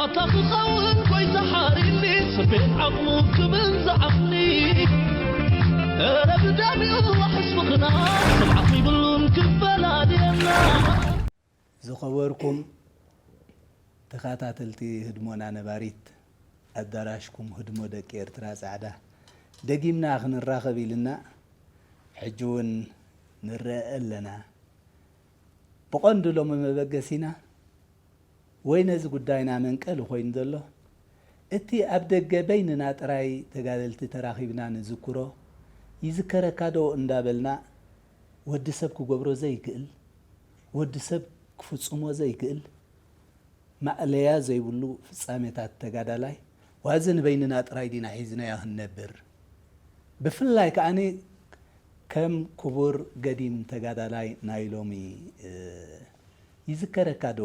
ኣታ ክኸውን ጎይታ ሓሪኒ፣ ሰፌን ዓቕሙ ክብል ዝዓቕሊ። እረ ብደሚኡ ዋሕስ ምኽና፣ ስርዓት ይብሉን ክፈላልየና። ዝኸበርኩም ተኸታተልቲ ህድሞና ነባሪት ኣዳራሽኩም ህድሞ ደቂ ኤርትራ ጻዕዳ፣ ደጊምና ክንራኸብ ኢልና ሕጂ እውን ንረአ ኣለና። ብቐንዱ ሎሚ መበገሲና ወይ ነዚ ጉዳይና መንቀሊ ኮይኑ ዘሎ፣ እቲ ኣብ ደገ በይንና ጥራይ ተጋደልቲ ተራኺብና ንዝክሮ፣ ይዝከረካ ዶ እንዳበልና፣ ወዲ ሰብ ክገብሮ ዘይክእል፣ ወዲ ሰብ ክፍጽሞ ዘይክእል፣ ማእለያ ዘይብሉ ፍጻሜታት ተጋዳላይ፣ ዋዚ ንበይንና ጥራይ ዲና ሒዝናዮ ክንነብር? ብፍላይ ከኣኒ ከም ክቡር ገዲም ተጋዳላይ ናይ ሎሚ፣ እ፣ ይዝከረካ ዶ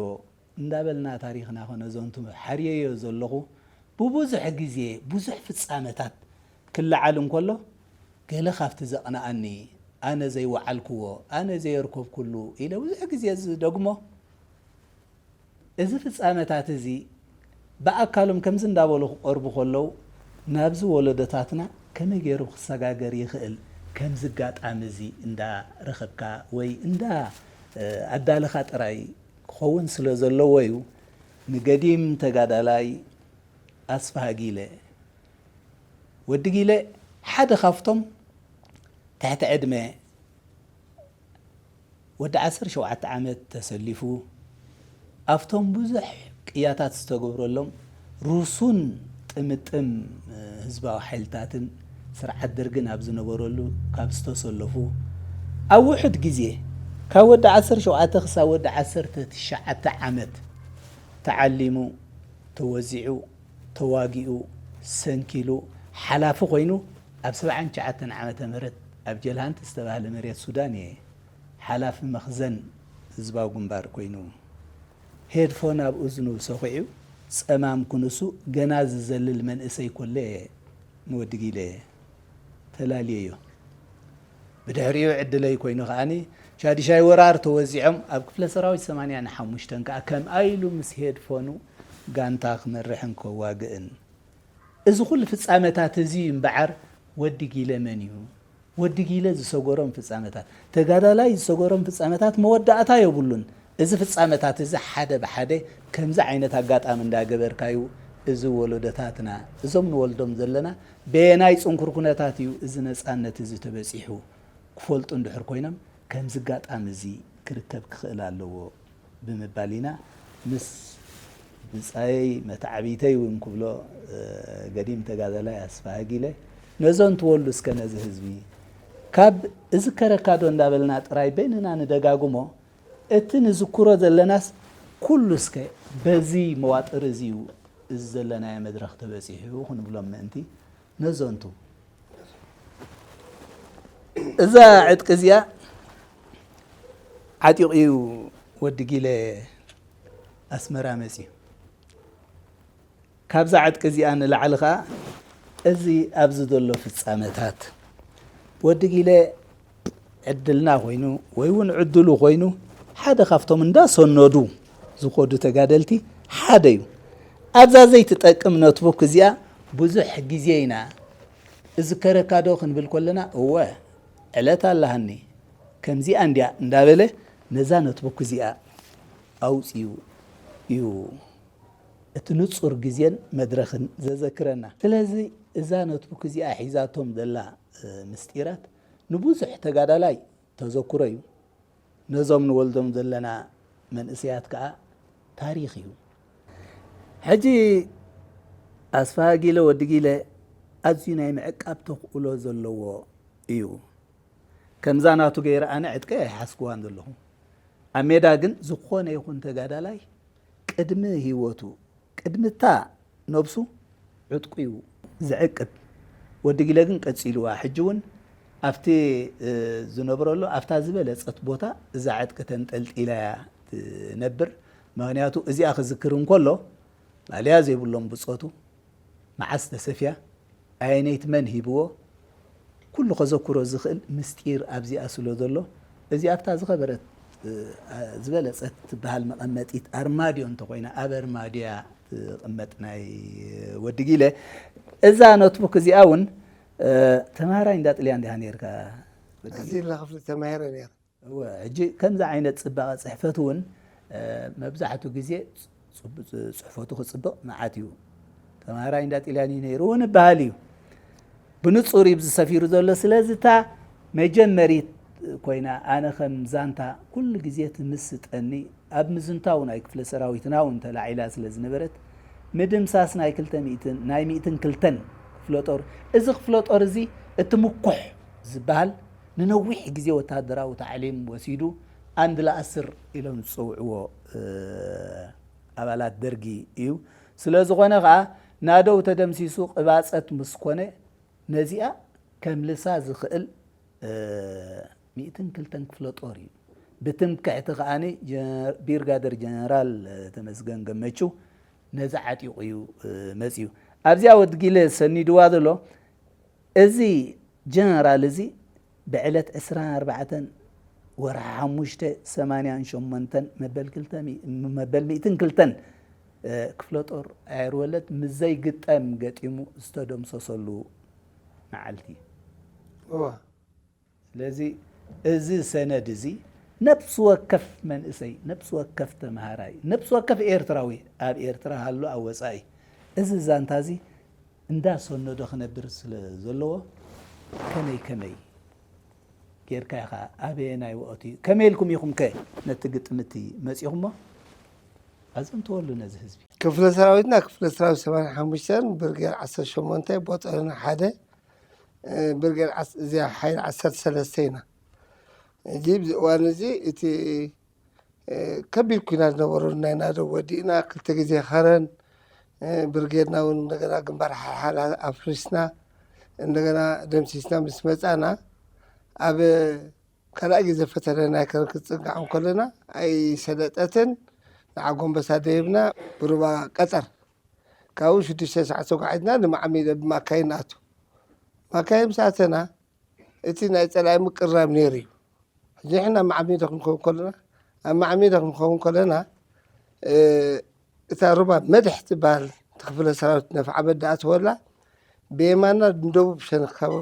እንዳበልና ታሪኽና ከነዘንቱ ሓርየዮ ዘለኹ። ብብዙሕ ግዜ ብዙሕ ፍጻመታት ክለዓል እንከሎ፣ ገለ ካብቲ ዘቕንኣኒ፣ ኣነ ዘይወዓልክዎ፣ ኣነ ዘየርከብኩሉ ኢለ ብዙሕ ግዜ ዝደግሞ፣ እዚ ፍጻመታት እዚ ብኣካሎም ከምዚ እንዳበሉ ክቐርቡ ከለዉ፣ ናብዚ ወለዶታትና ከመይ ገይሩ ክሰጋገር ይኽእል? ከምዚ ኣጋጣሚ እዚ እንዳረኸብካ ወይ እንዳ፣ እ፣ ኣዳለኻ ጥራይ ክኸውን ስለ ዘለዎ እዩ። ንገዲም ተጋዳላይ ኣስፍሃ ጊለ፣ ወዲ ጊለ ሓደ ካብቶም ትሕቲ ዕድመ ወዲ ዓሰርተ ሸውዓተ ዓመት ተሰሊፉ፣ ኣብቶም ብዙሕ ቅያታት ዝተገብረሎም ሩሱን ጥምጥም ህዝባዊ ሓይልታትን ስርዓት ደርግን ኣብ ዝነበረሉ ካብ ዝተሰለፉ፣ ኣብ ውሑድ ግዜ፣ ካብ ወዲ ዓሰርተ ሸውዓተ ክሳብ ወዲ ዓሰርተ ትሽዓተ ዓመት ተዓሊሙ፣ ተወዚዑ፣ ተዋጊኡ፣ ሰንኪሉ፣ ሓላፊ ኮይኑ፣ ኣብ ሰብዓን ትሽዓተን ዓመተ ምህረት ኣብ ጀልሃንት ዝተባህለ መሬት ሱዳን እየ ሓላፊ መኽዘን ህዝባዊ ግንባር ኮይኑ፣ ሄድፎን ኣብ እዝኑ ሰኺዑ፣ ጸማም ክንሱ ገና ዝዘልል መንእሰይ ኮለ እየ ንወዲ ጊለ ተላልየዮ። ብድሕሪኡ ዕድለይ ኮይኑ ከኣኒ፣ ሻድሻይ ወራር ተወዚዖም፣ ኣብ ክፍለ ሰራዊት ሰማንያን ሓሙሽተን ከኣ ከምኣ ኢሉ ምስ ሄድፎኑ ጋንታ ክመርሕን ከዋግእን። እዚ ኩሉ ፍጻመታት እዚ እምበዓር፣ ወዲ ጊለ መን እዩ? ወዲ ጊለ ዝሰገሮም ፍጻመታት፣ ተጋዳላይ ዝሰገሮም ፍጻመታት መወዳእታ የብሉን። እዚ ፍጻመታት እዚ ሓደ ብሓደ ከምዚ ዓይነት ኣጋጣሚ እንዳገበርካዩ፣ እዚ ወለዶታትና፣ እዞም ንወልዶም ዘለና፣ በየናይ ጽንኩር ኩነታት እዩ እዚ ነጻነት እዚ ተበጺሑ? ክፈልጡ እንድሕር ኮይኖም፣ ከምዚ ኣጋጣሚ እዚ ክርከብ ክኽእል ኣለዎ ብምባል ኢና ምስ ብጻየይ መተዓብይተይ እውን ክብሎ፣ እ፣ ገዲም ተጋዳላይ ኣስፍሃ ጊለ፣ ነዞን ትወሉ እስከ ነዚ ህዝቢ፣ ካብ እዝከረካ ዶ እንዳበልና ጥራይ በይንና ንደጋግሞ፣ እቲ ንዝክሮ ዘለናስ ኩሉ እስከ በዚ መዋጥር እዚ እዩ፣ እዚ ዘለናዮ መድረኽ ተበጺሑ ክንብሎም ምእንቲ፣ ነዘንቱ። እዛ ዕጥቂ እዚኣ ዓጢቑ እዩ ወዲ ጊለ ኣስመራ መጺኡ። ካብዛ ዕጥቂ እዚኣ ንላዕሊ ኸኣ፣ እዚ ኣብዚ ዘሎ ፍጻመታት፣ ወዲ ጊለ ዕድልና ኮይኑ ወይ እውን ዕድሉ ኮይኑ፣ ሓደ ካብቶም እንዳሰነዱ ዝኸዱ ተጋደልቲ ሓደ እዩ። ኣብዛ ዘይትጠቅም ኖትቡክ እዚኣ ብዙሕ ግዜ ኢና፣ "እዝከረካ ዶ?" ክንብል ከለና፣ "እወ፣ ዕለት ኣላሃኒ፣ ከምዚኣ እንድያ" እንዳበለ ነዛ ኖትቡክ እዚኣ ኣውጺኡ እዩ እቲ ንጹር ግዜን መድረኽን ዘዘክረና። ስለዚ እዛ ኖትቡክ እዚኣ ሒዛቶም ዘላ፣ እ፣ ምስጢራት ንብዙሕ ተጋዳላይ ተዘክሮ እዩ። ነዞም ንወልዶም ዘለና መንእሰያት ከኣ ታሪኽ እዩ። ሕጂ ኣስፍሃ ጊለ ወዲ ጊለ ኣዝዩ ናይ ምዕቃብ ተኽእሎ ዘለዎ እዩ። ከምዛ ናቱ ገይረ ኣነ ዕጥቀይ ኣይሓዝክዋን ዘለኹ። ኣብ ሜዳ ግን ዝኾነ ይኹን ተጋዳላይ ቅድሚ ህይወቱ፣ ቅድሚ እታ ነብሱ ዕጥቁ እዩ ዝዕቅብ። ወዲ ጊለ ግን ቀጺልዋ። ሕጂ እውን ኣብቲ፣ እ፣ ዝነብረሉ ኣብታ ዝበለጸት ቦታ እዛ ዕጥቂ ተንጠልጢላ እያ ትነብር። ምኽንያቱ እዚኣ ክዝክር እንከሎ ማልያ ዘይብሎም ብጾቱ፣ መዓስ ተሰፍያ፣ ኣየነይቲ መን ሂብዎ፣ ኩሉ ከዘክሮ ዝኽእል ምስጢር ኣብዚኣ ስለ ዘሎ፣ እዚኣ ኣብታ ዝኸበረት፣ እ፣ ዝበለጸት ትበሃል መቐመጢት ኣርማድዮ እንተኾይና፣ ኣብ ኣርማድያ ዝቕመጥ ናይ ወዲ ጊለ። እዛ ኖትቡክ እዚኣ እውን ተማሃራይ እንዳ ጥልያን ዲኻ ነርካ? ኣዚላ ክፍሊ ተማሂረ ነይረ። እወ፣ ሕጂ ከምዚ ዓይነት ጽባቐ ጽሕፈት እውን መብዛሕቱ ግዜ ጽሕፈቱ ክጽብቕ መዓት እዩ። ተማሃራይ እንዳ ጥልያን እዩ ነይሩ እውን ይበሃል እዩ። ብንጹር እዩ ዝሰፊሩ ዘሎ። ስለዚ እታ መጀመሪት ኮይና ኣነ ከም ዛንታ ኩሉ ግዜ ትምስጠኒ፣ ኣብ ምዝንታው ናይ ክፍለ ሰራዊትና እውን ተላዒላ ስለ ዝነበረት፣ ምድምሳስ ናይ ክልተ ሚእትን ናይ ሚእትን ክልተን ክፍለ ጦር፣ እዚ ክፍለ ጦር እዚ እቲ ምኩሕ ዝበሃል ንነዊሕ ግዜ ወታደራዊ ታዕሊም ወሲዱ ኣንድ ለኣስር ኢሎም ዝፅውዕዎ ኣባላት ደርጊ እዩ። ስለ ዝኾነ ከዓ ናደው ተደምሲሱ ቅባፀት ምስ ኮነ ነዚኣ ከምልሳ ዝኽእል ሚእትን ክልተን ክፍለ ጦር እዩ። ብትምክሕቲ ከዓኒ ቢርጋደር ጀነራል ተመስገን ገመቹ ነዚ ዓጢቑ እዩ መፂኡ። ኣብዚኣ ወዲ ጊለ ሰኒድዋ ዘሎ እዚ ጀነራል እዚ ብዕለት ዕስራን ኣርባዕተን ወርሒ ሓሙሽተ ሰማንያን ሸሞንተን መበል ክልተ መበል ሚእትን ክልተን ክፍለ ጦር ኣየር ወለድ ምስ ዘይግጠም ገጢሙ ዝተደምሰሰሉ መዓልቲ እዩ። ስለዚ እዚ ሰነድ እዚ ነብሲ ወከፍ መንእሰይ፣ ነብሲ ወከፍ ተምሃራይ፣ ነብሲ ወከፍ ኤርትራዊ ኣብ ኤርትራ ሃሎ ኣብ ወጻኢ እዚ ዛንታ እዚ እንዳሰነዶ ክነብር ስለ ዘለዎ ከመይ ከመይ ጌርካ ኢኻ ኣበየናይ ወቕቲ ከመይ ኢልኩም ኢኹም ከ ነቲ ግጥምቲ መጺኹሞ ኣዘንትወሉ ነዚ ህዝቢ? ክፍለ ሰራዊትና ክፍለ ሰራዊት ሰማንያ ሓሙሽተን ብርጌድ ዓሰርተ ሸሞንተ ቦጦሎኒ ሓደ ብርጌድ እዚኣ ሓይሊ ዓሰርተ ሰለስተ ኢና። ሕጂ ኣብዚ እዋን እዚ እቲ ከቢድ ኩናት ዝነበረሉ ናይ ናደው ወዲእና ክልተ ግዜ ከረን ብርጌድና እውን እንደገና ግንባር ሓሓላ ኣፍሪስና እንደገና ደምሲስና ምስ መፃና ኣብ ካልኣይ ግዜ ፈተነ ናይ ከረን ክትፅጋዕ እንከለና ኣይሰለጠትን ንዓጎንበሳ ደይብና ብሩባ ቀጠር ካብኡ ሽዱሽተ ሰዓት ተጓዒዝና ንማዕሚደ ብማካይን ንኣቱ ማካይን ምስ ኣተና እቲ ናይ ፀላኢ ምቅራብ ነይሩ እዩ። ሕጂ ንሕና ኣብ ማዕሚደ ክንከውን ከለና ኣብ ማዕሚደ ክንከውን ከለና እታ ሩባ መድሕ ትበሃል እቲ ክፍለ ሰራዊት ነፍዓ በዳ ኣትወላ ብየማና ንደቡብ ሸነኽ ካብ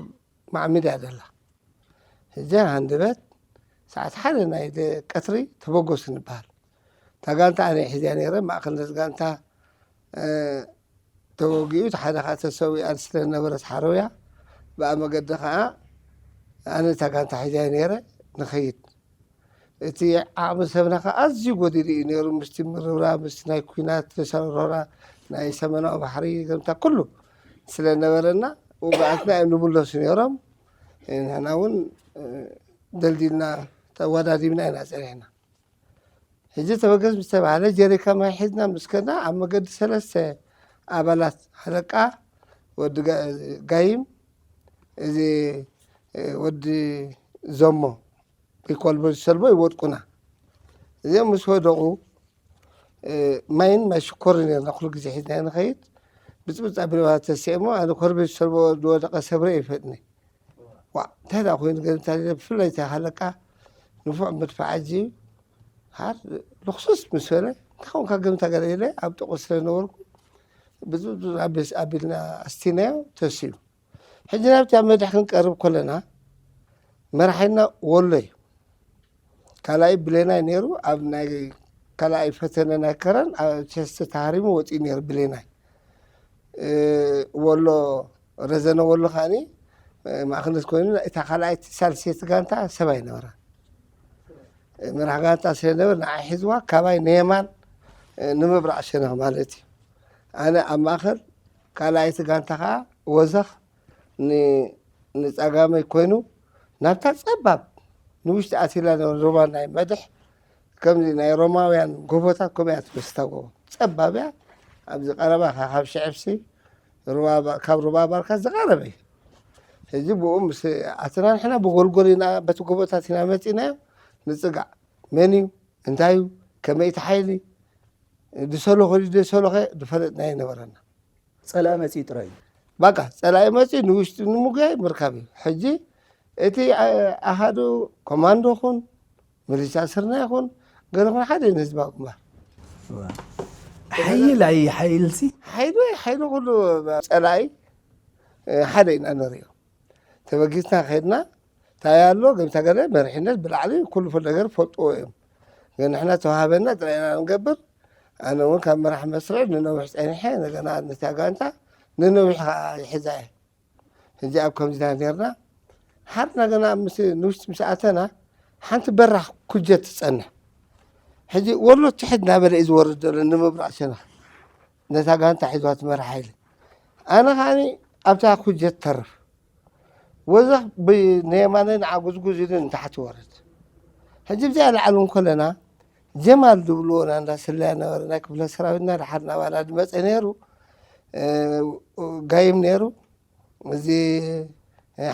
ማዕሚደ እያ ዘላ። ሕጂ ሃንደበት ሰዓት ሓደ ናይ ቀትሪ ተበገሱ ንበሃል። እታ ጋንታ ኣነ ሒዝያ ነይረ ማእኸል ነዚ ጋንታ ተወጊኡ እቲ ሓደ ከዓ ተሰዊኣን ስለነበረት ሓረውያ ብኣ መገዲ ከዓ ኣነ እታ ጋንታ ሒዛየ ነይረ ንኸይድ እቲ ዓቕሚ ሰብና ከዓ ኣዝዩ ጎዲሉ እዩ ነይሩ ምስቲ ምርብራብ ምስቲ ናይ ኩናት ተሰሮራ ናይ ሰመናዊ ባሕሪ ገምታ ኩሉ ስለነበረና ውግኣትና እዮም ንምለሱ ነይሮም ንሕና እውን ደልዲልና ተወዳዲብና ኢና ፀኒሕና ሕጂ ተበገስ ምስ ተባህለ ጀሪካ ማይ ሒዝና ምስ ከድና ኣብ መገዲ ሰለስተ ኣባላት ሃለቃ ወዲ ጋይም እዚ ወዲ ዘሞ ብኮልቦ ዝሰልቦ ይወድቁና። እዚኦም ምስ ወደቑ ማይን ማይ ሽኮር ነርና ኩሉ ግዜ ሒዝና ንኸይድ ብፅብፅ ኣቢልዋ ተሲእሞ ኣነ ኮርቤ ዝሰልቦ ዝወደቐ ሰብረ ይፈጥኒ ዋ እንታይ ደኣ ኮይኑ ገንታ ብፍላይ እንታይ ሃለቃ ንፉዕ መድፍዓ እጂ ሃር ልኽሱስ ምስ በለ እንታይ ኾንካ ገምታ ገለ ኢለ ኣብ ጥቑ ስለ ነበርኩ ብዝብዙ ኣቢልና ኣስቲናዮ ተሲኡ ሕጂ ናብቲ ኣብ መድሕ ክንቀርብ ከለና መራሒና ወሎ እዩ ካልኣይ ብሌናይ ነይሩ ኣብ ናይ ካልኣይ ፈተነ ናይ ከረን ቸስተ ተሃሪሙ ወፂኡ ነይሩ ብሌናይ ወሎ ረዘነ ወሎ ከዓኒ ማእኸለት ኮይኑ እታ ካልኣይቲ ሳልሰይቲ ጋንታ ሰብ ኣይነበራን መራሕ ጋንታ ስለነበር ንዓ ሒዝዋ ካባይ ንየማን ንምብራቕ ሸነኽ ማለት እዩ ኣነ ኣብ ማእኸል ካልኣይቲ ጋንታ ከዓ ወዘኽ ንፀጋመይ ኮይኑ ናብታ ፀባብ ንውሽጢ ኣቲላ ሮማ ናይ መድሕ ከምዚ ናይ ሮማውያን ጎቦታት ከምኡ እያ ትመስል እታ ጎቦ ፀባብ እያ ኣብዚ ቀረባ ካብ ሽዕብሲ ካብ ሩባ ባርካ ዝቐረበ እዩ ሕጂ ብኡ ምስ ኣትና ንሕና ብጎልጎል ኢና በቲ ጎቦታት ኢና መፂናዮ ንፅጋዕ መን እዩ እንታይ እዩ ከመይ እቲ ሓይሊ ድሰሎ ኸዲ ደሰሎ ኸ ድፈለጥና ይነበረና ፀላኢ መፂኡ ጥራይ እዩ ባቃ ፀላኢ መፂኡ ንውሽጢ ንምጉያይ ምርካብ እዩ ሕጂ እቲ ኣሃዱ ኮማንዶ ኹን ሚሊሻ ስርና ይኹን ገለ ኹን ሓደ ንህዝባዊ ግንባር ሓይል ኣይ ሓይልሲ ሓይሉ ሓይሉ ኩሉ ጸላኢ ሓደ ኢና ንሪኦ። ተበጊስና ከድና እንታይ ኣሎ ገምታ ገለ መሪሕነት ብላዕሊ ኩሉ ነገር ፈልጥዎ እዮም። ግን ንሕና ተዋሃበና ጥራይ ኢና ንገብር። ኣነ እውን ካብ መራሕ መስርዕ ንነዊሕ ጸኒሐ፣ እንደገና ነታ ጋንታ ንነዊሕ ይሕዛ እየ። ሕጂ ኣብ ከምዚና ነርና ሓርና ገና ምስ ንውሽጢ ምስ ኣተና ሓንቲ በራኽ ኩጀት ትጸንሕ። ሕጂ ወሎ ትሕት እናበለ እዩ ዝወርድ ዘሎ ንምብራቕ ሸነኽ ነታ ጋንታ ሒዝዋ ትመርሕ ሓይሊ። ኣነ ከዓኒ ኣብታ ኩጀት ተርፍ። ወዘኽ ብየማነ ንዓ ጉዝጉዝ ኢሉ ንታሕቲ ወረድ። ሕጂ ብዚኣ ላዕሉ እንከለና ጀማል ዝብልዎ ናንዳ ስለያ ነበረ ናይ ክፍለ ሰራዊትና ደሓር ናባና ዝመፀ ነይሩ። ጋይም ነይሩ። እዚ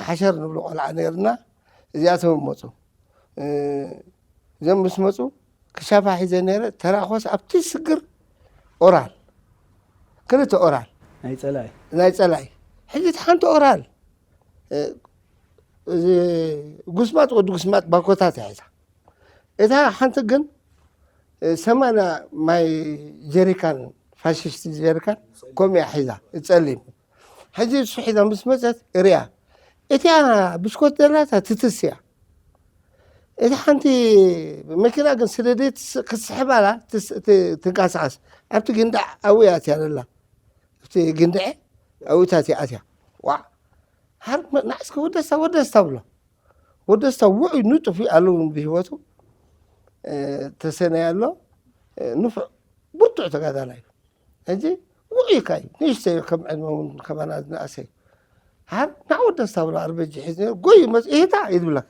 ሓሸር ንብሎ ቆልዓ ነይርና። እዚኣቶም መፁ። እዞም ምስ መፁ ክሻፋ ሒዘ ነይረ። ተራኾስ ኣብቲ ስግር ኦራል ክልተ ኦራል ናይ ፀላኢ ናይ ፀላኢ ሕጂ እቲ ሓንቲ ኦራል እዚ ጉስማጥ ወዲ ጉስማጥ ባኮታት እያ ሒዛ። እታ ሓንቲ ግን ሰማንያ ማይ ጀሪካን ፋሽስት ጀሪካን ከምኡ እያ ሒዛ ጸሊም። ሕጂ እሱ ሒዛ ምስ መጸት ርያ እቲኣ ብሽኮት ደላታ ትትስ እያ። እታ ሓንቲ መኪና ግን ስለ ክትስሕባላ ትንቀሳቐስ ኣብቲ ግንዳዕ ኣብኡ እያ እቲያ ደላ ኣብቲ ግንድዐ ኣብኡታት እያ ኣትያ። ዋዕ ሃር ናዕስከ ወደስታ ወደስታ ብሎ ወደስታ ውዑይ ንጡፍ ኣለዉ ብህይወቱ ተሰነየ ኣሎ። ንፉዕ ብርቱዕ ተጋዳላይ እዩ። ሕጂ ውዑይ ካይ ንእሽተይ ከም ዕድመ እውን ከማና ዝነኣሰ እዩ። ሃር ናዕ ወደስታ ብሎ ኣርበጂ ሒዝ ነይሩ ጎይ መፅ ይሄታ ይድብለካ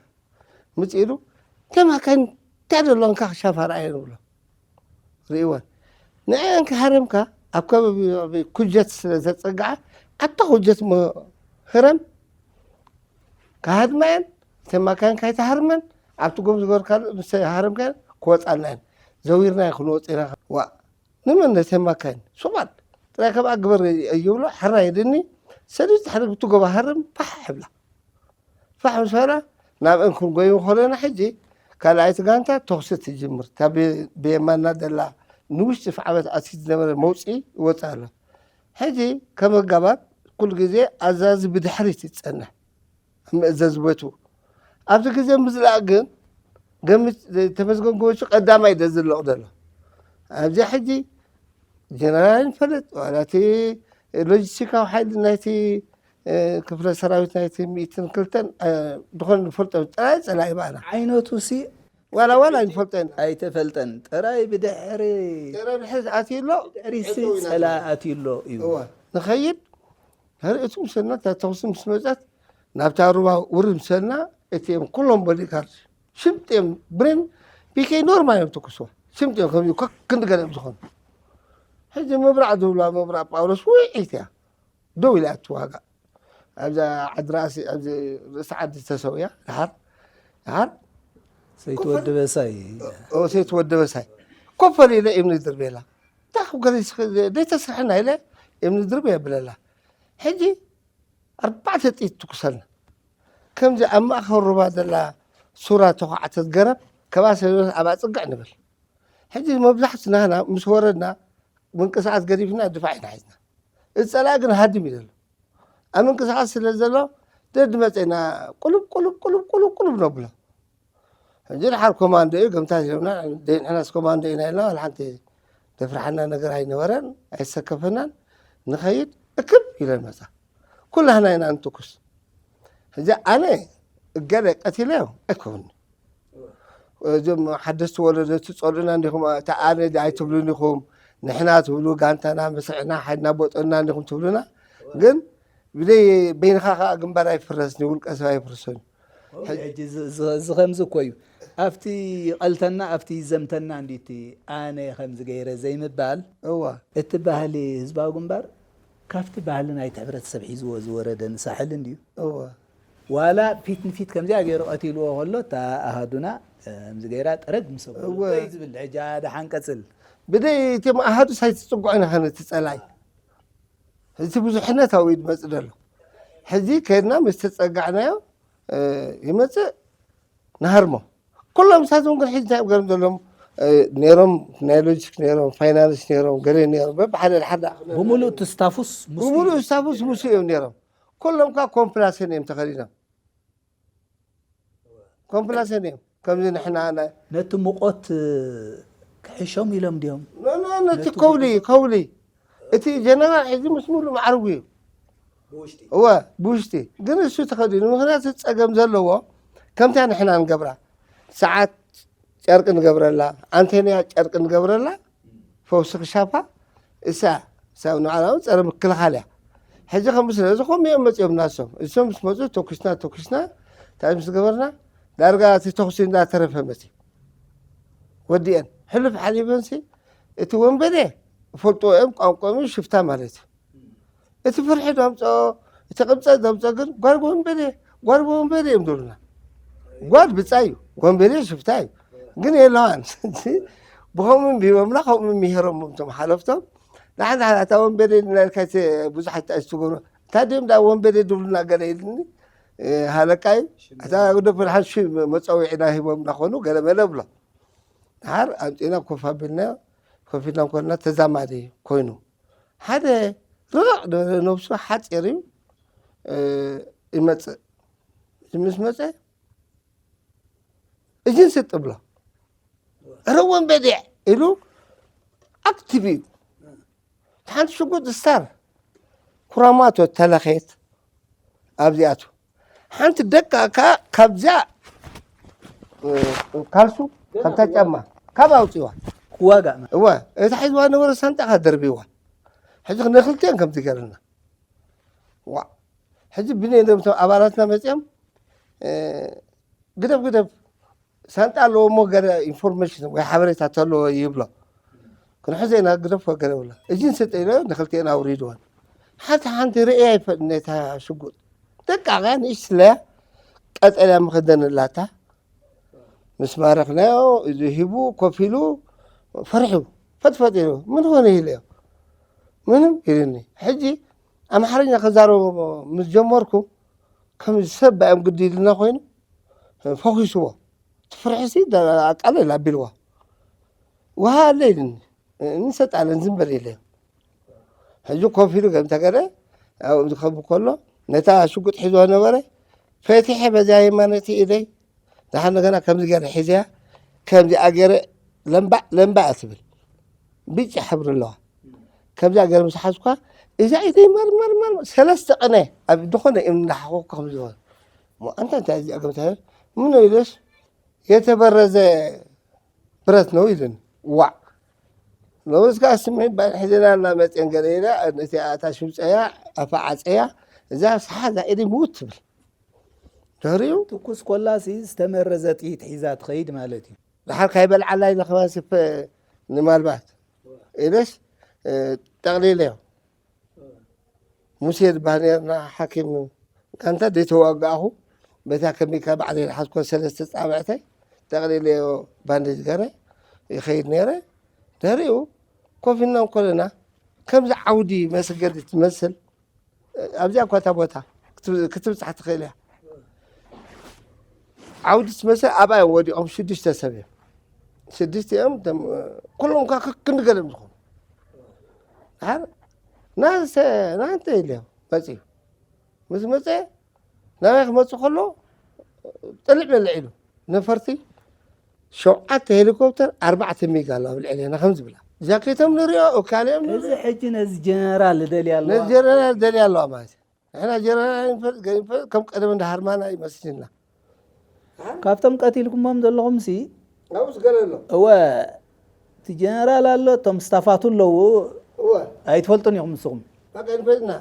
ምፅ ኢሉ ተማካን እንታይ ደሎንካ ክሻፋ ረኣየ ንብሎ ርእወን ንዐን ክሃረምካ ኣብ ከባቢ ኩጀት ስለ ዘጸግዓ ኣታ ኩጀት ህረም ክሃድማ እየን። እተን ማካይን ካይትሃርመን ኣብቲ ጎም ዝገበርካ ምስ ሃረምካየን ክወጻልና እየን። ዘዊርና እየ ክንወጽ ኢና። ዋእ ንመን ነተን ማካይን ሱቕ በል ጥራይ ከምኣ ግበር ይብሎ ሕራይ ኢልኒ። ሰዲድ ድሕሪ ብቲ ጎቦ ሃርም ፋሕ ይብላ። ፋሕ ምስ በላ ናብአን ክንጎዩ ከለና ሕጂ ካልኣይቲ ጋንታ ተኹሲ ትጅምር። እታ ብየማና ዘላ ንውሽጢ ፋዕበት ኣትዩ ዝነበረ መውፅኢ ይወፅእ ኣሎ። ሕጂ ከም ኣጋባብ ኩሉ ግዜ ኣዛዚ ብድሕሪት ይፀንሕ ኣብ መእዘዚ ቦትኡ። ኣብዚ ግዜ ምዝላቕ ግን ገምት ተመስገን ጎበቹ ቀዳማይ ደ ዝለቕ ዘሎ ኣብዚኣ ሕጂ ጀነራል ይፈልጥ ዋላ እቲ ሎጂስቲካዊ ሓይሊ ናይቲ ክፍለ ሰራዊት ናይቲ ሚእትን ክልተን ዝኾነ ንፈልጦ ጥራይ ፀላኢ ባዕና ዓይነቱ ሲ ዋላ ዋላ ንፈልጦ ኢና ኣይተፈልጠን ጥራይ ብድሕሪ ጥረ ብድሕሪ ኣትዩ ኣሎ ድሕሪሲ ፀላ ኣትዩ ኣሎ እዩ እወ ንኸይድ ርእ እቲ ምሰልና እታ ተኹሲ ምስ መፀት ናብታ ሩባ ውርድ ምሰልና እቲኦም ኩሎም ቦዲጋርድ ሽምጥዮም ብሬን ፒኬ ኖርማል እዮም ትኩስዋ ሽምጥዮም ከም ኮክ ክንዲ ገለ እዮም ዝኾኑ ሕጂ ምብራዕ ዝብላ ምብራዕ ጳውሎስ ውዒት እያ ደው ኢላ እትዋጋእ ኣብዛ ዓዲ ርእሲ ኣብዚ ርእሲ ዓዲ ዝተሰውያ ድሓር ድሓር ሰይቲ ወዲ በሳይ ሰይቲ ወዲ በሳይ ኮፈል ኢለ እምኒ ድርቤላ እንታይ ክገለ ዘይተስርሐና ኢለ እምኒ ድርብ የብለላ ሕጂ ኣርባዕተ ጥይት ትኩሰልና ከምዚ ኣብ ማእኸል ሩባ ዘላ ሱራ ተኳዕተት ገረብ ከባ ሰበ ኣብ ኣፅግዕ ንብል ሕጂ መብዛሕቱ ናህና ምስ ወረድና ምንቅስቃስ ገዲፍና ድፋዕ ኢና ሒዝና እዚ ፀላኢ ግን ሃድም እዩ ዘሎ ኣብ ምንቅስቃስ ስለ ዘሎ ደድመፀና ቁልብ ቁልብ ቁልብ ቁልብ ቁልብ ነብሎ ሕጂ ድሓር ኮማንዶ እዩ ገምታት ኢሎምና ንሕናስ ኮማንዶ ኢና ኢልና ዋላ ሓንቲ ደፍርሓና ነገር ኣይነበረን ኣይሰከፈናን ንኸይድ እክብ ኢለን መፃ ኩላህና ኢና ንትኩስ ሕጂ ኣነ እገለ ቀቲለዮ ኣይኮን እዞም ሓደስቲ ወለዶ ትፀሉና እንዲኹም እታ ኣነ ኣይትብሉን ኢኹም ንሕና ትብሉ ጋንታና መስዕና ሓይልና ቦጠና እንዲኹም ትብሉና ግን ብደይ በይንኻ ከዓ ግንባር ኣይፍረስን ውልቀ ሰብ ኣይፍርሶን ሕጂ እዚ ከምዚ እኮ እዩ ኣብቲ ይቐልተና ኣብቲ ይዘምተና እንዲቲ ኣነ ከምዚ ገይረ ዘይምባል እዋ እቲ ባህሊ ህዝባዊ ግንባር ካብቲ ባህሊ ናይቲ ሕብረተሰብ ሒዝዎ ዝወረደ ንሳሕል እንድዩ እዋ ዋላ ፊት ንፊት ከምዚኣ ገይሩ ቀቲልዎ ከሎ እታ ኣሃዱና ከምዚ ገይራ ጠረግ ምስ እዋ። እንታይ ዝብል ሕጂ ደሓን ቀፅል ብደይ እቶም ኣሃዱስ ኣይትፅግዖ ኢና ከነ እቲ ፀላኢ እቲ ብዙሕነት ኣብኡ እዩ ዝመፅእ ዘሎ ሕዚ ከድና ምስ ተፀጋዕናዮ ይመፅእ ንሃርሞ ኩሎም ንሳቶም ግን ሕጂ እንታይ እዮም ገርም ዘለዎም ነይሮም፣ ናይ ሎጂስቲክ ነይሮም፣ ፋይናንስ ነይሮም፣ ገለ ነይሮም፣ በብሓደ ሓደ ብምሉእ እቲ ስታፉስ ሙስሊም ብምሉእ ስታፉስ ሙስሊም እዮም ነይሮም። ኩሎም ከዓ ኮምፕላሰን እዮም ተኸዲኖም። ኮምፕላሰን እዮም። ከምዚ ንሕና ናይ ነቲ ሙቆት ክሕሾም ኢሎም ድዮም? ኖ፣ ኖ፣ ነቲ ከውሊ ከውሊ እቲ ጀነራል ሕዚ ምስ ሙሉ ማዕርጉ እዩ። እወ፣ ብውሽጢ ግን እሱ ተኸዲኑ። ምክንያቱ ጸገም ዘለዎ ከምታ ንሕና ንገብራ ሰዓት ጨርቂ ንገብረላ፣ ኣንቴንያ ጨርቂ ንገብረላ፣ ፈውሲ ክሻፋ እሳ ሳብ ንባዕላዊ ጸረ ምክልኻል እያ። ሕጂ ከም ስለዚ ከምኡ እዮም መጺኦም ናሶም። እሶም ምስ መጹ ተኩስና ተኩስና እንታይ ምስ ገበርና ዳርጋ እቲ ተኩሲ እንዳተረፈ መጺ ወዲአን ሕልፍ ሓሊፈንሲ እቲ ወንበዴ ፈልጦ እዮም ቋንቋኦም ሽፍታ ማለት እዩ። እቲ ፍርሒ ደምፆ እቲ ቅብፀት ደምፆ ግን ጓል ወንበዴ ጓል ወንበዴ እዮም ዝብሉና። ጓል ብፃይ እዩ ወንበዴ ሽፍታ እዩ ግን የለዋን ብኸምኡ ቢቦምና ከምኡ ምሄሮም እቶም ሓለፍቶም ንሓንቲ ሓላታ ወንበዴ ናልካ ብዙሓት ኣይትገብሮ እንታይ ድም ዳ ወንበዴ ድብሉና ገለ ኢልኒ ሃለቃ እዩ እታ ወደ ፍርሓት ሺ መፀዊዒ ናይ ሂቦም እናኾኑ ገለ በለ ብሎ ድሓር ኣምፂና ኮፍ ኣቢልና ኮፍ ኢልና ኮና ተዛማዲ ኮይኑ ሓደ ርቕ ዝበለ ነብሱ ሓፂር እዩ ይመፅእ ምስ መፀ እጅን ስጥ ብሎ ረወን በዲዕ ኢሉ ኣክቲቭ እዩ ሓንቲ ሽጉጥ ስታር ኩራማቶ ተለኸየት ኣብዚኣቱ ሓንቲ ደቃ ከዓ ካብዚኣ ካልሱ ካብታ ጫማ ካብ ኣውፅዋ ክዋጋእ እዋ እቲ ሒዝዋ ነበረ ሳንጣ ካብ ደርቢዋ ሕዚ ነክልቲኦን ከምዚ ገርና ዋ ሕዚ ብነይ ነብቶም ኣባላትና መፅኦም ግደፍ ግደፍ ሳንጣ ኣለዎ እሞ ገለ ኢንፎርሜሽን ወይ ሓበሬታ ተለዎ ይብሎ ክንሕዘ ኢና ግደፍ ገለ ብሎ እዚን ስጥ ኢለ ንክልቲኦን ኣውሪድወን ሓንቲ ሓንቲ ርእያ ይፈጥ ነታ ሽጉጥ ደቃ ንእሽትለያ ቀጠልያ መኸደን ኣላታ ምስ ማረኽናዮ እዚ ሂቡ ኮፍ ኢሉ ፈርሑ ፈጥፈጥ ኢሉ ምን ኾነ ኢለዮ ምንም ኢልኒ ሕጂ ኣምሓርኛ ከዛረቦ ምስ ጀመርኩ ከም ሰብ ባዮም ግዲ ኢልና ኮይኑ ፈኺስዎ ትፍርሕሲ ኣቃለል ኣቢልዋ ውሃ ኣለ ኢልኒ እንሰጣለን ዝንበር ኢለዮ ሕጂ ኮፍ ኢሉ ከም ተገደ ኣብኡ ዝኸብ ከሎ ነታ ሽጉጥ ሒዞ ነበረ ፈቲሐ በዚያ የማነቲ ኢደይ ደሓር ነገና ከምዚ ገይረ ሒዘያ ከምዚኣ ገይረ ለምባዕ ለምባዕ ትብል ብጫ ሕብሪ ኣለዋ ከምዚኣ ገይረ ምስ ሓዝኳ እዛ ኢደይ መርመርመር ሰለስተ ቀነ ኣብ ዝኾነ እምኒ እናሓኾኩ ከምዚ በለ ኣንታ እንታይ እዚኣ ከምታ ምኖ ኢለስ የተበረዘ ብረት ነው ኢሉኒ። ዋዕ ሎምስ ከዓ ስምዒት ባል ሒዘና እናመፅአን ገለ ኢለ ነቲ ኣታ ሽውፀያ ኣፋ ዓፀያ እዛ ሰሓ እዛ ኢደይ ምውት ትብል ድሕሪኡ ትኩስ ኮላሲ ዝተመረዘ ጥይት ሒዛ ትኸይድ ማለት እዩ። ድሓር ካይበልዓላ ኢለ ከማን ስፈ ንማልባት ኢለስ ጠቕሊለዮ ሙሴ ዝበሃል ነርና ሓኪም ጋንታ ዘይተዋጋእኹ በታ ከሚካ ባዕለይ ዝሓዝኮ ሰለስተ ፃብዕተይ ጠቕሊለዮ ባንዴጅ ገረ ይኸይድ ነይረ ድሕሪኡ ኮፍ ኢልና እንኮለና ከምዚ ዓውዲ መስገዲ ትመስል ኣብዚኣ እኳ እታ ቦታ ክትብፃሕ ትኽእል እያ ዓውዲ ትመስል ኣብኣ እዮም ወዲቖም ሽዱሽተ ሰብ እዮም ሽዱሽተ እዮም ኩሎም እኳ ክንገለም ዝኾኑ ናንተ ኢለ መፅዩ ምስ መፀ ናበይ ክመፅእ ከሎ ጥልዕ በልዕ ኢሉ ነፈርቲ ሸውዓተ ሄሊኮፕተር ኣርባዕተ ሚግ ኣሎ ኣብ ልዕሌና ከም ዝብላ ጃኬቶም ንሪኦ እካሊኦም እዚ ሕጂ ነዚ ጀነራል ደልያ ኣለዋ ነዚ ጀነራል ደልያ ኣለዋ ማለት እዩ ንሕና ጀነራል ይንፈልጥ ገይንፈልጥ ከም ቀደም እንዳሃርማና ይመስልና ካብቶም ቀቲልኩሞም ዘለኹም ሲ ናብስ ገለ ኣሎ እወ እቲ ጀነራል ኣሎ እቶም ስታፋቱ ኣለዉ እወ ኣይትፈልጡን ኢኹም ንስኹም በቃ ይንፈልጥና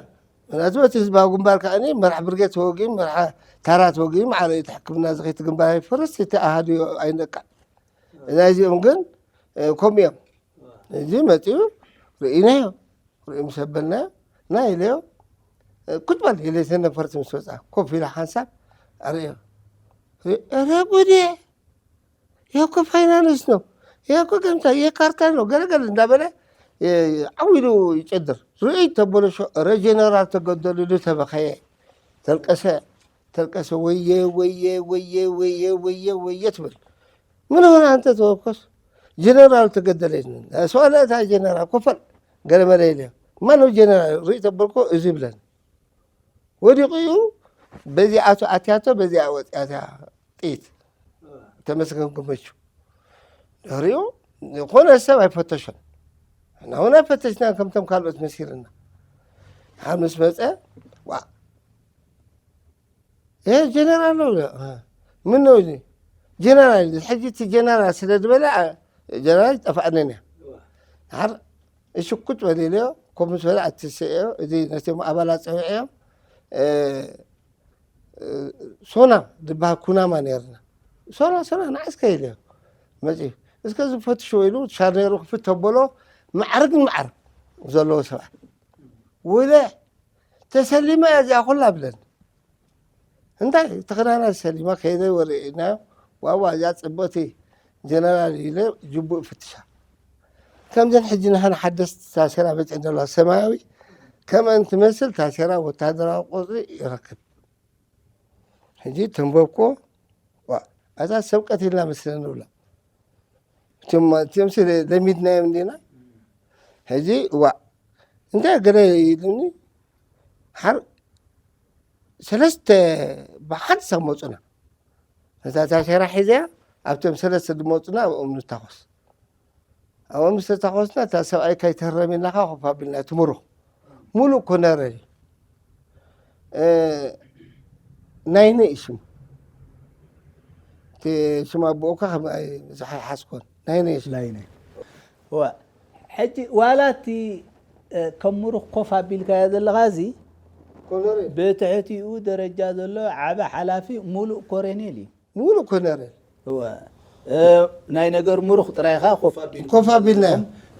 ምክንያቱ እቲ ህዝባዊ ግንባር ከዓ መራሕ ብርጌድ ተወጊኡ መራሕ ታራ ተወጊኡ ማዕረ እቲ ሕክምና ዝኸይቲ ግንባር ኣይፈርስ እቲ ኣሃዱ ኣይነቃዕ ናይዚኦም ግን ከምኡ እዮም እዚ መፅኡ ርኢናዮ ርኢ ምስ ኣበልናዮ ናይ ኢለዮ ቁጭ በል ኢለ ነፈርቲ ምስ ወፃ ኮፍ ኢለ ሓንሳብ ኣርእዮ ኧረ ጉዴ ይህ እኮ ፋይናንስ ነው ይህ እኮ ገምታ ይህ ካርታ ነው ገለገለ እንዳበለ ዓው ኢሉ ይጨድር ርኢት ተበለሾ ኧረ ጀነራል ተገደሉ ኢሉ ተበኸየ ተልቀሰ ተልቀሰ ወየ ወየ ወየ ወየ ወየ ወየ ትብል ምን ሆነ አንተ ተወኮስ ጀነራል ተገደለ ይብለኒ። ስዋለ እታ ጀነራል ኮፈል ገለመለ ኢለ። ማነው ጀነራል? ርኢ ተበልኮ እዚ ይብለኒ። ወዲቑ እዩ። በዚኣቱ ኣትያቶ፣ በዚኣ ወፂኣትያ ጥይት። ተመስገን ገመቹ። ድሕሪኡ ዝኾነ ሰብ ኣይፈተሾን። ንሕና እውን ኣይፈተሽናን ከምቶም ካልኦት መሲልና። ድሓር ምስ መፀ፣ ዋ፣ ይሄ ጀነራል ነው። ምን ነው እዚ? ጀነራል፣ ሕጂ እቲ ጀነራል ስለ ዝበለ፣ ጀነራል ይጠፍኣንን እያ። ድሓር እሺ፣ ቁጭ በል ኢለዮ፣ ኮፍ ምስ በለ፣ ኣትስእዮ፣ እዚ ነቶም ኣባላት ፀዊዐዮም፣ እ፣ እ፣ ሶና ዝበሃል ኩናማ ነይርና። ሶና፣ ሶና፣ ንዓስከ ኢለዮ። መፂኡ፣ እስከ ዝፈትሾ ኢሉ፣ ሻርኔሩ ክፍት ተበሎ፣ ማዕርግ ማዕርግ ዘለዎ ሰብኣይ። ውለ፣ ተሰሊማ እያ እዚኣ ኩላ ብለን። እንታይ ተኸዳና ሰሊማ ከይደ ወርኢናዮ። ዋዋ፣ እዚኣ ጽብቕቲ ጀነራል ኢለ ጅቡእ ፍትሻ። ከምዘን ሕጂ ንሕና ሓደስቲ ታሴራ መፅአን ዘለዋ ሰማያዊ፣ ከምአን ትመስል ታሴራ ወታደራዊ ቁፅሪ ይረክብ። ሕጂ ተንበብኮ፣ ዋ፣ ኣዛ ሰብ ቀቲልና መስለን ንብላ። እቲኦም፣ እቲኦም ሲ ለሚድናዮም እንዲና። ሕጂ፣ ዋ፣ እንታይ ገለ ኢሉኒ፣ ሓር ሰለስተ ብሓንሳብ መፁና። ነታ ታሴራ ሒዘያ፣ ኣብቶም ሰለስተ ዝመፁና ኣብኦም ንታኾስ። ኣብኦም ምስ ተታኾስና፣ እታ ሰብኣይ ከይተረም ኢልናኻ ኮፍ ኣቢልና፣ እቲ ምሩኽ። ሙሉእ ኮነረ እዩ። እ፣ ናይነ እዩ ሽሙ። እቲ ሽም ኣቦኡ እኳ ከም ኣይ-፣ ዝሓሓዝኮን። ናይነ እዩ ሽሙ። ናይነ። ዋ፣ ሕጂ ዋላ እቲ፣ እ፣ ከም ምሩኽ ኮፍ ኣቢልካዮ ዘለኻ እዚ፣ ኮነሬል። ብትሕቲኡ ደረጃ ዘሎ ዓቢ ሓላፊ ሙሉእ ኮረኔል እዩ። ሙሉእ ኮነሬል። እወ። እ፣ ናይ ነገር ምሩኽ ጥራይ ኸኣ ኮፍ ኣቢልኩም ኮፍ ኣቢልና።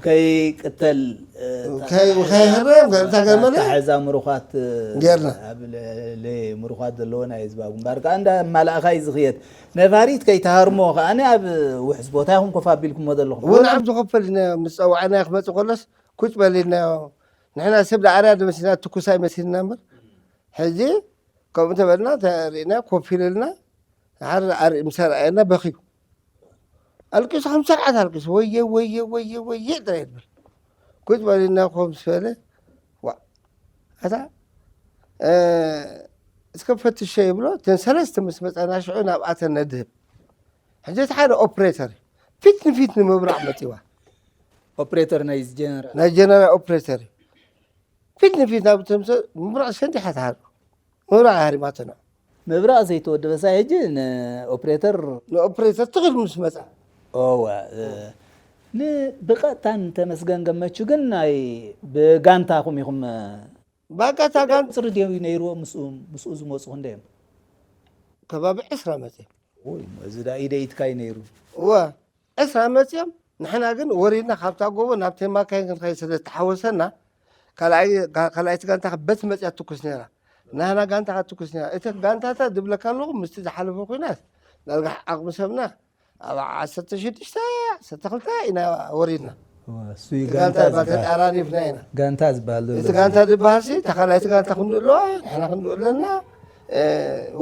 ከይቅተል፣ እ፣ ከይ-፣ ከይህረም፣ ከይተገመለ ኣታሕዛ ምሩኻት፣ እ፣ ጌርና። ኣብ ልዕሊ ምሩኻት ዘለዎ ናይ ህዝባዊ ግንባር ከኣ እንዳማላእኻ እዩ ዝኽየድ። ነፋሪት ከይትሃርሞ ከኣ ኣብ ውሑስ ቦታ ኢኹም ኮፍ ኣቢልኩሞ ዘለኹም። እውን ኣብ ዝኸፈልናዮ ምስ ጸዋዕናዮ ክመጽእ ከሎስ ኩጭ በል ኢልናዮ። ንሕና ሰብ ደኣርያ ዶ መሲልና ትኩስ ኣይመሲልና እምበር። ሕጂ ከምኡ ተበልና፣ ተሪእና፣ ኮፍ ኢልና፣ ድሓር ኣርኢ-፣ ምስ ኣርኣየና በኽዩ። ኣልቂሱ፣ ከም ሰርዓት ኣልቂሱ፣ "ወየ፣ ወየ፣ ወየ፣ ወየ" ጥራይ ይብል። ኩጭ በል ኢልና ኮፍ ምስ በለ፣ ዋ፣ ኣታ፣ እ፣ እስከ ፈትሸ ይብሎ፣ እተን ሰለስተ ምስ መጻና ሽዑ ናብኣተን ነድህብ። ሕጂ እቲ ሓደ ኦፕሬተር እዩ። ፊት ንፊት ንምብራቕ መጺዋ። ኦፕሬተር ናይ ጀነራል። ናይ ጀነራል ኦፕሬተር እዩ። ፊት ንፊት ናብ እቶም ሰብ ምብራቕ ሸንዲሓ ትሃሉ። ምብራቕ ሃሪማቶ ነው። ምብራቕ ዘይተወደበ ሳይ ሕጂ ንኦፕሬተር ንኦፕሬተር ትኽል ምስ መጻ። እወ፣ እ፣ ን-፣ ብቐጥታ ንተመስገን ገመቹ ግን ናይ ብጋንታኹም ኢኹም፣ እ፣ ባቃ እታ ጋንታ ቁጽሪ ድዩ ነይርዎ ምስኡ፣ ምስኡ ዝመጹ ክንደይ እዮም? ከባቢ ዕስራ መጺኦም። ኡይ፣ እዚ ደኣ ኢደ ኢድካ እዩ ነይሩ። እወ፣ ዕስራ መጺኦም፣ ንሕና ግን ወሪድና ካብታ ጎቦ ናብ ተማካይን ክንኸይድ ስለ ዝተሓወሰና፣ ካልኣይ-፣ ጋ-፣ ካልኣይቲ ጋንታ በቲ መጺኣ ትኩስ ነይራ። ናህና ጋንታ ከኣ ትኩስ ነይራ። እቲ ጋንታታት ዝብለካ ኣለኹ፣ ምስቲ ዝሓለፈ ኲናት፣ ዳርጋ ዓቕሚ ሰብና፣ ኣብ ዓሰርተ ሽዱሽተ፣ ዓሰርተ ክልተ ኢና ወሪድና። እወ፣ እሱ እዩ እቲ ጋንታ ጋንታ ዝበሃል። ተጣራሪፍና ኢና። ጋንታ ዝበሃል ዘሎ እቲ እዚ። ጋንታ ዝበሃል ሲ፣ እታ ካልኣይቲ ጋንታ ክንድኡ ኣለዋ፣ ንሕና ክንድኡ ኣለና። እ፣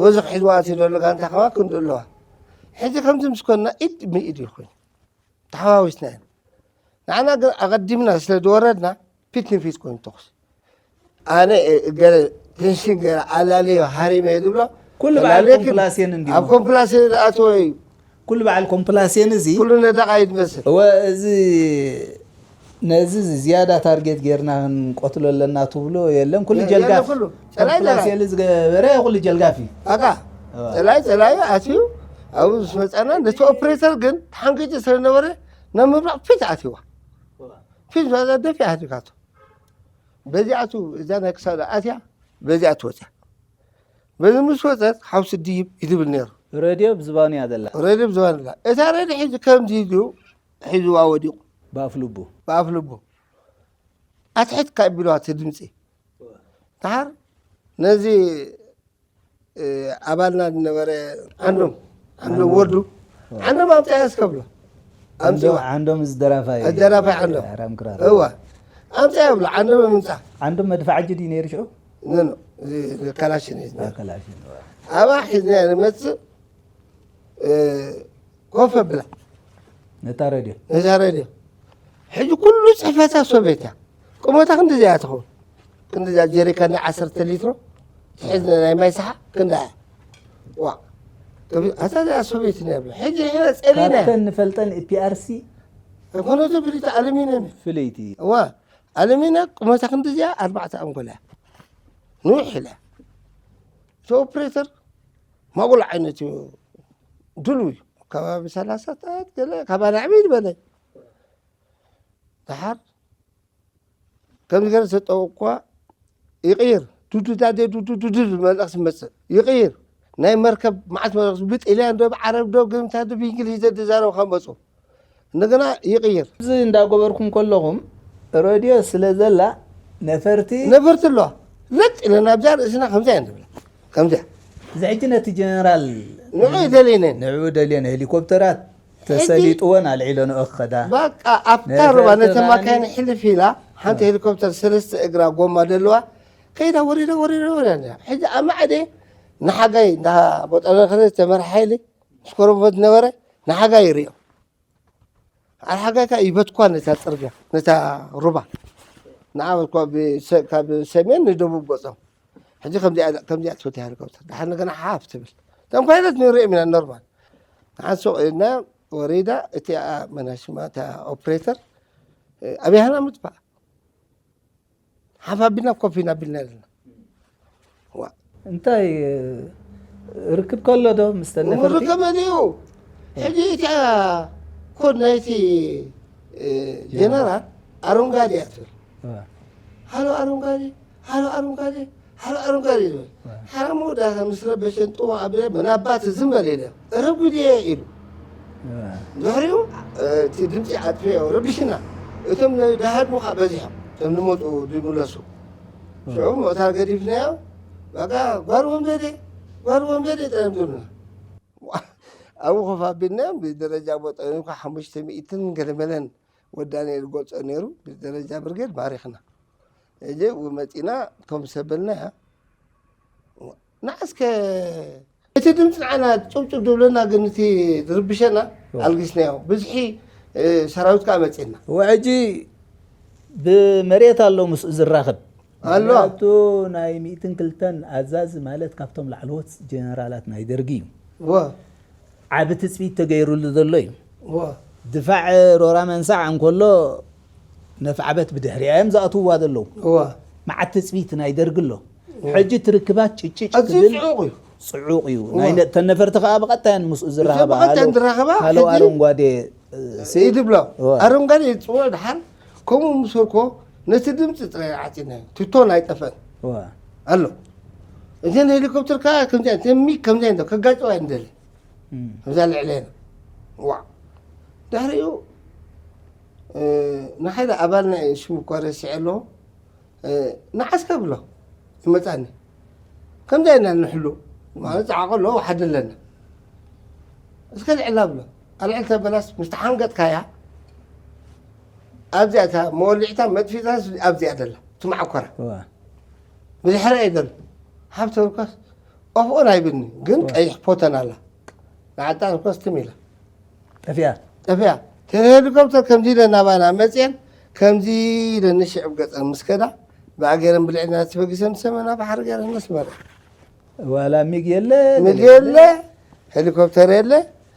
ወዚ ክሒዝዋ ኣትዩ ዘሎ ጋንታ ከማ ክንድኡ ኣለዋ። ሕጂ ከምዚ ምስ ኮንና ኢድ ብኢድ እዩ ኮይኑ። ተሓዋዊስና ኢና። ንዓና ግን ኣቐዲምና ስለ ዝወረድና ፊት ንፊት ኮይኑ ተኹሲ። ኣነ፣ እ፣ ገለ ቴንሽን ገይረ ኣላለዮ ሃሪመ እየ ዝብሎ። ኩሉ በዓል ኣላለዮ ግን ኮምፕላሴን እንዲሁ። ኣብ ኮምፕላሴን ዝኣተወ እዩ። ኩሉ በዓል ኮምፕላሴን እዚ ኩሉ ነዳቓ እዩ ዝመስል። እወ፣ እዚ ነዚ ዝያዳ ታርጌት ጌርና ክንቀትሎ ኣለና ትብሎ የለን። ኩሉ የ-፣ ጀልጋፍ። የለን ኩሉ። ጸላይ ጸላይ። ኮምፕላሴን ዝገበረ ኩሉ ጀልጋፍ እዩ። ኣታ፣ እወ። ጸላይ ጸላይ ኣትዩ ኣብኡ ምስ መጻና ነቲ ኦፕሬተር ግን ተሓንጊጡ ስለ ነበረ ናብ ምብራቕ ፊት ኣትይዋ። ፊት ዛዛ ደፊ ኣትካቶ። በዚኣቱ እዛ ናይ ክሳዳ ኣትያ፣ በዚኣቱ ወጽያ። በዚ ምስ ወጸት ሓውሲ ድይብ ይድብል ነይሩ። ሬድዮ ብዝባኑ እያ ዘላ። ሬድዮ ብዝባኑ ኣላ። እታ ሬድዮ ሒዙ ከምዚ ኢሉ ሒዝዋ ወዲቑ። ብኣፍ ልቡ። ብኣፍ ልቡ። ኣትሕት ካብ ቢልዋ እቲ ድምጺ። ደሓር ነዚ፣ እ፣ ኣባልና ዝነበረ ዓንዶም፣ ዓንዶም ወርዱ፣ ዓንዶም ኣምጻያ እስከ ብሎ። ኣምጺዋ። ዓንዶም እዚ ደራፋይ። ደራፋይ ዓንዶም። ኣራም ክራር። እዋ። ኣምጻያ ብሎ፣ ዓንዶም ምምጻ። ዓንዶም መድፍዓጂ ድዩ ነይሩ ሽዑ? ኖ፣ ኖ፣ እዚ፣ እዚ ካላሽን እዩ። አ፣ ካላሽን፣ እዋ። ኣባ ሒዝና ንመጽእ፣ እ፣ ኮፍ ኣብላ። ነታ ሬድዮ ነዛ ሬድዮ። ሕጂ ኩሉ ጽሕፈታ ሶቤት እያ። ቁመታ ክንዲዚኣ ትኸውን። ክንዲዚኣ ጀሪካን ናይ ዓሰርተ ሊትሮ ትሕዝ ናይ ማይ ሰሓ ክንዳ እያ። ዋ። ከብ-፣ ኣታ እዚኣ ሶቤት ነብላ። ሕጂ ሕነ ጸሊና። ካብተን ንፈልጠን ፒኣርሲ ኮነቶ ብሊታ ኣሉሚንየም። ፍልይቲ ዋ። ኣሉሚንየም ቁመታ ክንዲዚኣ ኣርባዕተ ኣንጎላ እያ። ንውሕ ኢላ። እቲ ኦፕሬተር ማጉል ዓይነት እዩ። ድሉው እዩ። ከባቢ ሰላሳታት ገለ ካባ ንዕብይ ዝበለ። ደሓር ከምዚ ገለ ተጠውቅኳ ይቕይር። ዱዱዳዴ ዱዱዱዱ መልእኽቲ ይመጽእ። ይቕይር። ናይ መርከብ መዓት መልእኽቲ ብጥልያን ዶ ብዓረብ ዶ ግምታ ዶ ብእንግሊዝ ዶ ዝዛረቡ ከም መጹ። እንደገና ይቕይር። እዚ እንዳገበርኩም ከለኹም ሬድዮ ስለ ዘላ ነፈርቲ ነፈርቲ ኣለዋ። ለጥ ኢለና ኣብዛ ርእስና ከምዚያ ንብላ። ከምዚያ። እዚ ሕጂ ነቲ ጀነራል ንዑ ይደልየነ። ንዕኡ ደልየን ሄሊኮፕተራት ተሰሊጥወን ኣልዒለንኦ ክኸዳ በቃ ኣብታ ነፈርቲ ሩባ ነተ ከኣኒ- ማካይን ሕልፍ ኢላ ሓንቲ ሄሊኮፕተር ሰለስተ እግራ ጎማ ደለዋ ከይዳ ወሪዳ ወሪዳ ወሪዳ ነያ። ሕጂ ኣብ ማዕደ ንሓጋይ እንዳ ቦጠነ ከለ ዝተመርሐ ሓይሊ ሽኮረቦት ነበረ ንሓጋይ ይርእዮ። ኣብ ሓጋይ ከኣ ይበትኳ ነታ ጽርግያ ነታ ሩባ ንዓ በትኳ ብሰ- ካብ ሰሜን ንደቡብ ገጾም። ሕጂ ከምዚኣ ከምዚኣ ትፈትያ ሄሊኮፕተር ድሓር ነገና ሓፍ ትብል። እቶም ፓይለት ንርእዮም ኢና ኖርማል። ንሓንሶቕ ኢልና ወሪዳ እቲኣ መናሽማ እታ ኦፕሬተር ኣብያህና ምጥፋእ ሓፍ ኣቢልና ኮፍ ኢና ኣቢልና ኣለና። ዋ እንታይ ርክብ ከሎ ዶ ምስ ተን ነፈርቲ ምርክ መሊኡ። ሕጂ እቲኣ ኮድ ናይቲ ጀነራል ኣረንጓዴ እያ ትብል። ሃሎ ኣረንጓዴ፣ ሃሎ ኣረንጓዴ፣ ሃሎ ኣረንጓዴ ይብል። ሓራ መወዳእታ ምስ ረበሸን ጥዋ ኣቢለ መናባት ዝም በል ኢለ ረጉድየ ኢሉ። ድሕሪኡ እቲ ድምፂ ኣጥፍኦ ረቢሽና። እቶም ደሃድሙ ከዓ በዚሖም እቶም ንመፁ ዝምለሱ ሽዑ ምእታር ገዲፍናዮ። በቃ ጓል ወንበዴ፣ ጓል ወንበዴ ጠምዱና። ኣብኡ ኮፍ ኣቢልናዮም። ብደረጃ ቦጠ ሓሙሽተ ሚእትን ገለመለን ወዳነ ዝገልጾ ነይሩ። ብደረጃ ብርጌድ ማሪኽና። እጀ መፂና ከም ሰበልና እያ። ንዓስከ እቲ ድምፂ ንዓና ጭብጭብ ዝብለና ግን እቲ ዝርብሸና ኣልጊስናዮ። ብዝሒ ሰራዊት ከዓ መፂና። ወሕጂ ብመሬት ኣሎ ምስኡ ዝራኸብ ኣሎ። ምክንያቱ ናይ ሚእትን ክልተን ኣዛዚ ማለት ካብቶም ላዕለዎት ጀነራላት ናይ ደርጊ እዩ። ወ ዓቢ ትፅቢት ተገይሩሉ ዘሎ እዩ። ወ ድፋዕ ሮራ መንሳዕ እንከሎ ነፍዓበት ብድሕሪያ እዮም ዝኣትውዋ ዘለዉ። ወ መዓት ትፅቢት ናይ ደርጊ ኣሎ። ሕጂ ትርክባት ጭጭጭ ኣዝዩ ትብል ጽዑቕ እዩ። ጽዑቕ እዩ። ናይ ነ- ተን ነፈርቲ ከዓ ብቐጥታ እየን ምስኡ ዝራኸባ። ብቐጥታ ሃሎ- ዝራኸባ፣ ሃሎ ሕጂ ኣረንጓዴ ሲ ይድብሎ ወ- ኣረንጓዴ ይፅውዕ ድሓር ከምኡ ምስ በልኮ ነቲ ድምፂ ጥራይ ዓፂና ትቶን ኣይጠፈን ወ- ኣሎ። እዘን ሄሊኮፕተር ከዓ ከምዚ ተሚ ከምዚ እንዶ ከጋጨዋ እንደለ እም። እዛ ልዕሌና ዋ ድሕሪኡ ንሓደ ኣባልና እዩ ሽሙ እኳ ረሲዐ ኣለኹ። ንዓስከ ብሎ ይመፃኒ ከምዚ ኣይና ንሕሉ ማለት ፃዕቆ ኣለዎ ሓደ ኣለና እስከ ልዕላ ብሎ ኣልዕል ተበላስ ምስ ተሓንገጥካያ ኣብዚኣ እታ መወልዒታ መጥፊታ ኣብዚኣ ደላ ትማዓኮራ ወ- ብድሕሪ እየ ዘሎ ሃብተ ርኮስ ኦፍኦን ኣይብልኒ ግን ቀይሕ ፖተን ኣላ ንዓጣ ርኮስ ትም ኢላ ጠፊኣ ጠፊኣ ሄሊኮፕተር ከምዚ ኢለ ናባና መፅየን ከምዚ ኢለ ንሽዕብ ገፀን ምስ ከዳ ብኣገረን ብልዕና ተበጊሰን ሰመና ባሕሪ ገረን መስመረ ዋላ ሚግ የለ ምግቢ የለ ሄሊኮፕተር የለ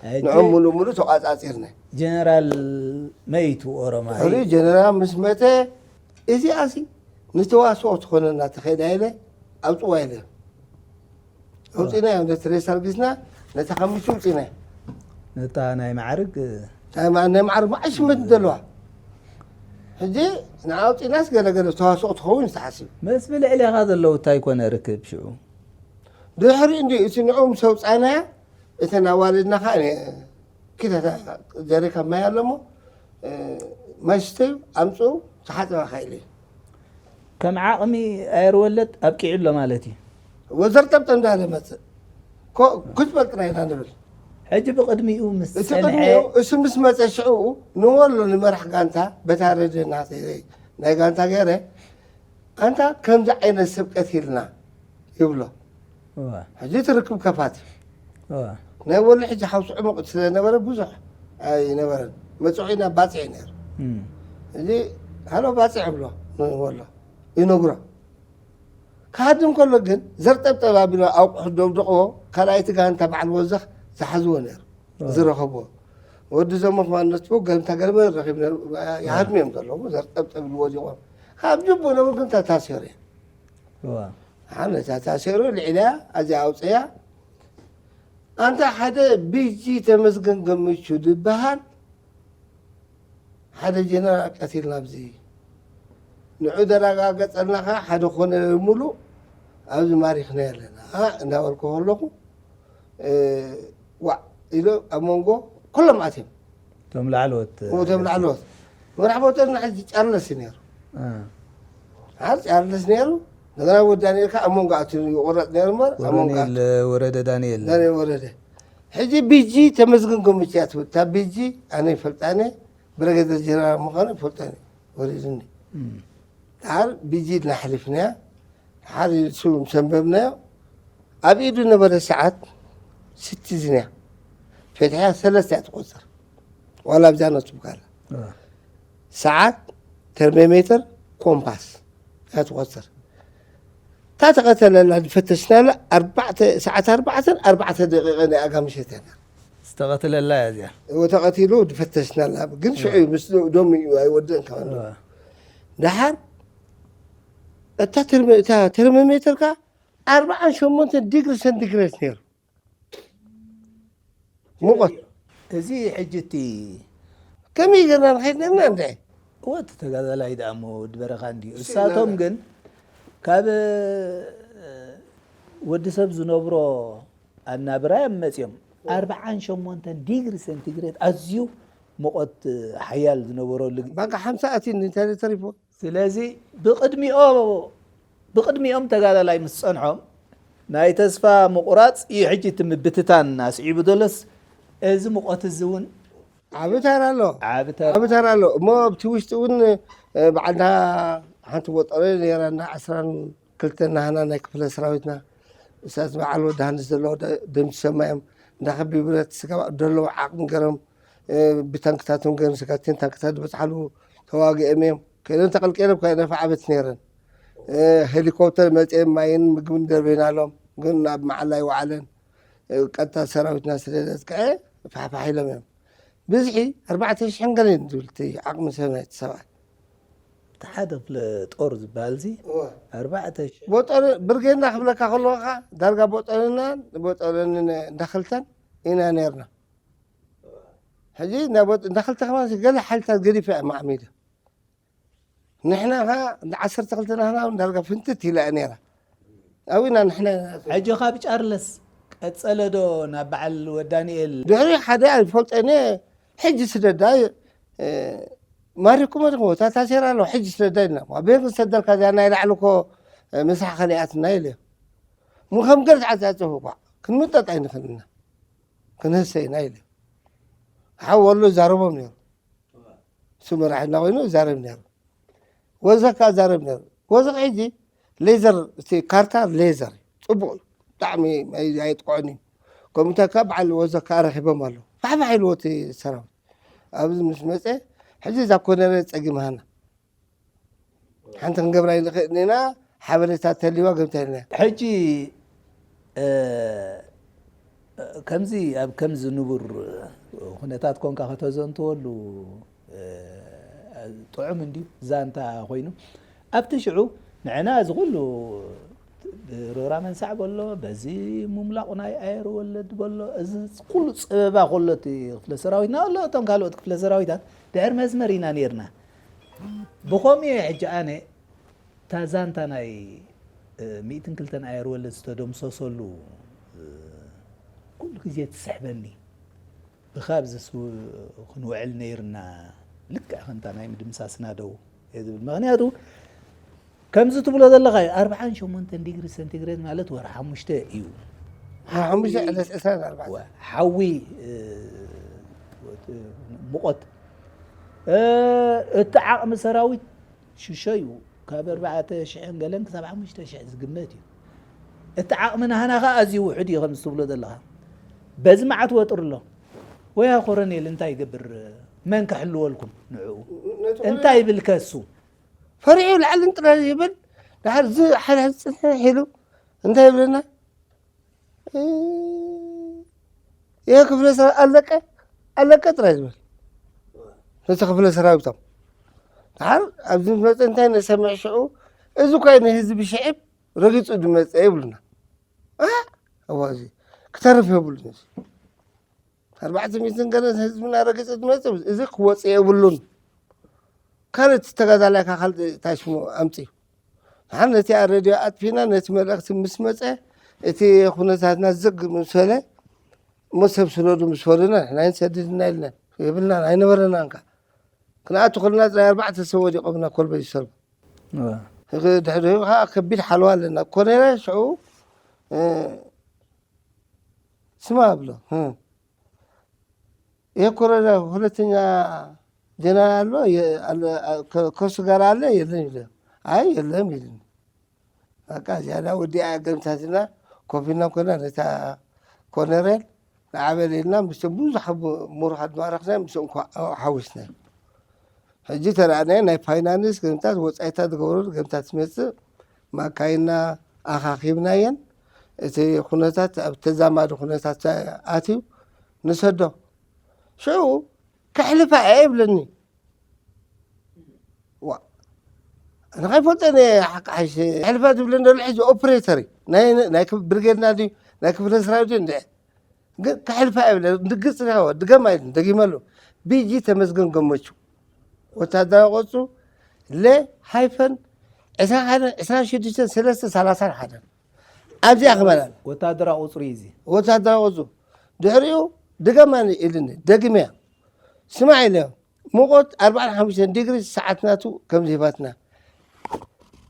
ሕጂ ንዖም ሙሉእ ሙሉእ ተቋፃፂርና ጀነራል መይቱ ኦሮማይ ሕሪ ጀነራል ምስ መተ እዚኣ ሲ ንተዋስኦ ትኾነና ተኸይዳ ኢለ ኣውፅዋ ኢለ ኣውፂና እዮም ነቲ ሬሳ ኣልጊስና ነቲ ሓሙሽተ ኣውፂና ነታ ናይ ማዕርግ ናይ ማ- ናይ ማዕርግ ማዓይ ሽመት ዘለዋ ሕጂ ንኣውፂናስ ገለገለ ተዋስኦ ትኸውን ዝተሓስብ ምስ ብልዕሌኻ ዘለዉ እንታይ ኮነ ርክብ ሽዑ ድሕሪ እንዲ እቲ ንዑ ምስ ኣውፃናያ እተን ኣዋልድና ከዓ ኪታታ ጀሪካ ማይ ኣለሞ ማይ ስተዩ ኣምፅኡ ተሓፅባ ካኢለ ከም ዓቕሚ ኣየር ወለድ ኣብቂዑ ኣሎ ማለት እዩ ወዘርጠብጠ እንዳለ መፅእ ኮ- ክትበል ጥራይ ኢና ንብል ሕጂ ብቅድሚኡ ምስ እቲ ፀንሐ ቅድሚኡ እሱ ምስ መፀ ሽዑ ንወሎ ንመራሕ ጋንታ በታ ረድዮ ናተይ ናይ ጋንታ ገይረ ኣንታ ከምዚ ዓይነት ሰብ ቀቲልና ይብሎ እዋ፣ ሕጂ ትርክብ ከፋት እዋ። ናይ ወሎ ሕጂ ሓውሲ ዕሙቕ ስለነበረ ብዙሕ ኣይነበረን መፅዑ ኢና ባፅዕ ነይሩ። እዚ ሃሎ ባፅዕ ብሎ ወሎ ይነግሮ። ክሃድም ከሎ ግን ዘርጠብጠብ ኣቢሉ ኣቑሑ ደብድቕዎ። ካልኣይቲ ጋንታ በዓል ወዘኽ ዝሓዝዎ ነይሩ ዝረኸብዎ። ወዲ ዘሞ ክማን ነትቡ ገምታ ገለመ ረኺብ ነይሩ። ይሃድሙ እዮም ዘለዉ። ዘርጠብጠብ ኢሉ ወዲቖም ካብ ጅቡ ነብር ግን ተታሲሩ እዩ። ሓነ ተታሲሩ ልዒልያ ኣዚኣ ኣውፅያ። ኣንታ ሓደ ቢጂ ተመስገን ገምቹ ዝበሃል ሓደ ጀነራል ቀቲልና ኣብዚ ንዑ ዘረጋገጸልና ከኣ ሓደ ኮነ ሙሉ ኣብዚ ማሪኽና ኣለና እንዳበልኩ ከለኹ ዋዕ ኢሎ ኣብ መንጎ ኩሎም ኣትዮም። እቶም ላዕለዎት እቶም ላዕለዎት መራሕ ቦተና ሕጂ ጫርለስ እዩ ነይሩ። ሓር ጫርለስ ነይሩ። እንደገና ወዲ ዳንኤል ከኣ ኣብ መንጎ ኣትዩ ይቑረጽ ነይሩ እምበር ኣብ መንጎ ወረኔል ወረደ ዳንኤል ዳንኤል ወረደ ሕጂ ቢጂ ተመስገን ገምቹ እያ ትብል። እታ ቢጂ ኣነ ይፈልጣ እየ። ብረገደር ጀነራል ምዃኑ ይፈልጦ እየ። ወሪዱኒ። ድሓር ቢጂ ኢልና ኣሕሊፍናያ። ድሓር ስሙ ምስ ኣንበብናዮ ኣብ ኢዱ ነበረ ሰዓት ሲቲዝን እያ። ፈትሕያ ሰለስተ እያ ትቆጽር። ዋላ ኣብዛ ነቱ ብካላ ሰዓት፣ ተርሞሜተር፣ ኮምፓስ እያ ትቆጽር። እታ ተቐተለላ ዝፈተሽናላ ኣርባዕተ ሰዓት ኣርባዕተን ኣርባዕተ ደቂቐን እያ ኣጋ ምሸት እያ ነይራ። ዝተቐተለላ እያ እዚኣ። እወ ተቐቲሉ ዝፈተሽናላ ግን ሽዑ እዩ ምስ ዶም እዩ ኣይወድእን ከበሉ። ድሓር እታ ተርሞ- እታ ተርሞሜተር ከኣ ኣርብዓን ሸሞንተን ዲግሪ ሰንቲግሬድ ነይሩ። ሙቐት እዚ ሕጂ እቲ ከመይ ገርና ንኸይድ ነርና እንደ ወቲ ተጋዳላይ ደኣ እሞ ወዲ በረኻ እንድዩ። እሳቶም ግን ካብ ወዲ ሰብ ዝነብሮ ኣናብራ እዮም መፅዮም። ኣርብዓን ሸሞንተን ዲግሪ ሴንቲግሬድ ኣዝዩ ሙቐት ሓያል ዝነበረሉ። ባንካ ሓምሳ ኣትዩኒ እንታይ ተሪፎ? ስለዚ ብቕድሚኦ ብቕድሚኦም ተጋዳላይ ምስ ጸንሖም ናይ ተስፋ ምቑራጽ እዩ ሕጂ እቲ ምብትታን ኣስዒቡ ዘሎስ እዚ ሙቐት እዚ እውን ዓቢ ተራ ኣሎ። ዓቢ ተራ። ዓቢ ተራ ኣሎ እሞ ኣብቲ ውሽጢ እውን እ፣ በዓልና ሓንቲ ወጠረ ነይራና ዓስራን ክልተን ናህና ናይ ክፍለ ሰራዊትና እሳት በዓል ወዲ ሃንስ ዘለዎ ደ- ደምሲሶማ እዮም። እንዳ ከቢ ብረት ስጋብ ደለዎ ዓቕሚ ገሮም እ፣ ብታንክታቶም ገይሮም ስጋቴን ታንክታት ዝበፅሓሉ ተዋጊኦም እዮም። ከይዶም ተቐልቀሎም ከይነፋ ዓበት ነይረን እ፣ ሄሊኮፕተር መፅኦም ማይን ምግብን ደርበናሎም ግን ናብ መዓላ ይወዓለን እ፣ ቀጥታ ሰራዊትና ስለ ዘጥቅዐ ፋሕፋሕ ኢሎም እዮም። ብዝሒ ኣርባዕተ ሽሕን ገለን ዝብል እቲ ዓቕሚ ሰብ ናይቲ ሰብኣይ። እቲ ሓደ ክፍለ ጦር ዝበሃል እዚ ኣርባዕተ ሽሕ ቦጠር ብርጌድና ክብለካ ከለኹ ከዓ ዳርጋ ቦጠርና ቦጠርን እንዳክልተን ኢና ነርና። ሕጂ እንዳክልተ ከማ ገለ ሓይልታት ገዲፈ እያ ማዕሚደ ንሕና ከዓ እንዳ ዓሰርተ ክልተ ናህና እውን ዳርጋ ፍንትት ኢላ እያ ነይራ። ኣብና ንሕና ኢና ሕጂ ካብ ጫርለስ ቀጸለ ዶ ናብ በዓል ወዳንኤል? ድሕሪ ሓደ ኣይፈልጠን እየ። ሕጂ ስደዳ እ፣ ማሪኩም ኣለኹ እታ ታሴራ ኣለዋ ሕጂ ስደዳ ኢልና። ኣበይ ክሰደልካ እዚኣ ናይ ላዕሊ እኮ እ፣ ምሳሕ ከሊኣትና ኢለ። ምኸም ገርዝ ዓጻጸፉ እኳ ክንምጠጥ ኣይንኽእልና። ክንህሰ ኢና ኢለ። ሓው ወሎ ይዛረቦም ነይሩ። እሱ መራሒ እናኮይኑ ይዛረብ ነይሩ። ወዘካ ዛረብ ነይሩ። ወዘካ ሕጂ ሌዘር እቲ ካርታ ሌዘር እዩ። ጽቡቕ እዩ። ብጣዕሚ ኣይ- ኣይጥቆዕን እዩ። ከምኡ እንታይ ካብ በዓል ወዘካ ረኺቦም ኣለዉ። ፋሕፋሕ ኢልዎ እቲ ሰራዊት ኣብዚ ምስ መፀ ሕጂ እዛ ኮነረ ፀጊምሃና ሓንቲ ክንገብራ ይንኽእል ኢና። ሓበሬታ ተልዋ ገምታ ኢልና ሕጂ ከምዚ ኣብ ከምዚ ንቡር ኩነታት ኮንካ ከተዘንትወሉ ጥዑም እንድዩ ዛንታ ኮይኑ ኣብቲ ሽዑ ንዕና እዚ ኩሉ ሮራ መንሳዕ በሎ በዚ ምምላቕ ናይ ኣየር ወለድ በሎ እዚ ኩሉ ፀበባ ከሎ እቲ ክፍለ ሰራዊትና ኣሎ እቶም ካልኦት ክፍለ ሰራዊታት ድሕር መስመር ኢና ነርና ብኸምኡ እየ ሕጂ ኣነ እታ ዛንታ ናይ ሚእትን ክልተን ኣየር ወለድ ዝተደምሰሰሉ ኩሉ ግዜ ትስሕበኒ ብኻብዚ ክንውዕል ነይርና ልክዕ ከምታ ናይ ምድምሳስና ደው እየ ዝብል ምክንያቱ ከምዚ ትብሎ ዘለኻ እዩ ኣርብዓን ሸሞንተን ዲግሪ ሰንቲግሬድ ማለት ወር ሓሙሽተ እዩ ሓሙሽተ ዕለት ዕስራን ኣርባዕተን ሓዊ ሙቐት እቲ ዓቕሚ ሰራዊት ሽሸ እዩ ካብ ኣርባዕተ ሽሕን ገለን ክሳብ ሓሙሽተ ሽሕ ዝግመት እዩ እቲ ዓቕሚ ናህና ኸዓ ኣዝዩ ውሑድ እዩ ከምዚ ትብሎ ዘለኻ በዚ መዓት ወጥር ኣሎ ወያ ኮረኔል እንታይ ይገብር መን ክሕልወልኩም ንዕኡ? እንታይ ይብል ከሱ? ፈሪዑ ላዕልን ጥራይ ይብል። ድሓር እዚ ሓድሕድ ጽንሕሕ ኢሉ እንታይ ይብለና? "እ፣ ይሄ ክፍለ ሰራ-፣ ኣለቀ፣ ኣለቀ" ጥራይ ዝብል። ነቲ ክፍለ ሰራዊቶም። ድሓር ኣብዚ መጸ እንታይ ነሰምዕ ሽዑ፣ "እዚ እኳ ንህዝቢ ሽዕብ ረጊጹ ዝመጸ" ይብሉና። እ፣ እዋ እዚ ክተርፍ የብሉን እዚ። ኣርባዕተ ሚእትን ገለ ህዝብና ረጊጹ ዝመጸ፣ እዚ ክወጽእ የብሉን። ካልእ እቲ ተጋዳላይ ካብ ካልእ እንታይ ሽሙ ኣምጽኡ። ንሓን ነቲ ሬድዮ ኣጥፊና፣ ነቲ መልእኽቲ ምስ መጸ፣ እቲ ኩነታትና ዝግ ምስ በለ፣ እሞ ሰብ ስደዱ ምስ በሉና፣ ንሕና ኣይንሰድድና ኢልና፣ የብልናን፣ ኣይነበረናን ከኣ። ክንኣቱ ከለና ጥራይ ኣርባዕተ ሰብ ወዲቖምና ኮልበ ይሰርቡ። እወ። ድሕሪኡ ከኣ ከቢድ ሓለዋ ኣለና። ኮነረ ሽዑ፣ እ፣ ስማ ኣብሎ፣ እ፣ ይሄ ኮረዳ ሁለተኛ ጀነራል ኣሎ፣ የ-፣ ኣሎ፣ ከ-፣ ከሱ ጋር አለ የለም ይለ። አይ የለም ይልን። በቃ ዝያዳ ወዲኣ ገምታትና ኮፊና ኮና ነታ ኮነሬል ንዓበል ኢልና ምስቶም ብዙሕ ቡ-፣ ምሩኻት ማረኽና ምስኦም ኮ-፣ ሓዊስና። ሕጂ ተረኣናዮ ናይ ፋይናንስ ገምታት ወጻኢታት ዝገብሩ ገምታት ትመጽእ ማካይና ኣኻኺብናየን። እቲ ኩነታት ኣብ ተዛማዲ ኩነታት ኣትዩ ንሰዶ። ሽዑ ከሕልፋ እየ ይብለኒ። ዋ፣ ኣነ ከይፈልጠን እየ ሓቂ ሓይሽ። ከሕልፋ ዝብለኒ ዘሎ ሕጂ ኦፕሬተር እዩ። ናይ፣ ናይ ክብ-፣ ብርጌድና ድዩ፣ ናይ ክፍለ ሰራዊት ድዩ እንድዒ። ግን ከሕልፋ እየ ይብለ። ድግጽ ዲኻ? ድገም ኣይልን፣ ደጊመሉ። ቢጂ ተመስገን ገመቹ። ወታደራዊ ቅጹ ለ ሃይፈን ዕስራን ሓደን፣ ዕስራን ሽዱሽተን፣ ሰለስተ፣ ሰላሳን ሓደን። ኣብዚኣ ክመላል። ወታደራዊ ቁጽሪ እዩ እዚ። ወታደራዊ ቁጽሪ። ድሕሪኡ ድገማ ኢልኒ፣ ደግመያ። ስማዕ ኢለዮ፣ ሙቐት ኣርባዓን ሓሙሽተን ዲግሪ ሰዓት ናቱ ከም ዝህባትና።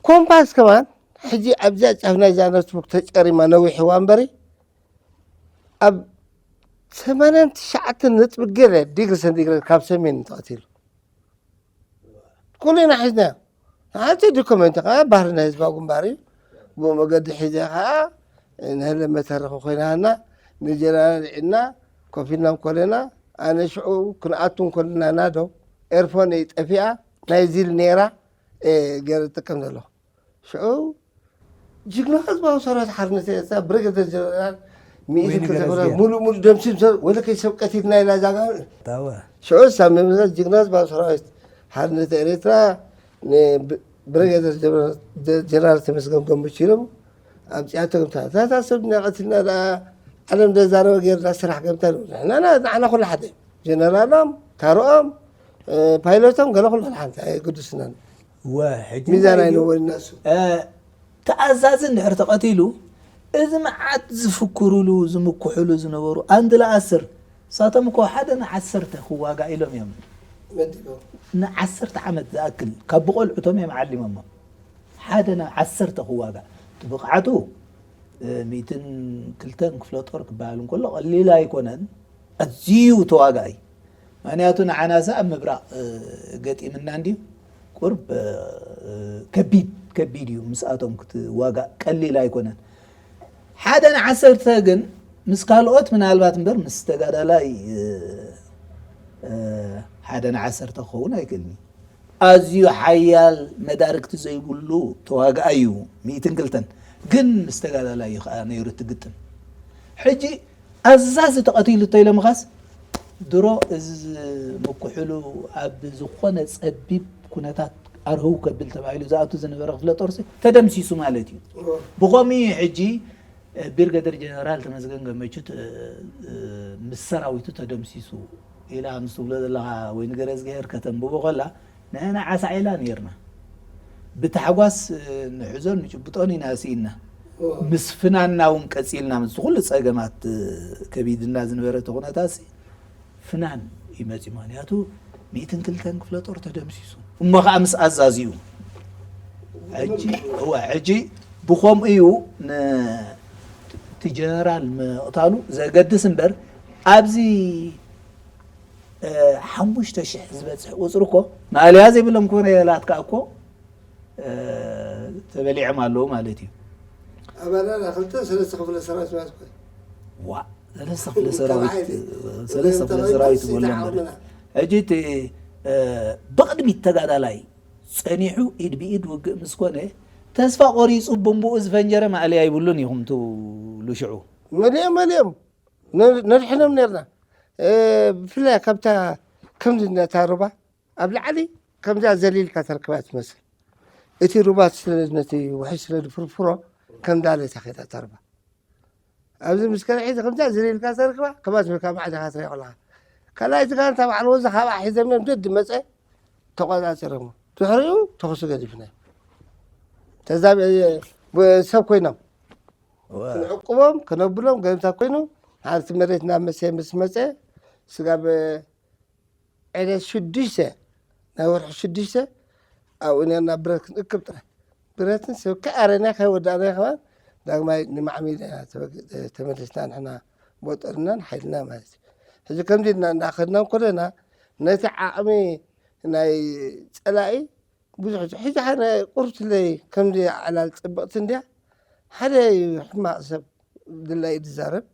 ኮምፓስ ከማን፣ ሕጂ ኣብዚኣ ጫፍ ናይዛ ኖትቡክ ተጨሪማ ነዊሕዋ እምበሪ፣ ኣብ ሰማንያን ትሽዓተን ነጥቢ ገለ ዲግሪ ሰንቲግሬድ ካብ ሰሜን ተቐቲሉ። ኩልና ሒዝናዮ። ሓንቲ ዶክመንት ከኣ ባህሪ ናይ ህዝባዊ ግንባር እዩ። ብኡ መገዲ ሒዘ ከኣ ንህለ መተርኺ ኮይናና፣ ንጀነራል ዒድና ኮፍ ኢልና እንኮለና፣ ኣነ ሽዑ ክንኣቱ እንኮለና ናዶ ኤርፎን እይ ጠፊኣ፣ ናይ ዚል ነይራ፣ እየ ገይረ ዝጥቀም ዘለኹ። ሽዑ ጅግና ህዝባዊ ሰራዊት ሓርነት ኤርትራ ብሪገደር ጀነራል ሚእቲ ወይኒ ክልተ ገረዝግሄር። ሙሉእ ሙሉእ ደምሲም ሰብ ወለከይ ሰብ ቀቲልና ኢላ ዛጋ። ታወ። ሽዑ ሳብ ምምስራት ጅግና ህዝባዊ ሰራዊት ሓርነት ኤርትራ ንብ-፣ ብሪገደር ጀነራል፣ ጀ-፣ ጀነራል ተመስገን ገምቹ ኢሎም ኣብጺኣቶ ገምታ። እታ፣ እታ ሰብ ንቀቲልና ደኣ ዓለም ዘዛረበ ጌርና ስራሕ ገምታ ንብል። ንሕና ና-፣ ንዓና ኩሉ ሓደ እዩ። ጀነራሎም፣ ታሮኦም፣ እ፣ ፓይሎቶም ገለ ኩሉ ሓደ ሓንቲ ኣየገድስናን። ወ፣ ሕጂ ሚዛን እንታይ እዩ? ኣይነበረና እሱ። እ፣ ተኣዛዚ እንድሕር ተቐቲሉ፣ እዚ መዓት ዝፍክሩሉ፣ ዝምኩሑሉ ዝነበሩ ኣንድላ ኣስር፣ ንሳቶም እኮ ሓደ ንዓሰርተ ክዋጋእ ኢሎም እዮም። መዲቦም። ንዓሰርተ ዓመት ዝኣክል ካብ ብቆልዑቶም እዮም ዓሊሞሞ። ሓደ ንዓሰርተ ክዋጋእ። እቲ ብቕዓቱ፣ እ፣ ሚእትን ክልተን ክፍለ ጦር ክበሃል እንከሎ ቀሊል ኣይኮነን። ኣዝዩ ተዋጋኢ። ምኽንያቱ ንዓናሰ ኣብ ምብራቕ፣ እ፣ ገጢምና እንድዩ። ቁርብ፣ እ፣ ከቢድ፣ ከቢድ እዩ። ምስኣቶም ክትዋጋእ ቀሊል ኣይኮነን። ሓደ ንዓሰርተ ግን ምስ ካልኦት ምናልባት እምበር ምስ ተጋዳላይ፣ እ፣ እ፣ ሓደ ንዓሰርተ ክኸውን ኣይክእልን እዩ። ኣዝዩ ሓያል መዳርግቲ ዘይብሉ ተዋጋኣይ እዩ፣ ሚእትን ክልተን። ግን ምስ ተጋዳላይ እዩ ከኣ ነይሩ እቲ ግጥም። ሕጂ ኣዛዚ ተቐቲሉ እንተኢሎምኻስ፣ ድሮ እዚ ምኩሕሉ ኣብ ዝኾነ ጸቢብ ኩነታት ኣርህው ከብል ተባሂሉ ዝኣቱ ዝነበረ ክፍለ ጦርሲ ተደምሲሱ ማለት እዩ። እዎ። ብኸምኡ እዩ ሕጂ ብርገደር ጀነራል ተመስገን ገመቹ ተ-፣ እ፣ ምስ ሰራዊቱ ተደምሲሱ ኢላ ምስ ትብሎ ዘለኻ ወይ ንገረዝግሄር ከተንብቦ ከላ፣ ንሕና ዓሳዒላ ነይርና። ብታሕጓስ፣ እ፣ ንሕዞን ንጭብጦን ኢና ስኢንና። ኦ። ምስ ፍናንና እውን ቀጺልና፣ ምስቲ ኩሉ ጸገማት፣ እ፣ ከቢድና ዝነበረ እቲ ኩነታትሲ፣ ፍናን እዩ መጺኡ። ምኽንያቱ ሚእትን ክልተን ክፍለ ጦር ተደምሲሱ። እሞ ኸዓ ምስ ኣዛዚኡ። ሕጂ፣ እወ፣ ሕጂ ብኸምኡ እዩ ን-፣ እቲ ጀነራል ምቕታሉ ዘገድስ እምበር፣ ኣብዚ፣ እ፣ ሓሙሽተ ሽሕ ዝበጽሕ ቁጽሪ እኮ ማእለያ ዘይብሎም ኮሎኔላት ከኣ እኮ፣ እ፣ ተበሊዖም ኣለዉ ማለት እዩ። ኣባላና ክልተ ሰለስተ ክፍለ ሰራዊት ማለት እኮ እዩ። ዋ፣ ሰለስተ ክፍለ ሰራዊት፣ ተባሂሉ። ሰለስተ ክፍለ ሰራዊት ተባሂሉ። በሎም። ተዓቕምና። ሕጂ እቲ ብቕድሚት ተጋዳላይ ጸኒሑ ኢድ ብኢድ ውግእ ምስ ኮነ፣ ተስፋ ቆሪጹ ብንቡኡ ዝፈንጀረ ማእለያ ይብሉን ኢኹም ትብሉ ሽዑ። መሊኦም መሊኦም ነድሕኖም ነርና። ብፍላይ ካብታ ከምዚ ነታ ሩባ ኣብ ላዕሊ ከምዛ ዘሊልካ ተርክባ ትመስል። እቲ ሩባ ስለ ነቲ ውሒ ስለ ዝፍርፍሮ ከም ዳሌታ ከይዳ ተርባ ኣብዚ ምስ ከርሒ ከምዛ ዝሪልካ ዘርክባ ከማት ብካ ባዕልኻ ትሪኦ ኣለኻ። ካልኣይቲ ጋንታ ባዕሉ ወዚ ካብኣ ሒዘም እዮም ደድ መፀ ተቆፃፂሮም ድሕሪኡ ተኽሱ ገዲፍና ተዛብ ሰብ ኮይኖም ክንዕቅቦም ክነብሎም ገንታ ኮይኑ ሓንቲ መሬት ናብ መሰ ምስ መፀ ስጋብ ዕለት ሽዱሽተ ናይ ወርሒ ሽዱሽተ ኣብኡ ነርና ብረት ክንእክብ ጥራይ ብረትን ሰብ ከኣረና ከይወዳእና ከማን ዳግማይ ንማዕሚድ ተመለስና ንሕና ቦጠርናን ሓይልና ማለት እዩ። ሕዚ ከምዚ ኢልና እንዳኸድና እንኮለና ነቲ ዓቕሚ ናይ ፀላኢ ብዙሕ ሕጂ ሓደ ቁርትለይ ከምዚ ዕላል ፅብቕቲ እንድያ ሓደ ሕማቕ ሰብ ድላይ ዝዛረብ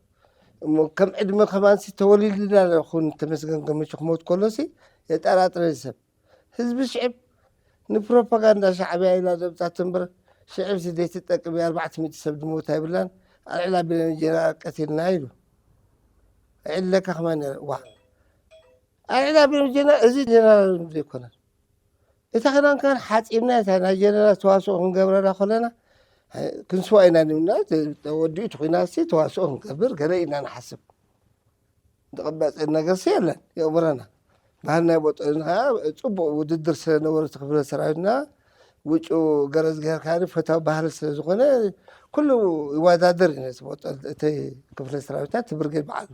እሞ ከም ዕድመ ከማንሲ ተወሊድና ኩን ተመስገን ገመቹ ክሞት ከሎሲ የጠራጥረ ሰብ ህዝቢ ሽዕብ ንፕሮፓጋንዳ ሻዕብያ ኢላ ደብጻት እምበር ሽዕብ ሲ ዘይትጠቅም ኣርባዕተ ሚእቲ ሰብ ድሞት ኣይብላን ኣልዕላ ቢለን ጀነራል ቀቲልና ኢሉ ዕለካ ከማን ዋ ኣልዕላ ቢለን ጀነራል እዚ ጀነራል ዘይኮነን እታ ክዳንካን ሓፂብና እታ ናይ ጀነራል ተዋስኦ ክንገብረላ ከለና ክንስዋ ኢና ንብና ወዲኡ እቲ ኩናት ተዋስኦ ክንገብር ገለ ኢና ንሓስብ ዝቕበፀ ነገር ሲ የለን የእምረና ባህል ናይ ቦጦ ከዓ ፅቡቅ ውድድር ስለነበረ እቲ ክፍለ ሰራዊትና ውጩ ገረዝ ገርካ ፈታዊ ባህል ስለዝኮነ ኩሉ ይወዳደር እዩ ነቲ ቦጦ እቲ ክፍለ ሰራዊትና እቲ ብርጌድ በዓሉ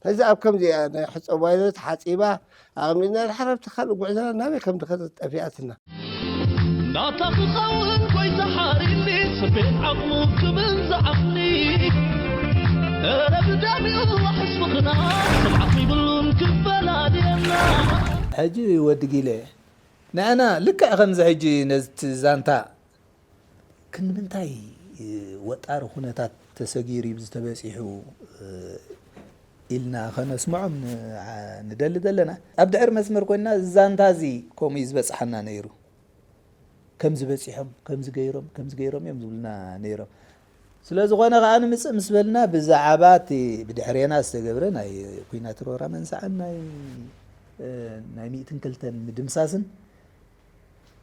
ሕዚ ኣብ ከምዚኣ ናይ ሕፀ ባይነት ሓፂባ ኣቕሚጥና ድሓር ኣብቲ ካልእ ጉዕዞና ናበይ ከም ድኸደት ጠፊኣትና። ናታ ክኸውን ጎይታ ሓሪኒ ስቤት ዓቕሙ ክብል ዝዓቕኒ ኧረ ብዳሚኡ ዋሕስ ፍቕርና ስምዓት ይብሉን ክፈላልየና። ሕጂ ወዲ ጊለ ንኣና ልክዕ ከምዚ ሕጂ ነቲ ዛንታ ክንምንታይ ወጣሪ ኩነታት ተሰጊሩ እዩ ዝተበፂሑ ኢልና ከነስምዖም ንደሊ ዘለና ኣብ ድሕር መስመር ኮይና ዛንታ እዚ ከምኡ እዩ ዝበፅሓና ነይሩ ከምዚ በፂሖም ከምዚ ገይሮም ከምዚ ገይሮም እዮም ዝብሉና ነይሮም ስለዝኾነ ከዓ ንምፅእ ምስ በልና ብዛዕባ እቲ ብድሕሬና ዝተገብረ ናይ ኩናት ሮራ መንሳዕን ናይ ናይ ሚእትን ክልተን ምድምሳስን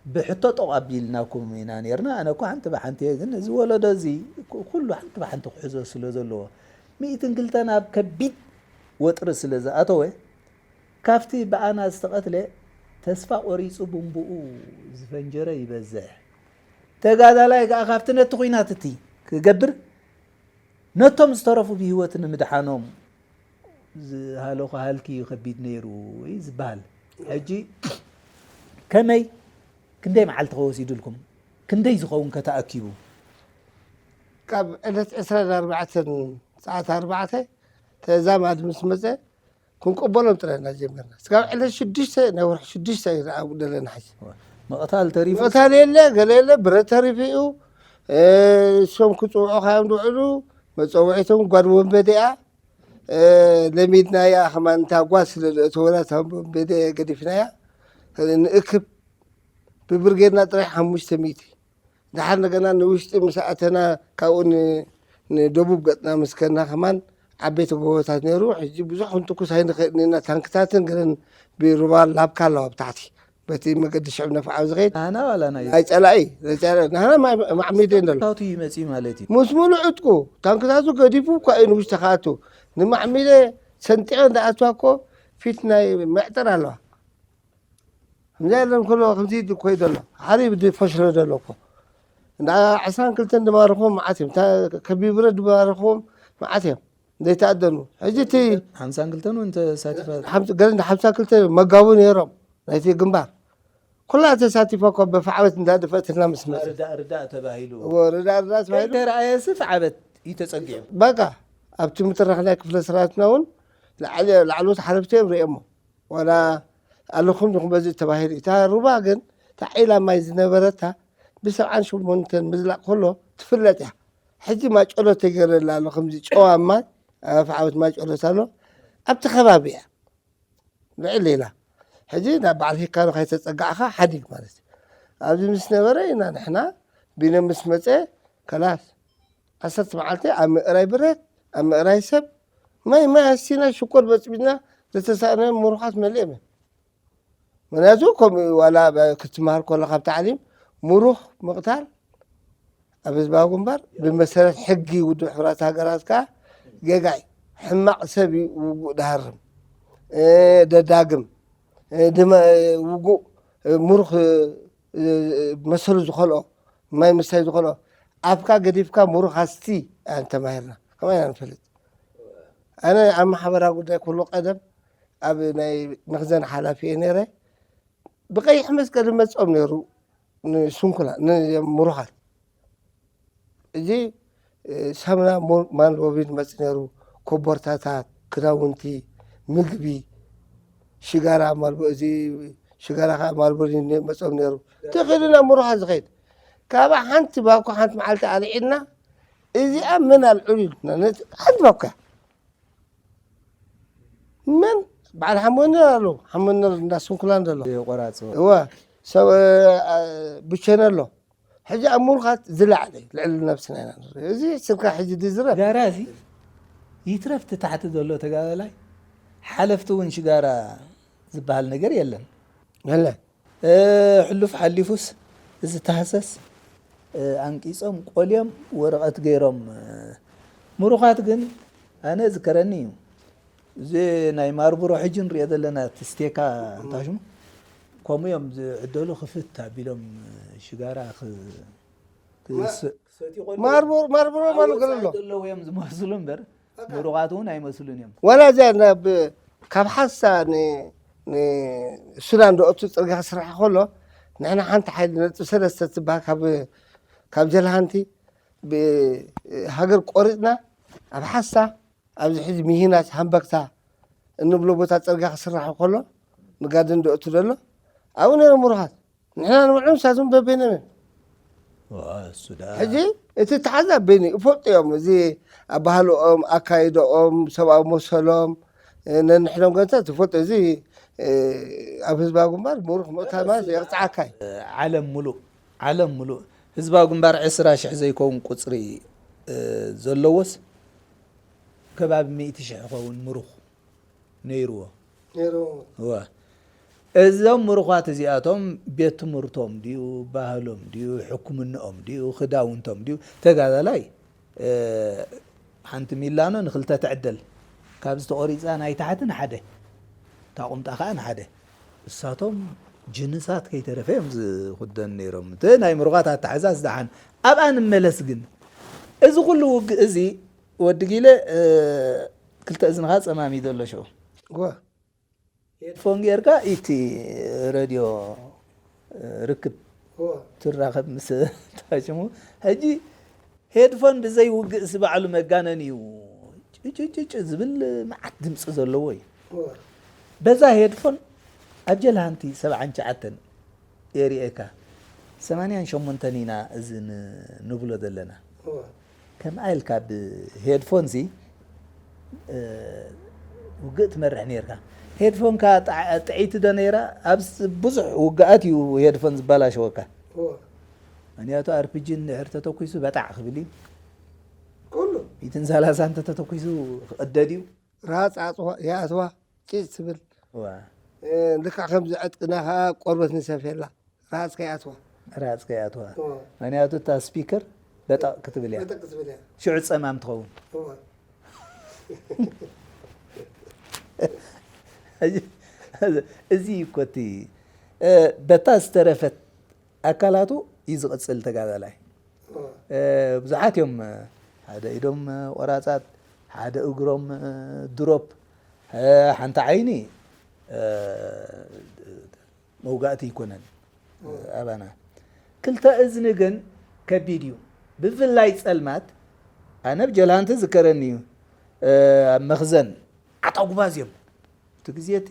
ብሕቶ ጠቕ ኣቢልናኩም ኢና ነርና። ኣነ እኮ ሓንቲ ብሓንቲ እየ፣ ግን እዚ ወለዶ እዚ ኩሉ ሓንቲ ብሓንቲ ክሕዞ ስለ ዘለዎ ሚእትን ክልተን ኣብ ከቢድ ወጥሪ ስለ ዝኣተወ ካብቲ ብኣና ዝተቐትለ ተስፋ ቆሪፁ ብንቡኡ ዝፈንጀረ ይበዝሕ። ተጋዳላይ ከዓ ካብቲ ነቲ ኹናት እቲ ክገብር ነቶም ዝተረፉ ብህይወት ንምድሓኖም ዝሃለኹ ሃልኪ እዩ ከቢድ ነይሩ እዩ ዝበሃል። ሕጂ ከመይ ክንደይ መዓልቲ ከወሲዱልኩም ክንደይ ዝኸውን ከተኣኪቡ? ካብ ዕለት ዕስራን ኣርባዕተን ሰዓት ኣርባዕተ ተዛማዲ ምስ መፀ ክንቅበሎም ጥራይ ኢና ጀመርና። ስጋብ ዕለት ሽዱሽተ ናይ ወርሒ ሽዱሽተ ኢና ኣብኡ ዘለና ሕጂ። ምቕታል ተሪፉ? ምቕታል የለ፣ ገለ የለ፣ ብረት ተሪፉ እዩ። እሶም ክፅውዑኻ እዮም ዝውዕሉ። መፀውዒቶም ጓድ ወንበዴ እያ። ለሚድናያ ከማን እታ ጓል ስለ ዘእተወላ እታ ወንበዴ ገዲፍናያ። ንእክብ ብብርጌድና ጥራይ ሓሙሽተ ሚእቲ። ደሓር እንደገና ንውሽጢ ምስ ኣተና ካብኡ ንደቡብ ገፅና ምስ ከድና ከማን ዓበይቲ ጎቦታት ነይሩ። ሕጂ ብዙሕ ክንትኩስ ኣይንኽእልን ኢና። ታንክታትን ገለን ብሩባ ላብካ ኣለዋ ኣብ ታሕቲ። በቲ መገዲ ሽዕብ ነፍዓብ ዝኸይድ ኣና ዋላ ናይ ናይ ፀላኢ ናይ ፀላኢ ናህና ማዕሚደ እንደሎ ታቱ ይመፂ ማለት እዩ። ምስ ሙሉ ዕጥቁ ታንክታቱ ገዲፉ እኳ እዩ ንውሽጢ ክኣቱ ንማዕሚደ ሰንጢቐ እንዳኣትዋ እኮ ፊት ናይ መዕጠር ኣለዋ። ከምዚ ኢለን ከሎ ከምዚ ኮይኑ ዘሎ ሓደ ብድፈሽረ ዘሎ እኮ እንዳ ዕስራን ክልተን ድማርኹም መዓት እዮም። ከቢብረ ድማርኹም መዓት እዮም ዘይተኣደኑ። ሕጂ እቲ ሓምሳን ክልተን እውን ተሳቲፋ ሓምሳ- ገለ እንዳ ሓምሳ ክልተ መጋቡ ነይሮም ናይቲ ግንባር ኩላ ተሳቲፋ እኮ በፋዕበት እንዳደፈእትና ምስ መፅእ ርዳእ ርዳእ ተባሂሉ እዎ፣ ርዳእ ርዳእ ተባሂሉ። ከይተረኣየ ስፍ ዓበት እዩ ተፀጊዑ። በቃ ኣብቲ ምትራኽ ናይ ክፍለ ሰራዊትና እውን ላዕሊ- ላዕለዎት ሓለፍቲ እዮም ርእዮሞ ዋላ ኣለኹም ዲኹም በዚ ተባሂሉ እዩ። እታ ሩባ ግን እታ ዒላ ማይ ዝነበረታ ብሰብዓን ሸሞንተን ምዝላቕ ከሎ ትፍለጥ እያ። ሕጂ ማጨሎ ተገይረላ ኣሎ ከምዚ ጨዋ ማይ ኣፍ ዓወት ማጨሎት ኣሎ ኣብቲ ከባቢ እያ ልዕል ኢላ ሕጂ ናብ በዓል ሂካኖ ከይተጸጋዕካ ሓዲግ ማለት እዩ። ኣብዚ ምስ ነበረ ኢና ንሕና፣ ቢኖ ምስ መጸ፣ ከላስ፣ ዓሰርተ መዓልቲ ኣብ ምእራይ ብረት፣ ኣብ ምእራይ ሰብ፣ ማይ፣ ማይ ኣስቲና፣ ሽኮር በጽቢና፣ ዝተሳእነ ምሩኻት መሊኦም እዮም። ምክንያቱ ከምኡ እዩ፣ ዋላ ብ-፣ ክትመሃር ከለኻ ኣብ ታዕሊም፣ ምሩኽ ምቕታል ኣብ ህዝባዊ ግንባር ብመሰረት ሕጊ ውድብ ሕቡራት ሃገራት ከኣ ጌጋ እዩ። ሕማቕ ሰብ እዩ ውጉእ ድሃርም፣ እ፣ ደዳግም፣ እ፣ ድመ-፣ ውጉእ፣ እ፣ ምሩኽ፣ እ፣ እ፣ መሰሉ ዝኸልኦ፣ ማይ ምስታይ ዝኸልኦ፣ ኣፍካ ገዲፍካ ምሩኽ ኣስቲ ኣይንተማሂርና። ከማይ ኢና ንፈልጥ። ኣነ ኣብ ማሕበራዊ ጉዳይ ኩሉ ቀደም ኣብ ናይ መኽዘን ሓላፊ እየ ነይረ። ብቀይሕ መስቀል ይመጾም ነይሩ ንስንኩላ፣ ንምሩኻት። እዚ፣ እ፣ ሳሙና ሞ-፣ ማልቦ ይመጽእ ነይሩ፣ ኮቦርታታት፣ ክዳውንቲ፣ ምግቢ፣ ሽጋራ ማልቦ፣ እዚ ሽጋራ ከኣ ማልቦ ይመጾም ነይሩ። ተኺሉ ናብ ምሩኻት ዝኸይድ። ካብኣ ሓንቲ ባኮ ሓንቲ መዓልቲ ኣልዒልና፣ እዚኣ መን ኣልዕሉ ኢሉና፣ ነቲ ሓንቲ ባኮ እያ። መን? በዓል ሓሞነር ኣሎ፣ ሓሞነር እንዳ ስንኩላን ዘሎ። ቆራጽ። እወ፣ ሰብ፣ እ፣ ብቸነ ኣሎ። ሕጂ ኣብ ምሩኻት ዝለዓለ ልዕሊ ነብስና ኢና ንርኢ። እዚ ስልካ ሕጂ ድዝረብ። ሽጋራ እዚ ይትረፍ እቲ ታሕቲ ዘሎ ተጋዳላይ፣ ሓለፍቲ እውን ሽጋራ ዝበሃል ነገር የለን። የለን። እ፣ ሕሉፍ ሓሊፉስ እዚ ታህሰስ፣ እ፣ ኣንቂጾም ቆልዮም ወረቐት ገይሮም፣ እ፣ ምሩኻት ግን ኣነ ዝከረኒ እዩ። እዚ ናይ ማርቡሮ ሕጂ ንሪኦ ዘለና እቲ ስቴካ እንታይ ሽሙ? ከምኡ እዮም ዝዕደሉ ክፍት ኣቢሎም ሽጋራ ክ-፣ ማ-፣ ክስ-፣ ክሰትዩ ከለዉ ማርቡሮ፣ ማርቡሮ ኣብ ማለት ወጻኢ ገለሎ። ዘለዉ እዮም ዝመስሉ እምበር፣ ኣካ። ምሩቓት እውን ኣይመስሉን እዮም። ዋላ እዚኣ ናብ፣ ካብ ሓሳ ን-፣ ንሱዳን ዝኣቱ ጽርግያ ክስራሕ ከሎ፣ ንሕና ሓንቲ ሓይሊ ነጥቢ ሰለስተ ትበሃል ካብ፣ ካብ ጀልሃንቲ ብ-፣ ሃገር ቆሪጽና ኣብ ሓሳ ኣብዚ ሕዚ ምሂናስ ሃምበክታ እንብሎ ቦታ ጽርግያ ክስራሕ ከሎ፣ ንጋድን ዝኣቱ ዘሎ ኣብኡ ነይሮም ምሩኻት። ንሕና ንውዕሉ ንሳቶም በበይኖም እዮም። ዋ፣ እሱ ደኣ ሕጂ እቲ ተሓዛ በይኑ ይፈልጡ እዮም። እዚ ኣባህልኦም፣ ኣካይደኦም፣ ሰብኣዊ መሰሎም፣ እ፣ ነንሕዶም ገንዘብ ትፈልጡ። እዚ፣ እ፣ ኣብ ህዝባዊ ግንባር ምሩኽ ምእካል ማለት የቕጽዓካ እዩ። ዓለም ሙሉእ፣ ዓለም ሙሉእ ህዝባዊ ግንባር ዕስራ ሽሕ ዘይከውን ቁጽሪ፣ እ፣ ዘለዎስ ከባቢ ሚእቲ ሽሕ ይኸውን ምሩኽ ነይርዎ። ነይርዎ። እወ። እዞም ምሩኻት እዚኣቶም ቤት ትምህርቶም ድዩ፣ ባህሎም ድዩ፣ ሕክምንኦም ድዩ፣ ክዳውንቶም ድዩ፣ ተጋዳላይ፣ እ፣ ሓንቲ ሚላኖ ንኽልተ ትዕደል። ካብዚ ተቖሪጻ ናይ ታሕቲ ንሓደ፣ እታ ቁምጣ ኸኣ ንሓደ። እሳቶም ጅንሳት ከይተረፈ እዮም ዝኹደኑ ነይሮም። እቲ ናይ ምሩኻት ኣተሓሕዛስ ደሓን። ኣብኣ ንመለስ ግን፣ እዚ ኩሉ ውግእ እዚ ወዲ ጊለ፣ እ፣ ክልተ እዝንኻ ጸማሚዱ ኣሎ ሽዑ። እወ። ሄድፎን ጌርካ ኢቲ ረድዮ፣ እ፣ ርክብ እወ። ትራኸብ ምስ ታሽሙ። ሕጂ ሄድፎን ብዘይ ውግእሲ ባዕሉ መጋነን እዩ። ጭጭጭጭ ዝብል መዓት ድምፂ ዘለዎ እዩ። እወ። በዛ ሄድፎን ኣብ ጀልሃንቲ ሰብዓን ትሽዓተን የርእየካ። ሰማንያን ሸሞንተን ኢና እዚ ን-፣ ንብሎ ዘለና። እወ። ከምኣ ኢልካ ብሄድፎን ሲ፣ እ፣ ውግእ ትመርሕ ነይርካ። ሄድፎንካ ጥዓ-፣ ጥዕይቲ ዶ ነይራ? ኣብ ስ-፣ ብዙሕ ውግኣት እዩ ሄድፎን ዝበላሸወካ። እወ። ምክንያቱ ኣር ፒ ጂ እንድሕር ተተኩሱ በጣዕ ክብል እዩ። ኩሉ። ሚእትን ሰላሳን እንተተተኩሱ ክቕደድ እዩ። ራጽ ኣጽዋ-፣ ይኣትዋ፣ ጭጭ ትብል። እዋ። እ፣ ልክዕ ከምዚ ዕጥቅና ኸኣ ቆርበት ንሰፍየላ። ራጽ ከይኣትዋ። ራጽ ከይኣትዋ። እዋ። ምክንያቱ እታ ስፒከር በጠቕ ክትብል እያ። በጠቕ ክትብል እያ። ሽዑ ጸማም ትኸውን። እዋ። እዚ እኮ እቲ፣ እ፣ በታ ዝተረፈት ኣካላቱ እዩ ዝቕጽል ተጋዳላይ። እዋ። እ፣ ብዙሓት እዮም፣ ሓደ ኢዶም ቆራጻት፣ ሓደ እግሮም ድሮፕ፣ እ፣ ሓንቲ ዓይኒ፣ እ፣ መውጋእቲ ኣይኮነን። እዋ። ኣባና ክልተ እዝኒ ግን ከቢድ እዩ። ብፍላይ ጸልማት፣ ኣነ ብ ጀልሃንቲ ዝከረኒ እዩ። እ፣ ኣብ መኽዘን ዓጣ ጉባዝ እዮም። እቲ ግዜ እቲ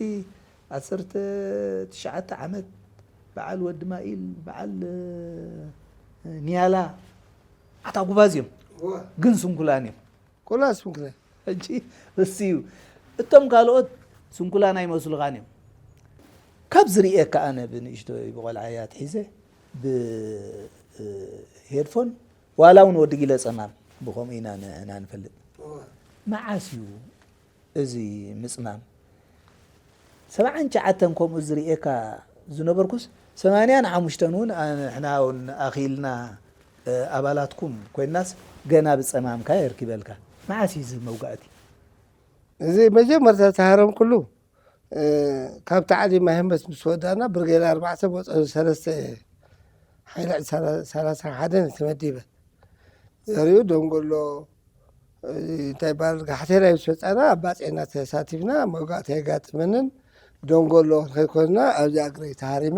ዓሰርተ ትሽዓተ ዓመት በዓል ወዲ ማኢል፣ በዓል፣ እ፣ ኒያላ፣ ዓታ ጉባዝ እዮም። እዋ። ግን ስንኩላን እዮም። ኩላ ስንኩላን። ሕጂ እሱ እዩ። እቶም ካልኦት ስንኩላን ኣይመስሉኻን እዮም። ካብ ዝርእየካ ኣነ ብንእሽቶይ ብቆልዓ እያ ትሒዘ ብሄድፎን ዋላ እውን ወዲ ጊለ ጸማም ብኸምኡ ኢና ንሕና ንፈልጥ። መዓስ እዩ እዚ ምጽማም? ሰብዓን ትሽዓተን ከምኡ ዝርእየካ ዝነበርኩስ ሰማንያን ሓሙሽተን እውን ንሕና እውን ኣኺልና ኣባላትኩም ኮይናስ ገና ብጸማምካ የርኪበልካ። መዓስ እዩ እዚ መውጋእቲ? እዚ መጀመርታ ተሃረምኩሉ ካብ ታዕሊም ኣህመስ ምስ ወዳና ብርጌድ ኣርባዕተ ቦፀ ሰለስተ ሓይሊ ሰላሳ ሓደን ተመዲበ ዘሪኡ ደንጎሎ እንታይ ባል ጋሕቴላይ ምስ ወፃና ኣብ ባፅዕና ተሳቲፍና መውጋእቲ ኣይጋጥመንን። ደንጎሎ ከይኮንና ኣብዚ ኣግረይ ተሃሪመ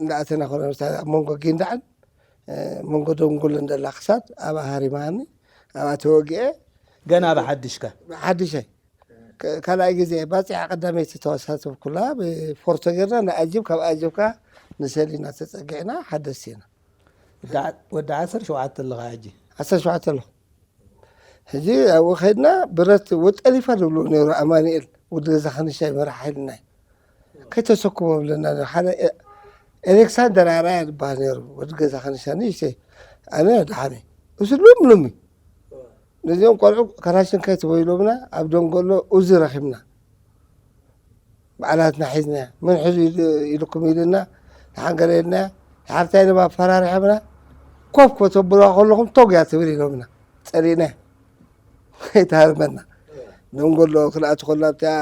እንዳኣተና ኮነ ኣብ መንጎ ጊንዳዕን መንጎ ደንጎሎ እንደላ ክሳድ ኣብኣ ሃሪማኒ ኣብኣ ተወጊአ ገና ብሓድሽካ ሓድሸይ ካልኣይ ግዜ ባፂዓ ቀዳመይቲ ተሳተፍኩላ ብፎርቶ ጌርና ንኣጅብ ካብ ኣጅብካ ንሰሊና ተፀጊዕና ሓደስቲ ኢና። ወዲ ዓሰርተ ሸውዓተ ኣለኻ ሕጂ? ዓሰርተ ሸውዓተ ኣለኹ። ሕጂ ኣብኡ ከድና ብረት ወጠሊፋ ዝብልዎ ነይሩ ኣማኒኤል ወዲ ገዛ ከንሻይ መራሕ ሓይልና እዩ። ከይተሰክሞ ብለና ሓደ ኤሌክሳንደር ኣርኣያ ዝበሃል ነይሩ ወዲ ገዛ ከንሻ ንእሽተይ ኣነ ደሓነ እሱ ሉም ሉም ነዚኦም ቆልዑ ካላሽንካይ ትበይሎምና ኣብ ደንጎሎ ኡዚ ረኺብና በዓላትና ሒዝና ምን ሕዙ ኢልኩም ኢልና ተሓንገረልና ሓርታይ ድማ ኣፈራሪሖምና ኮፍ ከተብልዋ ከለኹም ቶግ እያ ትብል ኢሎምና ጸሊእና ይተሃርመና ደንጎሎ ክልኣቲ ከሎ ኣብቲኣ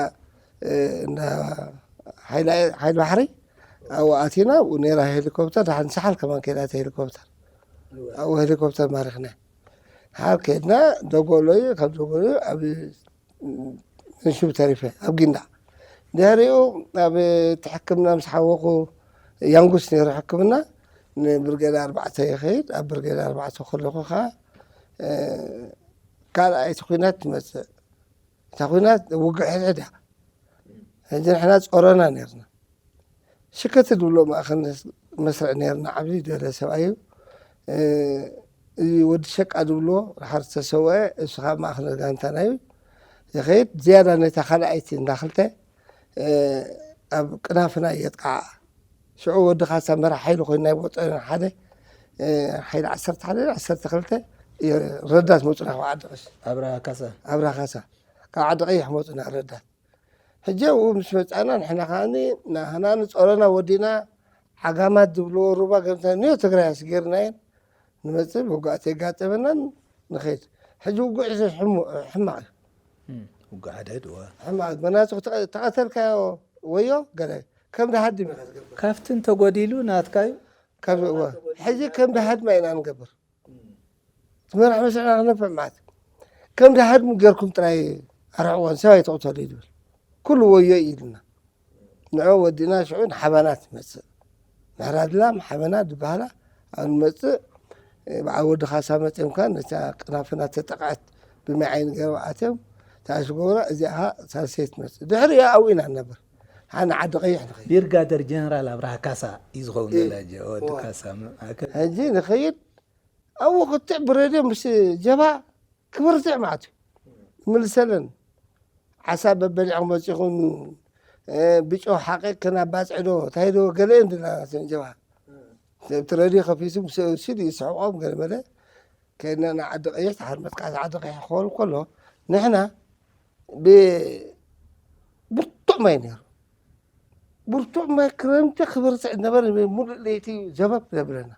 እንዳ ሓይሊ ባሕሪ ኣብኡ ኣቲና ኣብኡ ነይራ ሄሊኮፕተር ደሓን ሰሓል ከማን ከይዳ ሄሊኮፕተር ኣብኡ ሄሊኮፕተር ማሪኽና ሓር ከድና ደጎሎ እዩ ካብ ደጎሎ ኣብ ንሽብ ተሪፈ ኣብ ጊንዳ ድሕሪኡ ኣብ ሕክምና ምስ ሓወኹ ያንጉስ ነይሩ ሕክምና ንብርጌድ ኣርባዕተ ይኸይድ ኣብ ብርጌድ ኣርባዕተ ከለኹ ከዓ ካልኣይቲ ኩናት ትመፅእ እታ ኩናት ውግእ ሕድሕድ እያ ሕጂ ንሕና ፀሮና ነርና ሽከት ድብሎ ማእኸል መስርዕ ነርና ዓብዚ ደለ ሰብኣዩ እዚ ወዲ ሸቃ ድብሎ ድሓር ዝተሰወአ እሱ ካብ ማእኸል ጋንታና እዩ ይኸይድ ዝያዳ ነታ ካልኣይቲ እንዳክልተ ኣብ ቅናፍና የጥቃዓ ሽዑ ወዲ ካሳ መራሕ ሓይሊ ኮይኑ ናይ ቦጠና ሓደ ሓይሊ ዓሰርተ ሓደ ዓሰርተ ክልተ ረዳት መፁና ካብ ዓዲ ቀሽ ኣብርሃ ካሳ ኣብርሃ ካሳ ካብ ዓዲ ቀይሕ መፁና ረዳት ሕጂ ኣብኡ ምስ መፃና ንሕና ከዓኒ ናህና ንፀሮና ወዲና ዓጋማት ዝብልዎ ሩባ ገምታ ንዮ ትግራይ ኣስጌርናየን ንመፅእ መጓእቲ የጋጠመናን ንኸይድ ሕጂ ውጉዕ ሕማቕ እዩ ውጉዕ ሓደድ ሕማቕ መናቱ ተቐተልካዮ ወዮ ገለ ከም ድሃድም ኢኻ ትገብር ካብቲ እንተጎዲሉ ናትካ እዩ ካብ እወ ሕጂ ከም ድሃድማ ኢና ንገብር ትመራሕ መስዕና ክነፍዕ ማለት ከም ድሃድሙ ጌርኩም ጥራይ ኣርሕቆን ሰብ ኣይተቕተሉ እዩ ዝብል ኩሉ ወዮ እዩ ኢልና ንዑ ወዲና ሽዑ ንሓበና ትመፅእ ምሕራድላም ሓበና ዝበሃላ ኣብ ንመፅእ በዓል ወዲ ካሳ መፅኦም ከ ነታ ቅናፍና ተጠቕዐት ብማይ ዓይኒ ገይሮም ኣትዮም ተኣሽጎብራ እዚኣ ከ ሳልሰይቲ መፅእ ድሕሪኡ ኣብኡ ኢና ንነብር ሓ ንዓዲ ቀይሕ ንኸይድ ብርጋደር ጀነራል ኣብርሃ ካሳ እዩ ዝኸውን ዘላ ጀ- ወዲ ካሳ ም- ኣከ- ሕጂ ንኸይድ ኣብኡ ክትዕ ብረድዮ ምስ ጀብሃ ክብርትዕ ማለት እዩ ምልሰለን ዓሳ በበሊዕኩም መፂኹም ብጨው ሓቂቅክን ኣባፅዕዶ እንታይ ዶ ገለ እንድና ጀብሃ እቲ ረድዮ ከፊቱ ስኢሉ ይስሕቆም ገለ መለ ከድና ንዓዲ ቀይሕ ተሓር መጥቃዕቲ ዓዲ ቀይሕ ክኸውን ከሎ ንሕና ብርቱዕ ማይ ነይሩ ብርቱዕ ማይ ክረምቲ ክብርትዕ ነበረ ሙሉእ ለይቲ ዘበብ ዘብለና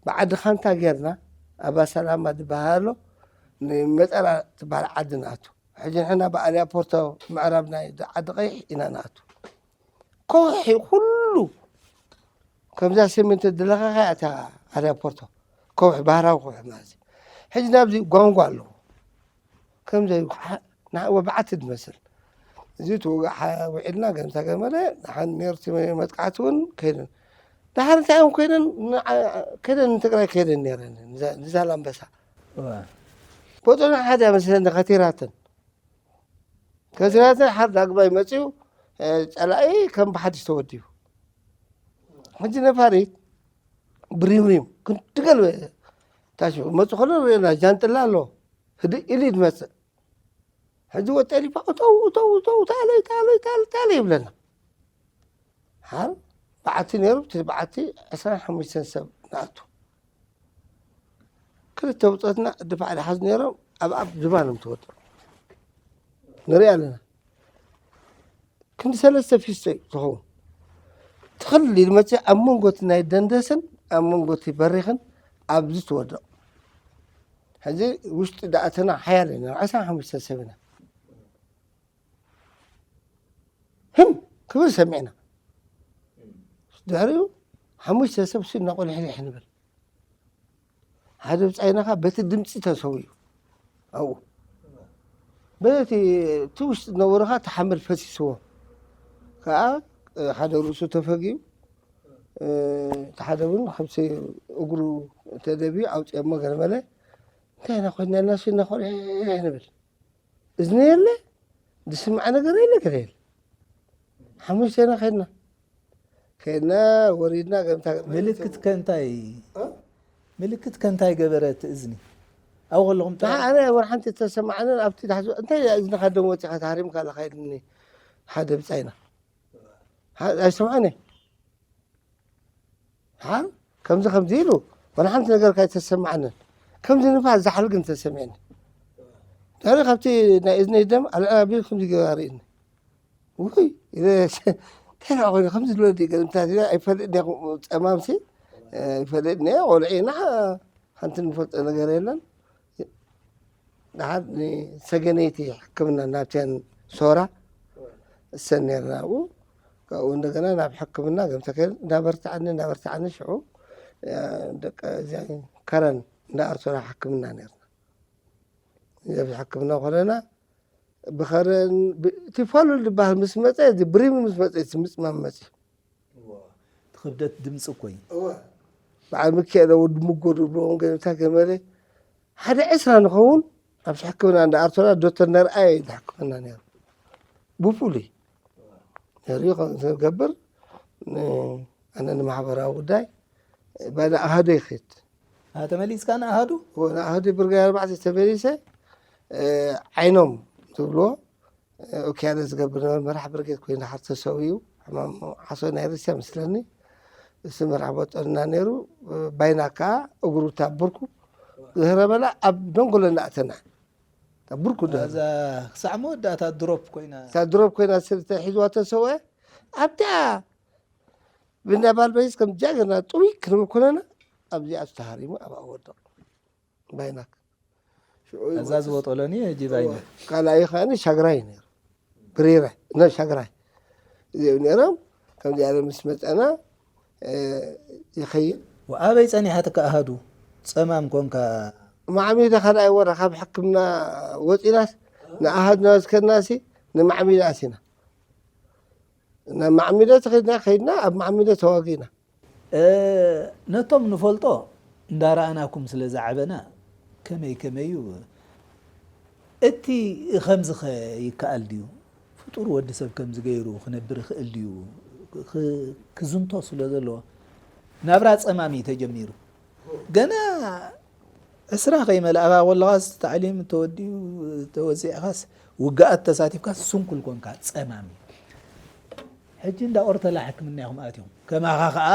ብዓዲ ካንታ ጌርና ኣባ ሰላማ ዝበሃል ኣሎ ንመጠራ ትበሃል ዓዲ ንኣቱ ሕጂ ንሕና ብኣልያፖርቶ ምዕራብ ናይ ዓዲ ቀይሕ ኢና ንኣቱ ከውሒ ኩሉ ከምዛ ሲሚንቶ ዝለኸኸ እታ ኣልያፖርቶ ከውሒ ባህራዊ ከውሒ ማለት እዩ ሕጂ ናብዚ ጓንጓ ኣለዎ ከምዚ ወበዓቲ ዝመስል እዚ ትውጋእ ውዒልና ገምታ ገመለ ንሓን ሜርቲ መጥቃዕቲ እውን ከይደን ድሓር እንታይ እዮም ኮይነን ከይደን ንትግራይ ከይደን ነረን ንዛላምበሳ ቦጦና ሓደ መስለኒ ከቲራተን ከቲራተን ሓር ዳግማይ መፅኡ ፀላኢ ከም ብሓድሽ ተወዲቡ ሕጂ ነፋሪት ብሪምሪም ክንዲ ገልበ ታሽ መፁ ከሎ ሪና ጃንጥላ ኣሎ ህድእ ኢሉ ይመፅእ ሕጂ ወጠሊፋ እተው እተው እተው ታለይ ታለይ ታለይ ታለይ ይብለና። ሓር በዓቲ ነይሩ። እቲ በዓቲ ዕስራን ሓሙሽተን ሰብ ንኣቱ። ክልተ ውፀትና ድፋዕ ድሓዝ ነይሮም። ኣብ ኣብ ዝባኖም ትወድቕ ንሪኢ ኣለና። ክንዲ ሰለስተ ፊስቶ እዩ ዝኸውን። ትኽል ኢሉ መፅእ ኣብ መንጎ እቲ ናይ ደንደስን ኣብ መንጎ እቲ በሪኽን ኣብዚ ትወድቕ። ሕዚ ውሽጢ ዳኣተና ሓያል ኢና፣ ዕስራን ሓሙሽተ ሰብ ኢና። ህም ክብል ሰሚዕና። ድሕሪኡ ሓሙሽተ ሰብ ሲ እናቆልሕልሕ ንብል። ሓደ ብጻይናኻ በቲ ድምፂ ተሰውዩ ኣብኡ። በቲ እቲ ውሽጢ ዝነበሩኻ እቲ ሓመድ ፈሲስዎ። ከኣ ሓደ ርእሱ ተፈግዩ፣ እቲ ሓደ እውን ከምሲ እግሩ ተደብዩ ኣውፅኦሞ ገለመለ። እንታይ ኢና ኮይንና ኢልና ሲ እናኾልሕ ንብል። እዝኒ የለ፣ ዝስማዕ ነገር የለ፣ ገለ የለ። ሓሙሽተና ከድና። ከድና፣ ወሪድና፣ ገምታ ምልክት ከ እንታይ? እ? ምልክት ከ እንታይ ገበረ እቲ እዝኒ? ኣብኡ ከለኹም ጥራይ? ንዓ ኣነ ወላ ሓንቲ ተሰማዓንን ኣብቲ ታሕቲ፣ እንታይ እያ እዝንኻ ደም ወጺኻ ተሃሪምካ ኣለኻ ኢልኒ ሓደ ብጻይና። ሓ-፣ ኣይሰማዕን እየ። ሓር ከምዚ ከምዚ ኢሉ፣ ዋላ ሓንቲ ነገር ካይተሰማዓንን። ከምዚ ንፋስ ዛሕል ግን ተሰሚዕኒ። ድሕሪ ካብቲ ናይ እዝነይ ደም ኣልዕል ኣቢሉ ከምዚ ገይሩ ኣርእየኒ። ውይ፣ ኢለ፣ እንታይ ደኣ ኮይኑ ከምዚ ዝብሎ ድዩ ገለ ምታት ኢለ ኣይፈልጥን እየ፣ ጸማምሲ፣ እ፣ ኣይፈልጥን እየ፣ ቆልዑ ኢና፣ ሓንቲ ንፈልጦ ነገር የለን። ደሓር ንሰገነይቲ ሕክምና ናብተን ሶራ እሰን ነርና ኣብኡ። ካብኡ እንደገና ናብ ሕክምና ገምተ ከይድ እንዳበርትዓኒ፣ እንዳበርትዓኒ ሽዑ፣ እ፣ ደቂ እዚኣ ከረን እንዳ ኣርሶራ ሕክምና ነርና። እዚ ሕክምና ኮለና ብኸረን ብ-፣ እቲ ፋሉል ዝበሃል ምስ መጸ፣ እዚ ብሪም ምስ መጸ፣ እቲ ምጽማም መጺ። እዋ፣ እቲ ክብደት ድምፂ እኮ እዩ። እዋ። በዓል ሚካኤል ወዲ ምጎ ዝብልዎም ገምታ ገመለ ሓደ ዕስራ ንኸውን ኣብዚ ሕክምና እንዳ ኣርሶራ ዶክተር ነርኣየ እዩ ዝሕክመና ነይሩ። ብፍሉይ ነርዩ ከም ዝገብር ን-፣ ኣነ ንማሕበራዊ ጉዳይ ባዳ ኣሃዶ ይኸይድ። ኣ፣ ተመሊስካ ንኣሃዱ? እዎ፣ ንኣሃዱ ብርጋይ ኣርባዕተ ተመሊሰ፣ እ፣ ዓይኖም ዝብልዎ፣ እ፣ ኦኪያለ ዝገብር ነበር መራሕ ብርጌድ ኮይኑ ድሓር ተሰዊኡ። ሕማም ዓሶ ናይ ርስያ ምስለኒ። እሱ መራሕ ቦጠልና ነይሩ። እ፣ ባይና ከኣ እግሩ እታ ብርኩ ዝህረመላ ኣብ ደንጎሎ እናእተና። እታ ብርኩ ድህረ። እዛ ክሳዕ መወዳእታ ድሮፕ ኮይና። እታ ድሮፕ ኮይና ስለ ተሒዝዋ ተሰውአ። ኣብታ ብናባል በይስ ከም ጃገና ጥውይ ክንብል ኮነና፣ ኣብዚኣ ተሃሪሙ ኣብኣ ወደቕ። ባይናክ። ሽዑ እዛ ይወጽእ። ዝወጠሎኒ ሕጂ ባይና። ካልኣይ ኸኣኒ ሻግራይ ነይሩ። ብሪረ፣ ነ ሻግራይ። እዚኦም ነይሮም፣ ከምዚኣ ኢለ ምስ መጸና፣ እ፣ ይኸይድ። ወኣበይ ጸኒሓትካ ኣሃዱ? ጸማም ኮንካ። ማዕሚዳ ካልኣይ ወረ ካብ ሕክምና ወጺናስ፣ ንኣሃድና ዝከድናሲ፣ ንማዕሚዳ ኣሲና። ናብ ማዕሚዳ ተኸድና፣ ከይድና፣ ኣብ ማዕሚዳ ተዋጊና። እ፣ ነቶም ንፈልጦ እንዳረኣናኩም ስለ ዝዓበና፣ ከመይ ከመይ እዩ? እቲ ኸምዚ ኸ ይከኣል ድዩ? ፍጡር ወዲ ሰብ ከምዚ ገይሩ ክነብር ይኽእል ድዩ? ክ-፣ ክዝንቶ ስለ ዘለዎ፣ ናብራ ጸማም እዩ ተጀሚሩ። ገና ዕስራ ከይመልኣኻ ከለኻስ፣ ታዕሊም ተወዲኡ፣ ተወዚዕኻስ፣ ውግኣት ተሳቲፍካስ፣ ስንኩል ኮንካ፣ ጸማም እዩ። ሕጂ እንዳ ኦርተላ ሕክምና ኢኹም ኣትዮም። ከማኻ ኸኣ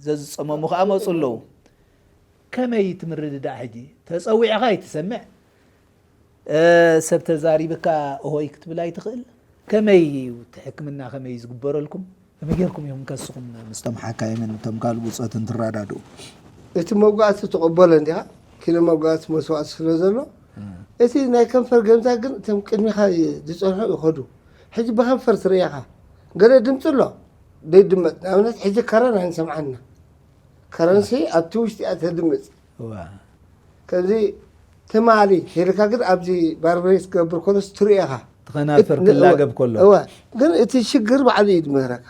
ዘዝጸመሙ ኸኣ መጹ ኣለዉ። ከመይ እቲ ምርድዳእ ሕጂ? ተጸዊዕኻ ኣይትሰምዕ፣ እ፣ ሰብ ተዛሪብካ እሆይ ክትብል ኣይትኽእል። ከመይ እዩ እቲ ሕክምና ከመይ እዩ ዝግበረልኩም? ከመይ ጌርኩም ኢኹም ከስኹም ምስቶም ሓካይምን እቶም ካልእ ብጾትን ትረዳድኡ? እቲ መጓዕቲ ትቕበሎ እንዲኻ፣ ኪሎ መጓዕቲ መስዋእቲ ስለ ዘሎ፣ እም። እቲ ናይ ከንፈር ገምዛ ግን እቶም ቅድሚኻ ዝጸንሑ ይኸዱ። ሕጂ ብኸንፈር ትርእያኻ፣ ገለ ድምጺ ኣሎ፣ ዘይድመጽ። ንኣብነት፣ ሕጂ ከረን ኣይንሰምዓና። ከረንሲ ኣብቲ ውሽጢ እያ ተድምጽ። እዋ። ከምዚ ትማሊ ሄልካ ግን ኣብዚ ባርበሬ ክትገብር ከሎስ ትርእኻ። እቲ ኸናፍር እት-፣ ክላገብ ከሎ። እወ። ግን እቲ ሽግር ባዕሉ እዩ ዝምህረካ።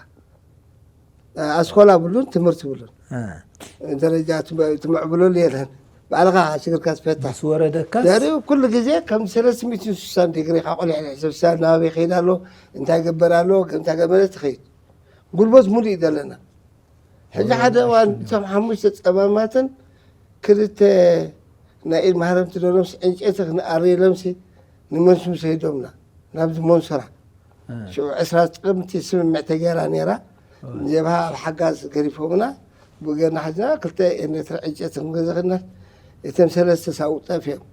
ኣስኮላ ብሉን ትምህርቲ ብሉን። እ። ደረጃ ትመ-፣ ትምዕብለሉ የለን። ባዕልኻ ሽግርካ ትፈታ። ምስ ወረደካስ? ድሕሪኡ ኩሉ ግዜ ከም ሰለስተ ሚእትን ስሳን ዲግሪ ካብ ቆልዕ ሕሰብ፣ ስሳን ናበይ ይኸይድ ኣሎ፣ እንታይ ይገበር ኣሎ፣ እንታይ ገበረ ትኸይድ። ጉልበት ሙሉእ እዩ ዘለና። ሕጂ ሓደ እዋን እቶም ሓሙሽተ ጸማማትን ክልተ ናይ ኢድ ማህረምቲ ደሎምሲ ዕንጨይቲ ክንኣርየሎምሲ ንመንሱም ሰይዶምና ናብዚ ሞንሰራ ሽዑ ዕስራ ጥቅምቲ ስምምዕ ተገይራ ነይራ። ጀብሃ ኣብ ሓጋዝ ገሪፎምና ብገና ሓዝና ክልተ ኤርትራ ዕጨት ንገዘኽና እቶም ሰለስተ ሳቡ ጠፊኦም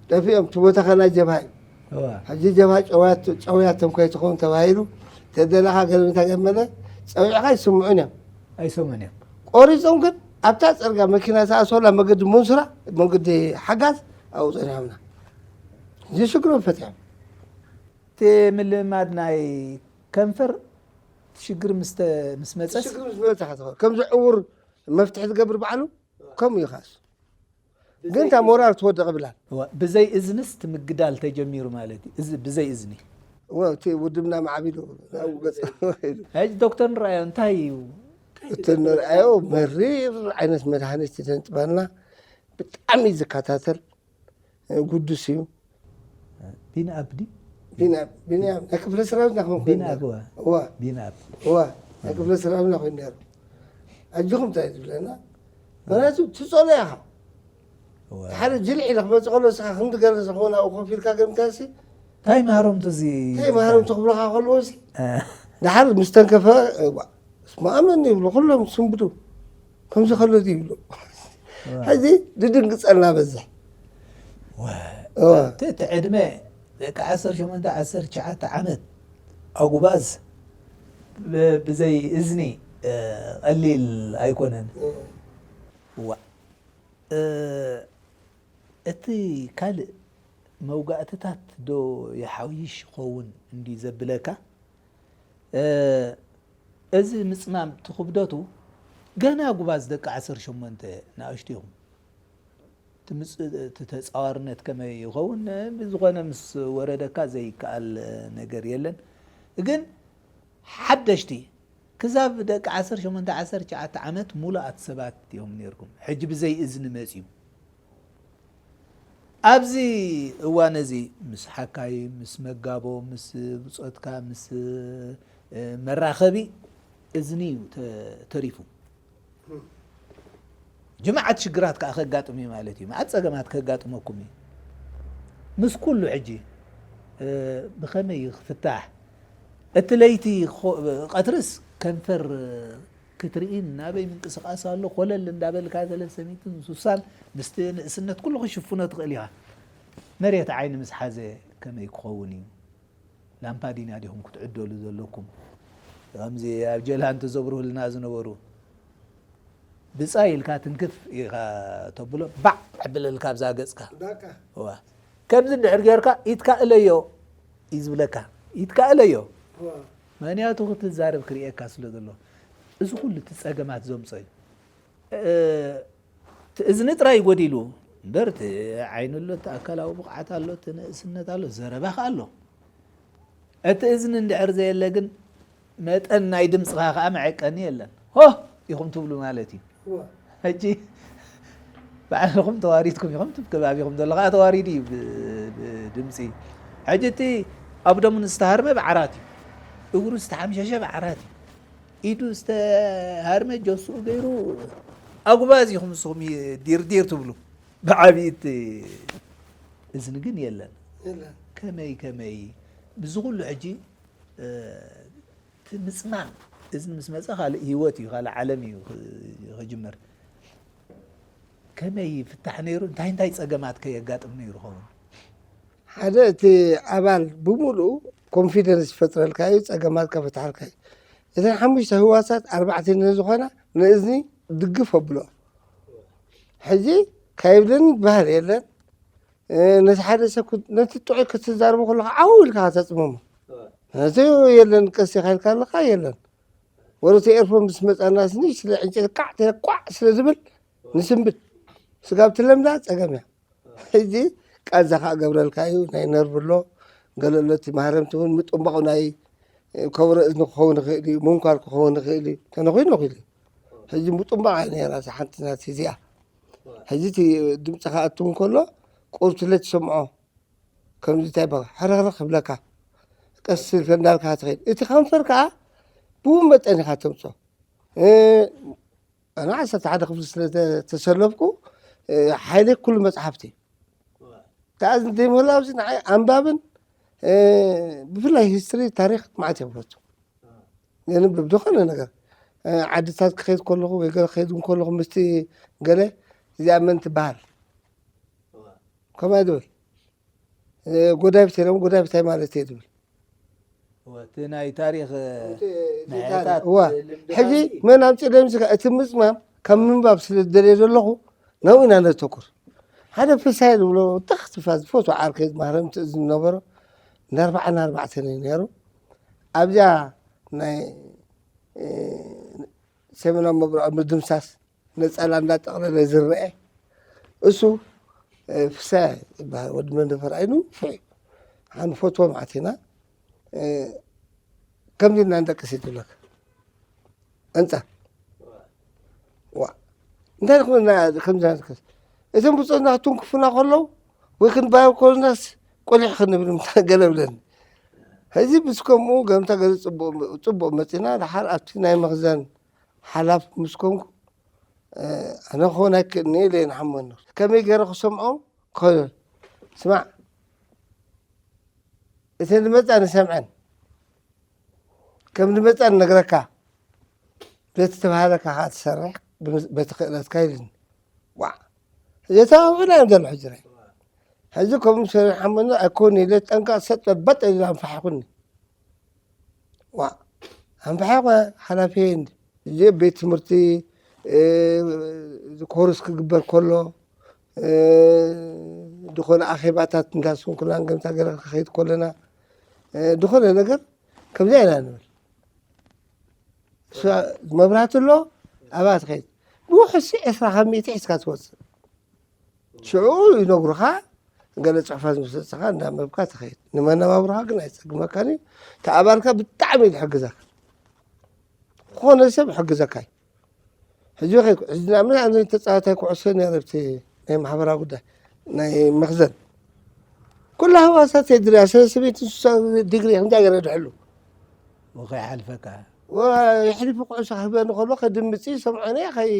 ጠፊኦም እቲ ቦታ ከና ጀብሃ እዩ። ሕጂ ጀብሃ ጨውያቶም ከይትኸውን ተባሂሉ ተደላኻ ገለምታ ገመለ ጸዊዕኻ ይስምዑን እዮም። ኣይሰሙን እዮም። ቆሪጾም ግን ኣብታ ጸርጋ መኪና ተኣሰላ መገዲ ሙንስራ መገዲ ሓጋዝ ኣብኡ ጸኒሖምና። እዚ ሽግሮም ፈትሖም። እቲ ምልማድ ናይ ከንፈር ሽግር ምስ ተ- ምስ መፀስ ሽግር ምስ መበፅሓ ትኸ ከምዚ ዕውር መፍትሒ ዝገብር ባዕሉ ከምኡ ይኻስ ግን እታ ሞራል ትወድቕ ብላል። እዋ፣ ብዘይ እዝንስ ትምግዳል ተጀሚሩ ማለት እዩ። እዚ ብዘይ እዝኒ እወ እቲ ውድብና ማዕቢሉ ናብኡ ገጸ ሕጂ ዶክተር ንረኣዮ እንታይ እዩ? እቲ ንርኣዮ መሪር ዓይነት መድሃኒት ተንጥባልና ብጣዕሚ ዝከታተል ግዱስ እዩ። ቢንኣብ ድዩ? ቢንያም ናይ ክፍለ ሰራዊትና ክመን ኮይኑ ቢንኣብ እዋ እዋ ቢንኣብ እዋ ናይ ክፍለ ሰራዊትና ኮይኑ ነይሩ። ኣጆኹም እንታይ ዝብለና ምክንያቱ ትፀሎ ኢኻ እዋ ሓደ ጅልዒ ኢለ ክመፅእ ከሎ ስኻ ክንዲ ገለ ዝኾነ ኣብኡ ኮፍ ኢልካ ገምታሲ እንታይ ማሃሮም ትዚ እንታይ ማሃሮም ተኽብሎኻ ከለዎሲ ድሓር ምስ ተንከፈ እዋ፣ ስማእመኒ ይብሉ ኩሎም ስንብዱ ከምዚ ከሎ ድዩ ይብሉ። ሕዚ ድድንግፀልና በዝሕ እዋ እቲ ዕድመ ደቂ ዓሰርተ ሸሞንተ ዓሰርተ ትሽዓተ ዓመት ኣጉባዝ ብ- ብዘይ እዝኒ እ፣ ቀሊል ኣይኮነን። እዋ እ፣ እቲ ካልእ መውጋእትታት ዶ ይሓይሽ ይኸውን እንዲ ዘብለካ እ፣ እዚ ምፅማም ትኽብደቱ ገና ጉባዝ ደቂ ዓሰርተ ሸሞንተ ንኣሽቱ ኢኹም። ትምፅ- እቲ ተፃዋርነት ከመይ ይኸውን ብዝኾነ ምስ ወረደካ ዘይከኣል ነገር የለን። ግን ሓደሽቲ ክዛብ ደቂ ዓሰርተ ሸሞንተ ዓሰርተ ትሽዓተ ዓመት ሙሉኣት ሰባት እዮም ነይርኩም። ሕጂ ብዘይ እዝኒ መፅዩ ኣብዚ እዋን እዚ ምስ ሓካይ ምስ መጋቦ ምስ ብፆትካ ምስ መራኸቢ እዝኒ እዩ ተሪፉ። ጅማዓት ሽግራት ከዓ ከጋጥም እዩ ማለት እዩ። መዓት ፀገማት ከጋጥመኩም እዩ። ምስ ኩሉ ሕጂ ብኸመይ ክፍታሕ እቲ ለይቲ ቀትርስ ከንፈር ክትርኢን ናበይ ምንቅስቃስ ኣሎ ኮለል እንዳበልካ ሰለስተ ሚእትን ሱሳን ምስቲ ንእስነት ኩሉ ክሽፍኖ ትኽእል ኢኻ። መሬት ዓይኒ ምስ ሓዘ ከመይ ክኸውን እዩ? ላምፓዲና ዲኹም ክትዕደሉ ዘለኩም? ከምዚ ኣብ ጀልሃ እንተዘብርሁልና ዝነበሩ ብጻይ ኢልካ ትንክፍ ኢኻ ተብሎ ባዕ ዕብለልካ ኣብዛ ገጽካ። በቃ እዋ ከምዚ እንድሕር ጌርካ ኢትካ እለዮ እዩ ዝብለካ። ኢትካ እለዮ እዋ ምክንያቱ ክትዛረብ ክርእየካ ስለ ዘሎ እዚ ኩሉ እቲ ጸገማት ዘምጾ እዩ። እ፣ እቲ እዝኒ ጥራይ ጎዲሉ እምበር እቲ ዓይኒ ኣሎ፣ እቲ ኣካላዊ ብቕዓት ኣሎ፣ እቲ ንእስነት ኣሎ፣ ዘረባ ከ ኣሎ። እቲ እዝኒ እንድሕር ዘየለ ግን መጠን ናይ ድምፅኻ ከዓ መዐቀኒ የለን። ሆ ኢኹም ትብሉ ማለት እዩ። እዋ ሕጂ ባዕልኹም ተዋሪድኩም ኢኹም፣ እቲ ከባቢኹም ዘሎ ከዓ ተዋሪዱ እዩ ብ- ብድምፂ። ሕጂ እቲ ኣብ ደሙ ዝተሃርመ ብዓራት እዩ፣ እግሩ ዝተሓምሸሸ ብዓራት እዩ፣ ኢዱ ዝተሃርመ ጀስኡ ገይሩ ኣጉባዝ ኢኹም ንስኹም ዲርዲር ትብሉ ብዓብይቲ እዝኒ ግን የለን። የለን ከመይ ከመይ ብዚ ኩሉ ሕጂ እ፣ እቲ ምፅማም እዝኒ ምስ መፀ ካልእ ህይወት እዩ፣ ካልእ ዓለም እዩ ክ- ክጅምር። ከመይ ይፍታሕ ነይሩ? እንታይ እንታይ ፀገማት ከየጋጥም ነይሩ ኸውን? ሓደ እቲ ኣባል ብምሉኡ ኮንፊደንስ ይፈጥረልካ እዩ፣ ፀገማት ከፈትሓልካ እዩ። እተን ሓሙሽተ ህዋሳት ኣርባዕተ ዝኾና ንእዝኒ ድግፍ ኣብሎ። ሕጂ ካይብለኒ ባህል የለን። እ፣ ነቲ ሓደ ሰብ ክት- ነቲ ጥዑይ ክትዛርቦ ከለካ ዓው ኢልካ ከተፅመሞ ነቲ የለን ቀስ ኢልካ ኣለካ የለን። ወረቲ ኤርፎን ምስ መፃና ስኒ ስለ ዕንጨት ቃዕ ተለ ቋዕ ስለ ዝብል ንስንብድ ስጋብ ትለምዳ ፀገም እያ። ሕጂ ቃዛ ከዓ ገብረልካ እዩ ናይ ነርቭ ኣሎ። ገለ ኣሎ እቲ ማህረምቲ እውን ምጥንባቑ ናይ ከብረ እዝኒ ክኸውን ይኽእል እዩ፣ ምንኳር ክኸውን ይኽእል እዩ። ተነኺሉ ነኺሉ ሕጂ ምጥንባቕ እያ ነይራ እዛ ሓንቲ ናት እዚኣ። ሕጂ እቲ ድምፅኻ ኣቱ እንከሎ ቁርትለ ትሰምዖ ከምዚ እንታይ በ ሕርኽርኽ ይብለካ። ቀስ ኢልካ እንዳልካ ትኸይድ። እቲ ከንፈር ከዓ ብኡ መጠን ኢኻ ተምፅኦ። ኣነ ዓሰርተ ሓደ ክፍሊ ስለ ተሰለፍኩ ሓይለይ ኩሉ መፅሓፍቲ ተኣዝን ዘይምህላው እዚ ንዓይ ኣንባብን ብፍላይ ሂስትሪ ታሪክ ማዓት እዮም ፈቱ የንብብ ዝኾነ ነገር ዓድታት ክኸይድ ከለኹ ወይ ገለ ክኸይድ ከለኹ ምስቲ ገለ እዚኣ መን ትበሃል ከማይ ድብል ጎዳይፍ ተሎም ጎዳይፍ እንታይ ማለት እየ ድብል እቲ ናይ ታሪክ ሕጂ መን ኣምፅእ ደምስካ እቲ ምፅማም ካብ ምንባብ ስለ ዝደልየ ዘለኹ ናብኡ ኢና ነተኩር ሓደ ፍሳይ ዝብሎ ተኽትፋ ዝፈትዎ ዓርከይ ዝማህረም ትእዝዝ ዝነበሮ ንኣርባዓ ንኣርባዕተ እዩ ነይሩ ኣብዚኣ ናይ ሰሜናዊ ምብራቕ ምድምሳስ ነፀላ እንዳጠቕለለ ዝረአ እሱ ፍሳይ ይበሃል ወዲ መንደፈር ኣይኑ ፍዕ ሓንፈትዎ ማለት ኢና ከምዚ ኢልና ንደቅስ ይትብለካ ኣንፃር ዋ እንታይ ንኽብልና ከምዚ ንደቅስ እቶም ብፆትና ክትንክፉና ከለዉ ወይ ክንባዮ ከሉናስ ቆሊሕ ክንብል ገለ ብለኒ ሕዚ ምስ ከምኡ ገምታ ገለ ፅቡቕ መፂና ድሓር ኣብቲ ናይ መኽዘን ሓላፍ ምስ ኮንኩ ኣነ ክኾን ኣይክእልኒ ኢለ ንሓመኖ ከመይ ገይረ ክሰምዖ ክኸዶ ስማዕ እተን ዝመፃ ንሰምዐን ከም ዝመፃ ንነግረካ በቲ ተባሃለካ ከዓ ትሰርሕ በቲ ክእለትካ ኢልኒ ዋ የተባብዕና እዮም ዘሎ ሕጂ ሕዚ ከምኡ ሰሪሖምኒ ኣይኮን ኢለ ጠንቃ ሰጥ በጥ ኢለ ኣንፋሕኩኒ ዋ ኣንፋሕኩ ሓላፊ እንዲ እዚ ቤት ትምህርቲ ኮርስ ክግበር ከሎ ዝኾነ ኣኼባታት እንዳስንኩላን ገምታ ገለ ክኸይድ ከለና ዝኾነ ነገር ከምዚ ኢና ንብል መብራት ኣሎ ኣብኣ ትኸይድ ብውሕሲ ዕስራ ካብ ሚእቲ ሒዝካ ትወፅእ ሽዑ ይነግሩኻ ገለ ፅሑፋት ምስ ወፅኻ እንዳንበብካ ትኸይድ ንመነባብሮኻ ግን ኣይፀግመካን እዩ ተኣባልካ ብጣዕሚ እዩ ዝሕግዘካ ዝኾነ ሰብ ይሕግዘካ እዩ ሕጂ ንኣብነት ኣነ ተፃዋታይ ኩዕሶ ነረ ብቲ ናይ ማሕበራዊ ጉዳይ ናይ መኽዘን ኩላ ህዋሳት የድልያ ሰለስተ ቤት ንስሳ ዲግሪ ከምዚኣ ገረ ድሕሉ ወኸይሓልፈካ የሕሊፉ ኩዕሶ ክህበኒ ከሎ ከድምፂ ሰምዖነ ከይ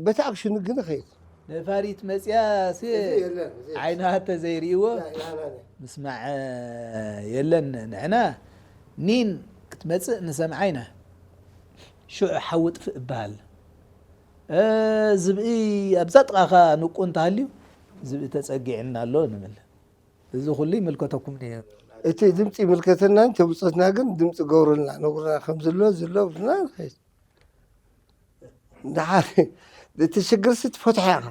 በቲ ኣክሽኑ ግን ኸይድ ነፋሪት መፅያ ዓይንኻ ተዘይርእዎ ምስማዕ የለን ንሕና ኒን ክትመፅእ ንሰምዓ ኢና ሽዑ ሓዊ ጥፍእ እበሃል ዝብኢ ኣብዛ ጥቓኻ ንቁ እንተሃልዩ ዝብኢ ተፀጊዕና ኣሎ ንብል እዚ ኩሉ ይምልከተኩም ነይሩ እቲ ድምፂ ይምልከተናን ተብፆትና ግን ድምፂ ገብሩልና ነጉርና ከም ዝሎ ዝሎ ብልና ንኸይድ ድሓር እቲ ሽግርሲ ትፈትሖ ኢኻ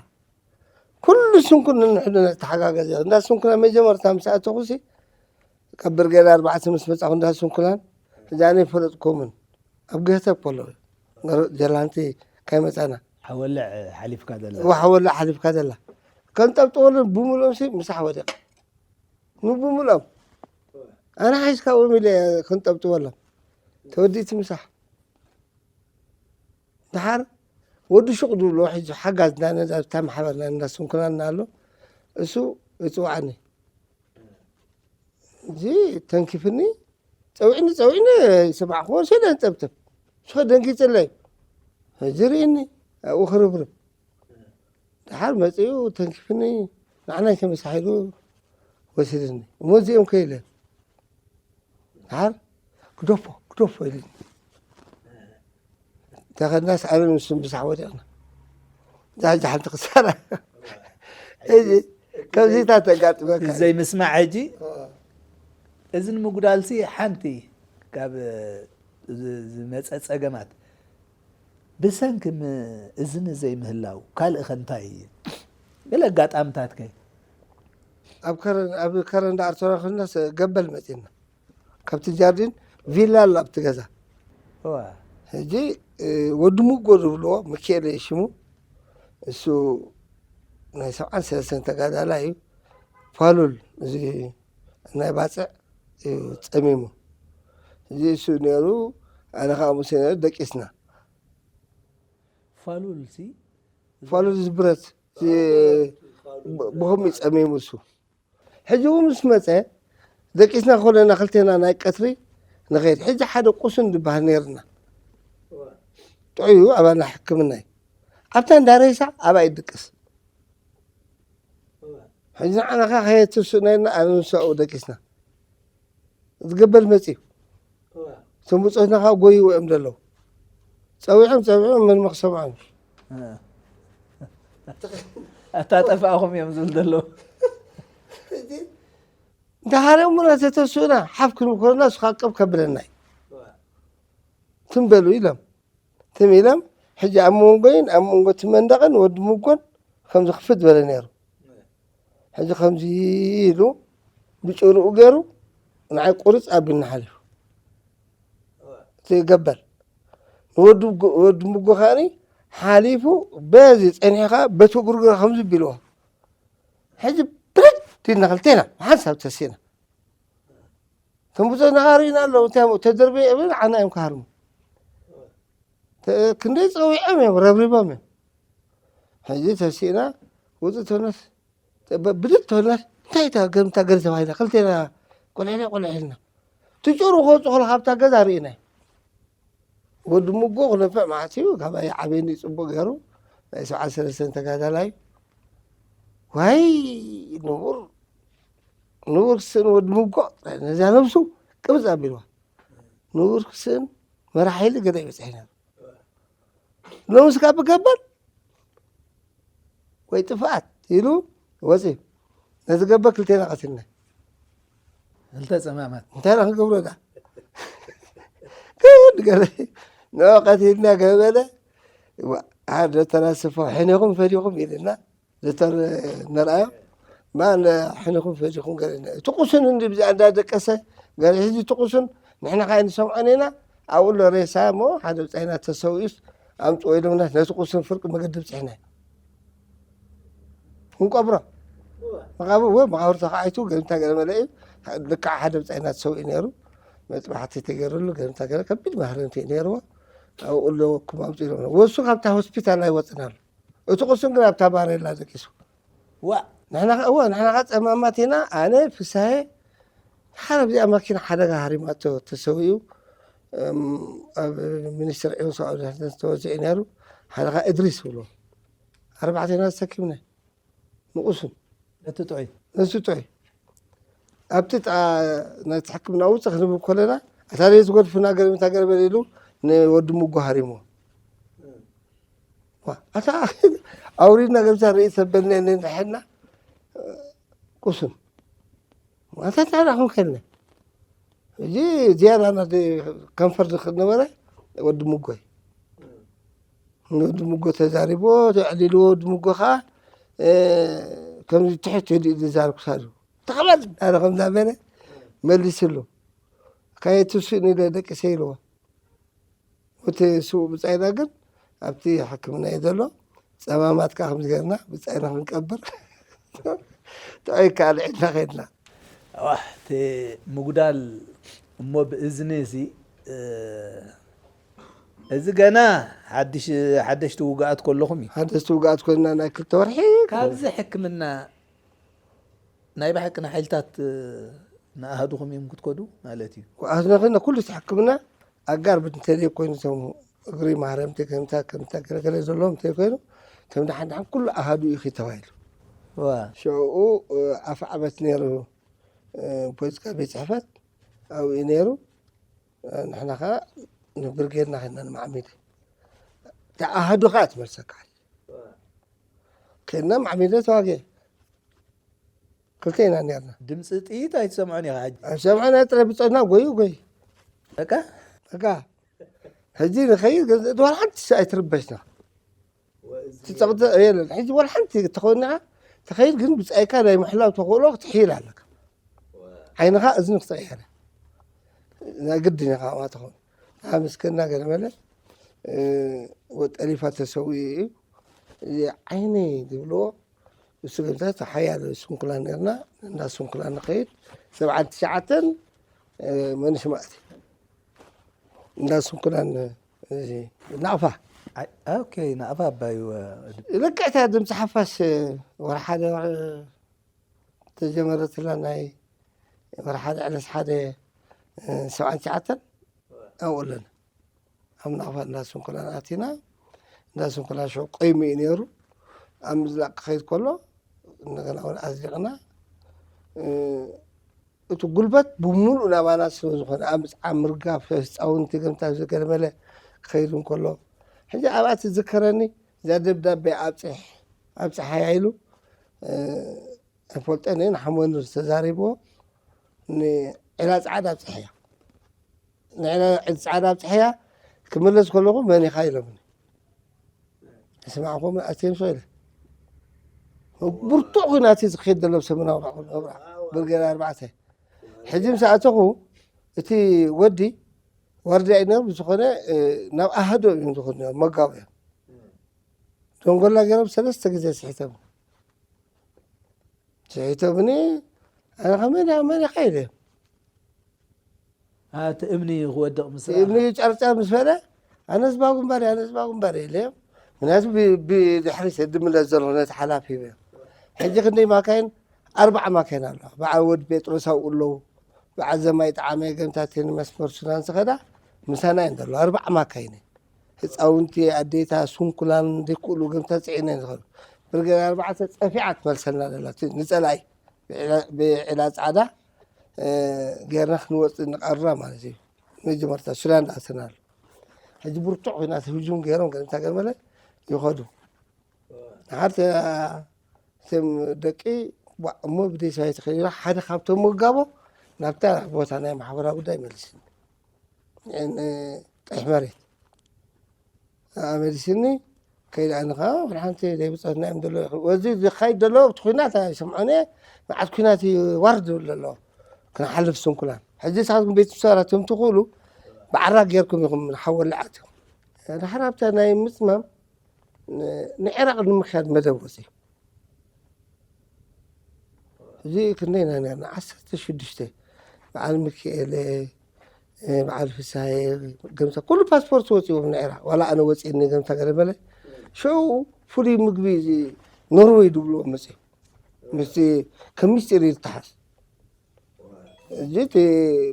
ኩሉ ስንኩል ንንሕድና ተሓጋገዝ እንዳ ስንኩላን መጀመርታ ምስ ኣተኹሲ ካብ ብርጌድ ኣርባዕተ ምስ መጻኹ እንዳ ስንኩላን ሕጂ ኣነ ይፈለጥኩምን ኣብ ገህተብ ከሎ ጀላንቲ ከይመጻና ሓወልዕ ሓሊፍካ ዘላ ወሓወልዕ ሓሊፍካ ዘላ ከንጠብጥበሉ ብምልኦም ሲ ምሳሕ ወዲቕ ንብምልኦም ኣነ ሓይስካዎም ኢለ ከንጠብጥበሎም ተወዲእቲ ምሳሕ ድሓር ወዲ ሹቕ ዝብሎ ሕጂ ሓጋዝ እንዳነዛ ብታ ማሕበር ናይ እንዳስንኩላና ኣሎ እሱ ይፅዋዓኒ እዚ ተንኪፍኒ ፀውዕኒ ፀውዕኒ ሰማዕክዎ ሰለ ንፀብተብ ንስኸ ደንጊፅለይ ሕጂ ርእኒ ኣብኡ ክርብርብ ድሓር መፂኡ ተንኪፍኒ ንዓናይ ተመሳሒሉ ወሲድኒ እሞ እዚኦም ከይለ ድሓር ግደፎ ግደፎ ኢሉ ተኸድናስ ኣነ ምስ ብሳሕ ወዲቕና እዛ ሕጂ ሓንቲ ክሳራ ከምዚታት ተጋጥመካ ዘይምስማዕ ሕጂ እዚ ንምጉዳልሲ ሓንቲ ካብ ዝመፀ ፀገማት ብሰንኪ እዝኒ ዘይምህላው ካልእ ከ እንታይ ገለ ኣጋጣምታት ከ ኣብ ከረን ዳኣርቶራ ኮይና ገበል መፂና ካብቲ ጃርዲን ቪላ ኣሎ ኣብቲ ገዛ ሕጂ ወዲ ሙጎ ዝብልዎ ሚካኤል ሽሙ እሱ ናይ ሰብዓን ሰለስተን ተጋዳላ እዩ ፋሉል እዚ ናይ ባፅዕ እዩ ፀሚሙ እዚ እሱ ነይሩ ኣነ ከዓ ሙሴ ነይሩ ደቂስና ፋሉል ሲ ፋሉል እዚ ብረት ብኸምኡ እዩ ፀሚሙ እሱ ሕጂ እውን ምስ መፀ ደቂስና ከለና ክልቴና ናይ ቀትሪ ንኸይድ ሕጂ ሓደ ቁስን ዝበሃል ነይርና ጥዑዩ ኣባና ሕክምና እዩ ኣብታ እንዳ ሬሳ ኣብኣ ይድቅስ ሕጂ ንዓና ከ ከየትስእና ኢልና ኣነ ምስ ኣብኡ ደቂስና። ዝገበል መጽዩ። እቶም ብጾትና ከኣ ጎይዎ እዮም ዘለዉ። ጸዊዖም፣ ጸዊዖም፣ መን ምኽሰምዖም? እ። ኣታ ጠፋእኹም እዮም ዝብል ዘለዉ። እንተ ሃሪኦምና ተተስኡና፣ ሓፍ ክንብል ከለና ንሱ ከኣ ቅብ ከብለና እዩ። ትም በሉ ኢሎም። ትም ኢሎም፣ ሕጂ ኣብ መንጎይን ኣብ መንጎ እቲ መንደቕን ወዲ ምጎን ከምዚ ክፍት በለ ነይሩ። ሕጂ ከምዚ ኢሉ ብጭንኡ ገይሩ ንዓይ ቁርጽ ኣቢልና ሓሊፉ። እቲ ገበል ንወዲ ምጎ-፣ ወዲ ምጎ ከኣኒ ሓሊፉ በዚ ጸኒሑ ከኣ በቲ እግሩ ገይሩ ከምዚ ቢልዎ። ሕጂ ብርድ ኢልና ክልቴና ብሓንሳብ ተሲእና። እቶም ብጾትና ከኣ ርኢና ኣለዉ። እንታይ እሞ ተደርበዩ እብል ዓና እዮም ክሃርሙ። ተ-፣ ክንደይ ጸዊዖም እዮም፣ ረብሪቦም እዮም። ሕጂ ተሲእና፣ ውጽእ ተነስ፣ ተ-፣ ብ-፣ ብድድ ተነስ፣ እንታይ እታ ገምታ ገለ ተባሂላ፣ ክልቴና ቆልዕለ ቆልዕ ኢልና። ትጭሩ ከውጽኡ ከለዉ ካብታ ገዛ ርኢና። ወዲ ምጎ ክነፍዕ መዓት እዩ፣ ካባይ ዓብየኒ ጽቡቕ ገይሩ፣ ናይ ሰብዓን ሰለስተን ተጋዳላይ። ዋይ፣ ንቡር፣ ንቡር ስን ወዲ ምጎ፣ ነዛ ነብሱ ቅብጽ ኣቢልዋ። ንቡር ስን መራሕ ሓይሊ ገለ ይበጽሕ ነይሩ። ሎምስ ካብ ገበል ወይ ጥፍኣት ኢሉ ወፂኡ። ነዚ ገበል ክልቴና ቀቲልና። ክልተ ጸማማት። እንታይ ኢና ክንገብሮ ዳ? ግን ገለ ንዑ ቀቲልና ገበለ። ዋ፣ ሓደ ዶክተር ኣሰፋ፣ ሕኔኹም ፈዲኹም ኢልና። ዶክተር መርኣዮ፣ ማን ሕኔኹም ፈዲኹም ገለ ኢልና። እቲ ቁስን እንዲ ብዚኣ እንዳደቀሰ፣ ገለ ሕጂ እቲ ቁስን ንሕና ካይ ንሰምዖን ኢና። ኣብኡ ኣሎ ሬሳ እሞ ሓደ ብጻይና ተሰዊኡስ ኣምጽኦ ኢሎምና ነቲ ቁስን ፍርቂ መገዲ ብጽሕና። ክንቀብሮ። መቓብር፣ ወ-፣ መቓብር ተኻዒቱ ገምታ ገለ መለ እዩ። ልክዕ ሓደ ብጻይና ተሰዊኡ ነይሩ። መጥባሕቲ ተገይሩሉ ገምታ ገለ ከቢድ ማህረምቲ እዩ ነይርዎ። ኣብኡ ኣለወኩም ኣምጽኡ ኢሎምና። ወሱ ካብታ ሆስፒታል ኣይወጽእናሉ። እቲ ቁስን ግን ኣብታ ባሬላ ደቂሱ። ዋ። ንሕና ኸ-፣ እወ፣ ንሕና ኸ ጸማማት ኢና። ኣነ ፍሳሄ ሓደ ኣብዚኣ ማኪና ሓደጋ ሃሪማቶ ተሰዊኡ፣ እም፣ ኣብ ሚኒስትር ዕዮ ሰብኣዊ ድሕነት ተወዚዑ ነይሩ። ሓደ ኸ እድሪስ ብሎ። ኣርባዕቴና ተሰኪምና። ንቁስን። ነቲ ጥዑይ። ነቲ ጥዑይ። ኣብቲ ጥቓ ናይቲ ሕክምና ውፅእ ክንብል ከለና፣ እታ ደይ ዝጎድፍና ገርም እታ ገርበል ኢሉ ንወዲ ምጎ ሃሪምዎ። ዋ፣ ኣታ ኣውሪድና ገብታ ርኢ ተበልና ንድሕና ቁስን። ኣታ እንታይ ደኣ ክንከልነ? ሕጂ ዝያዳ ናተይ ከንፈር ዝኽእል ነበረ ወዲ ምጎይ። ወዲ ምጎ ተዛሪቦ፣ ተዕሊልዎ፣ ወዲ ምጎ ኸዓ፣ እ፣ ከምዚ ትሕት ኢሉ እዩ ዝዛረብ ክሳዱ። ተቐበል! እንዳለ ከምዛ በለ መሊስሉ። ካየትስእኒ ኢለ ደቂሰ ኢልዎ። እቲ ስዉእ ብጻይና ግን ኣብቲ ሕክምና እዩ ዘሎ። ጸማማት ከኣ ከምዚ ጌርና ብጻይና ክንቀብር ጥዑይ ከኣ ኣልዒልና ኸድና። ኣዋሕ፣ እቲ ምጉዳል እሞ ብእዝኒ እዚ፣ እ፣ እዚ ገና ሓድሽ፣ ሓደሽቲ ውግኣት ከለኹም እዩ። ሓደሽቲ ውግኣት ኮይንና ናይ ክልተ ወርሒ። ካብዚ ሕክምና ናይ ብሓቂ ንሓይልታት፣ እ፣ ንኣሃዱኹም እዮም ክትከዱ ማለት እዩ። ኣስነኽና ኩሉ እቲ ሕክምና ኣጋር ብንተለየ ኮይኑ እቶም እግሪ ማህረምቲ ከምታ፣ ከምታ ገለገለ ዘለዎም እንተይኮይኑ፣ እቶም ደሓን ደሓን ኩሉ ኣሃዱ እዩ ተባሂሉ። ዋ። ሽዑኡ፣ እ፣ ኣፍ ዓበት ነይሩ፣ እ፣ ፖለቲካ ቤት ጽሕፈት ኣብኡ እዩ ነይሩ። እ፣ ንሕና ኸዓ ንብርጌድና ኸድና ንማዕሚድ። እታ ኣሃዱ ኸዓ ትመልሰካ። ከድና ማዕሚደ ተዋግየ። ክልተ ኢና ነርና። ድምፂ ጥይት ኣይትሰምዖን ኢኻ ሕጂ? ኣይሰምዖን፣ ጥረ ብፀና ጎዩ ጎይ። በቃ? በቃ። ሕጂ ንኸይድ ግን ዋላ ሓንቲ ኣይትርበሽና። እቲ ጸቕጢ የለን። ሕጂ ዋላ ሓንቲ ተኾይንኻ፣ ተኸይድ ግን ብጻይካ ናይ ምሕላው ተኽእሎ ክትሕይል ኣለካ። ዓይንኻ እዝኒ ክትቕየር። ናይ ግድን ኢኻ ኣብኣ ትኸውን። ንዓ ምስክርና ገለ መለ፣ እ፣ ወጠሊፋ ተሰዊኡ እዩ። እዚ ዓይነይ ዝብልዎ፣ እሱ ግን እንታይ ሓያሎ ስንኩላን ነርና፣ እንዳ ስንኩላን ንኸይድ፣ ሰብዓን ትሽዓተን፣ እ፣ መንሽማእቲ። እንዳ ስንኩላን፣ እዚ፣ ናቕፋ። ኣይ፣ ኦኬ፣ ናቕፋ ኣባይ ወ-፣ ልክዕታ ድምፂ ሓፋሽ፣ ወርሓ ሓደ ተጀመረትላ ናይ ወርሓ ሓደ ዕለት ሓደ፣ እ፣ ሰብዓን ትሽዓተን ኣብኡ ኣለና። ኣብ ናቕፋ እንዳ ስንኩላን ኣቲና፣ እንዳ ስንኩላን ሽዑ ቆይሙ እዩ ነይሩ። ኣብ ምዝላቕ ክኸይድ ከሎ፣ እንደገና እውን ኣጽዲቕና። እቲ ጉልበት ብምሉእ ናባና ስለ ዝኾነ፣ ኣብ ምጽዓን ምርጋፍ ህጻውንቲ ገምታ ዘገለመለ ክኸይድ እንከሎ፣ ሕጂ ኣብኣ ትዝከረኒ፣ እዛ ደብዳቤ ኣብጽሕ ኣብጽሓያ ኢሉ ኣይፈልጠን እየ፣ ንሓመኑር ተዛሪብዎ፣ ንዒላ ጸዓዳ ኣብጽሕያ። ንዒላ ጸዓዳ ኣብጽሕያ ክምለስ ከለኹ፣ መን ኢኻ ኢሎምኒ። ስማዕኹም ኣትዮም ሰው ኢለ። ብርቱዕ ኩናት እዩ ዝኸይድ ዘሎ ኣብ ሰሜናዊ ምብራቕ፣ ብርጌድ ኣርባዕተ። ሕጂ ምስ ኣተኹ፣ እቲ ወዲ ዋርድያ እዩ ነይሩ፣ ብዝኾነ ናብ ኣሃዶ እዮም ዝኹድ ነይሩ፣ መጋቡ እዮም። ደንጎላ ገይሮም ሰለስተ ግዜ ስሒቶም። ስሒቶምኒ፣ ኣነ ከመይ ዳ መን ኢኻ ኢለ። እቲ እምኒ ክወድቕ ምስ እምኒ ጨርጨር ምስ በለ፣ ኣነ ዝባ ግንባር እየ፣ ኣነ ዝባ ግንባር እየ ኢለ። ምክንያቱ ብ- ብድሕሪት ድምለት ዘሎ ነቲ ሓላፊ እየ። ሕጂ ክንደይ ማካይን? ኣርባዓ ማካይን ኣለዋ። በዓል ወዲ ጴጥሮስ ኣብኡ ኣለዉ። በዓል ዘማይ ጠዓመ ገምታትን መስመር ሱዳን ዝኸዳ ምሳና እየን ዘለዋ። ኣርባዓ ማካይን እየን። ህፃውንቲ፣ ኣዴታ፣ ስንኩላን ዘይክእሉ ገምታት ፅዒነን ዝኸዱ። ብርጌድ ኣርባዕተ ፀፊዓ ትመልሰልና ዘላ፣ እቲ ንፀላኢ ብዒላ- ብዒላ ፃዕዳ ጌርና ክንወፅእ ንቐርራ ማለት እዩ። መጀመርታ ሱዳን ዳኣተናል። ሕጂ ብርቱዕ ኩናት ህጁም ገይሮም ገምታ ገመለ ይኸዱ። ንሓር እቶም ደቂ እሞ ብደይ ሰበይቲ ከይራ ሓደ ካብቶም መጋቦ ናብታ ቦታ ናይ ማሕበራዊ ጉዳይ መልስኒ። ቀይሕ መሬት ኣመሊስኒ። ከይድ ኣነ ከዓ ወላ ሓንቲ ዘይብፅሕትና እዮም ዘሎ። ወዚ ዝካይድ ዘሎ እቲ ኩናት ኣይሰምዖን እየ። መዓት ኩናት እዩ ዋርድ ዝብል ዘሎ። ክንሓልፍ ስንኩላን ሕጂ ንስኻትኩም ቤት ሰራትኩም ትኽእሉ ብዓራግ ጌርኩም ኢኹም ንሓወልዓት ኢኹም። ድሓር ኣብታ ናይ ምፅማም ንዒራቕ ንምክያድ መደብ ወፂ። እዚ ክንደይ ኢና ነርና? ዓሰርተ ሽዱሽተ። በዓል ሚካኤል፣ በዓል ፍሳሐ፣ ገምታ ኩሉ ፓስፖርት ወፂዎም ንዒራቕ። ዋላ ኣነ ወፂኒ ገምታ ገለ መለ። ሽዑ ፍሉይ ምግቢ እዚ ኖርወይ ድብልዎ መፂ። ምስቲ ከም ምስጢር ይተሓዝ። እዚ እቲ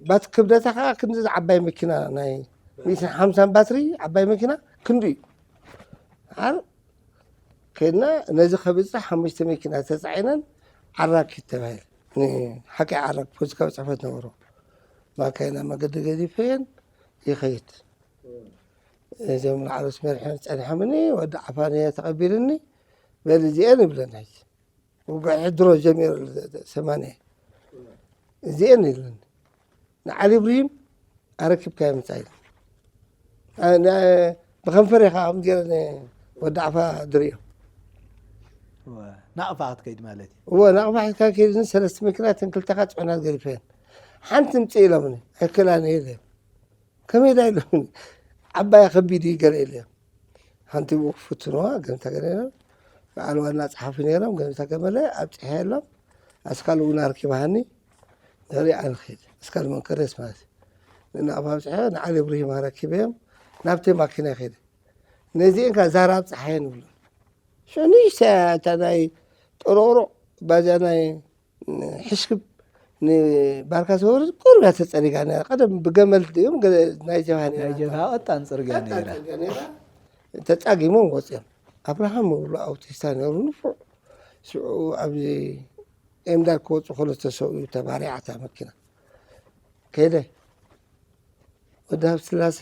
ባት ክብደታ ከዓ ክንዲ ዓባይ መኪና ናይ ሚእትን ሓምሳን ባትሪ ዓባይ መኪና ክንዲ እዩ። ዓር ከድና ነዚ ከብፅሕ ሓሙሽተ መኪና ተፃዒነን ዓራኪት ተባሂል። ንሓቂ ዓራክ ፖለቲካዊ ፅሕፈት ነበሮ። ማካይና መገዲ ገዲፈየን ይኸይድ። እዚኦም ላዕሎስ መሪሐን ፀኒሖምኒ፣ ወዲ ዓፋንየ ተቐቢልኒ፣ በል እዚኤን ይብለና ሕጂ። ውግእ ሕድሮ ጀሚሩ ሰማንያ እዚኤን ኢሉኒ። ንዓሊ ኢብራሂም ኣረኪብካ ምጻ ኢሉ። ብኸንፈር ኢኻ ከም ገይረ ወዲ ዓፋ ድርእዮ። ናቕፋ ክትከይድ ማለት እዩ። እዎ ናቕፋ ሒዝካ ከይድኒ ሰለስተ መኪናትን ክልተኻ ጽዕናት ገዲፈን። ሓንቲ ምጽእ ኢሎምኒ ኣይክእላን እየ ኢለ። ከመይ ዳ ኢሎምኒ ዓባይ ከቢድ እዩ ገለ ኢለ። ሓንቲ ብኡ ክፍትንዋ ገምታ ገለ ነይሮም። በዓል ዋና ጸሓፊ ነይሮም ገምታ ገመለ ኣብጺሐ የሎም። ኣስካል እውን ኣርኪባሃኒ። ድሕሪ ኣነ ኸይድ ኣስካል መንከረስ ማለት እዩ። ንናቕፋ ኣብጺሐ ንዓሊ እብርሂም ኣረኪበዮም ናብቲ ማኪና ከይደ። ነዚአን ከኣ ዛራ ኣብጽሓየን ይብሉ። ሽዑ ንእሽተይ እታ ናይ ጥሮቅሮቅ ባጃ ናይ ሕሽክብ ንባርካ ሰወር ቁሩብ እያ ተጸሪጋ ነይራ። ቀደም ብገመል ድዮም ገለ ናይ ጀብሃ ነይራ። ናይ ጀብሃ ቀጣን ጽርግያ ቀጣን ነይራ። ጽርግያ ነይራ። ተጻጊሞም ወጽዮም። ኣብርሃም ዝብሉ ኣውቲስታ ነይሩ ንፉዕ። ሽዑ ኣብዚ ኤምዳር ክወጹ ከሎ ተሰብኡ ተባሪዓ እታ መኪና። ከይደ ወዲ ሃብተስላሴ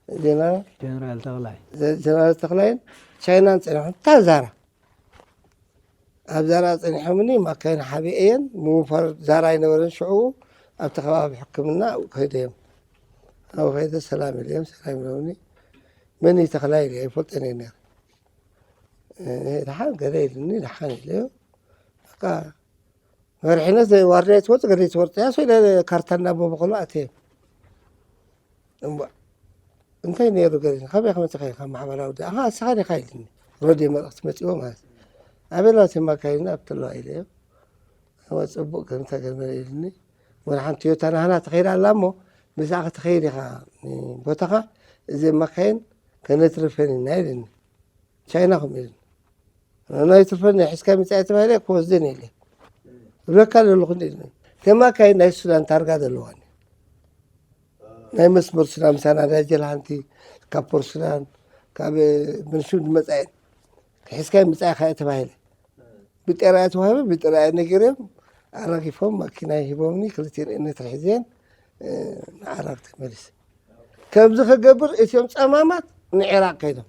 ጀነራል ጀነራል ተኽላይ ጀነራል ተኽላይን ቻይናን ጸኒሖም እታ ዛራ ኣብ ዛራ ጸኒሖምኒ ማካይን ሓቢኤየን ምውፋር ዛራ ኣይነበረን ሽዑ ኣብቲ ከባቢ ሕክምና ከይደ እዮም ኣብኡ ከይደ ሰላም ኢለዮም ሰላም ኢሎምኒ መን እዩ ተኽላይ ኢለ ኣይፈልጠን እየ ነይረ ደሓን ገለ ኢልኒ ደሓን ኢለዮ በቃ መርሒነት ዋርድያ ትወርጥ ገለ ትወርጥ እያ ስለ ካርታ እናቦ በኸሎ ኣትየ እምቧ እንታይ ነይሩ ገለ ካበይ ከመፅኻ ኢኻ ማሕበራዊ ዳ ኣኻ እስኻ ዲኻ ኢልኒ ሮድዮ መልእኽቲ መፂዎ ማለት ኣበይ ኣለዋ ማካይንና ኣብቲ ኣለዋ ኢለዮ እወ ፅቡቅ ገምታ ገመለ ኢልኒ ወላ ሓንቲ ቶዮታ ናህና ትኸይድ ኣላ እሞ ምስኣ ክትኸይድ ኢኻ ቦታኻ እዚ ማካይን ከነትርፈን ኢና ኢልኒ ቻይና ከም ኢልኒ ናይ ትርፈን ናይ ሒዝካ ምጻእ ተባሂለ ክወስደን የለ እብለካ ዘለኹ እንደ ኢልኒ ተማካይ ናይ ሱዳን ታርጋ ዘለዋን ናይ መስመር ሱዳን ምሳና ዳጀል ሓንቲ ካብ ፖር ሱዳን ካብ ብንሹ ዝመጻየን ክሒዝካ ምጻእ ካየ ተባሂለ ብጠራያ ተዋሂበ፣ ብጠራያ ነጊረዮም ኣራጊፎም፣ ማኪና ሂቦምኒ፣ ክልቲኤን እነ ተሒዘን፣ እ፣ ንዓራግ ተመሊሰ። ከምዚ ክገብር እትዮም ጸማማት ንዒራቕ ከይዶም።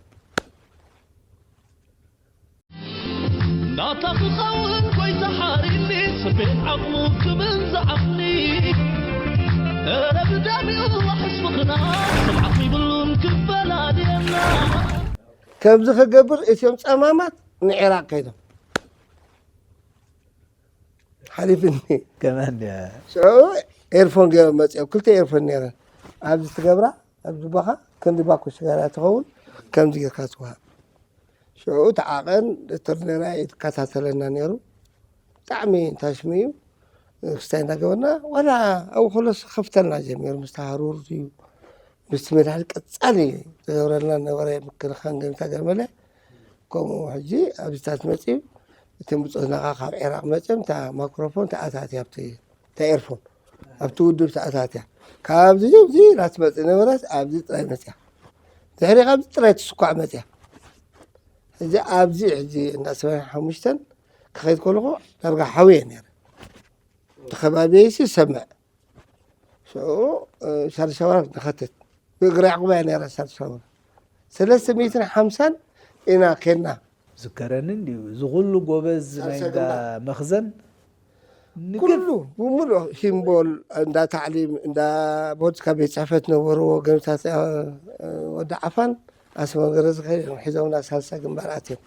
ናታ ክኸውን ጎይታ ሓሪኒ፣ ስቤት ዓቕሙ ክብል ዝዓቕኒ። ኧረ ብደሚኡ ዋሕስ ፍቕርና፣ ስምዓት ይብሉን ክፈላልየና። ከምዚ ክገብር እትዮም ጸማማት ንዒራቕ ከይዶም። ሓሊፍኒ። ከመን ድያ? ሽዑ ኤርፎን ገይሮም መጺኦም፣ ክልተ ኤርፎን ነይረን። ኣብዚ ትገብራ፣ ኣብዚ ባኻ፣ ክንዲ ባኮ ሽጋራ ትኸውን፣ ከምዚ ጌርካ ትወሃብ። ሽዑ ተዓቐን፣ ዶክተር ነራይ ይከታተለና ነይሩ። ብጣዕሚ ታሽሚ እዩ። ክስታይ እንዳገበርና፣ ዋላ ኣብኡ ከሎስ ከፍተልና ጀሚሩ፣ ምስቲ ሃሩር እዩ፣ ምስቲ መድሃኒት ቀጻሊ ዝገብረልና ነበረ፣ ምክንኻን ገምታ ገመለ። ከምኡ ሕጂ ኣብዚታት መጺኡ፣ እቲ ምጹት ናኻ ካብ ዒራቕ መጺኦም፣ እታ ማክሮፎን ተኣታትያ ኣብቲ፣ እታ ኤርፎን ኣብቲ ውድብ ተኣታትያ። ካብዚ እዚ ናትመጽእ ነበረት፣ ኣብዚ ጥራይ መጽያ። ድሕሪ ካብዚ ጥራይ ትስኳዕ መጽያ። ሕጂ ኣብዚ ሕጂ እንዳ ሰማንያ ሓሙሽተን ክኸይድ ከለኹ ዳርጋ ሓውየ ነይረ። እቲ ከባቢየይሲ ዝሰምዕ። ሽዑ፣ እ፣ ሻርሻዋር ንኸትት። ብእግሪ ያዕቁብ እያ ነይራ ሻርሻዋር። ሰለስተ ሚእትን ሓምሳን ኢና ኬድና። ዝከረኒ እንድዩ። እዚ ኩሉ ጎበዝ ናይ እንዳ መኽዘን ንግፍ ኩሉ ብምሉእ ሂምቦል፣ እንዳ ታዕሊም፣ እንዳ ፖለቲካ ቤት ጽሕፈት ነበርዎ፣ ገምታት፣ እ፣ ወዲ ዓፋን ኣስመ ገረዝጊሄር እዮም ሒዞምና ሳልሳይ ግንባር ኣትዮም።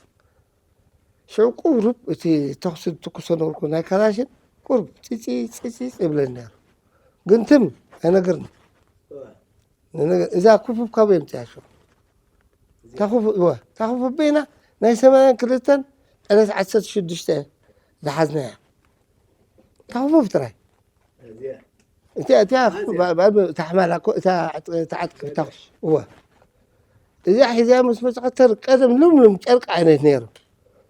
ሽዑ ቁሩብ እቲ ተኹሲ ዝትኩሶ ነበርኩ ናይ ካላሽን ቁሩብ ጺጺ ጺጺ ይብለኒ ነይሩ። ግን ትም ኣይነግርኒ። ንነገ-፣ እዛ ኩፉፍ ካበይ የምጽያ ሽዑ? እታ ኩፉ-፣ እወ፣ እታ ኩፉፍ በይና ናይ ሰማንያን ክልተን ጠነት ዓሰርተ ሽዱሽተ ዝሓዝናያ። እታ ኩፉፍ ጥራይ። እዚኣ፣ እቲኣ፣ እቲኣ፣ እዚኣ። ባ-፣ ባ-፣ እታ ሕማላ እኮ፣ እታ ዓጥ-፣ እታ ዓጥቂ፣ እታ፣ እዋ። እዚኣ ሒዛ ምስ መጽኸተር ቀደም ልምሉም ጨርቂ ዓይነት ነይሩ።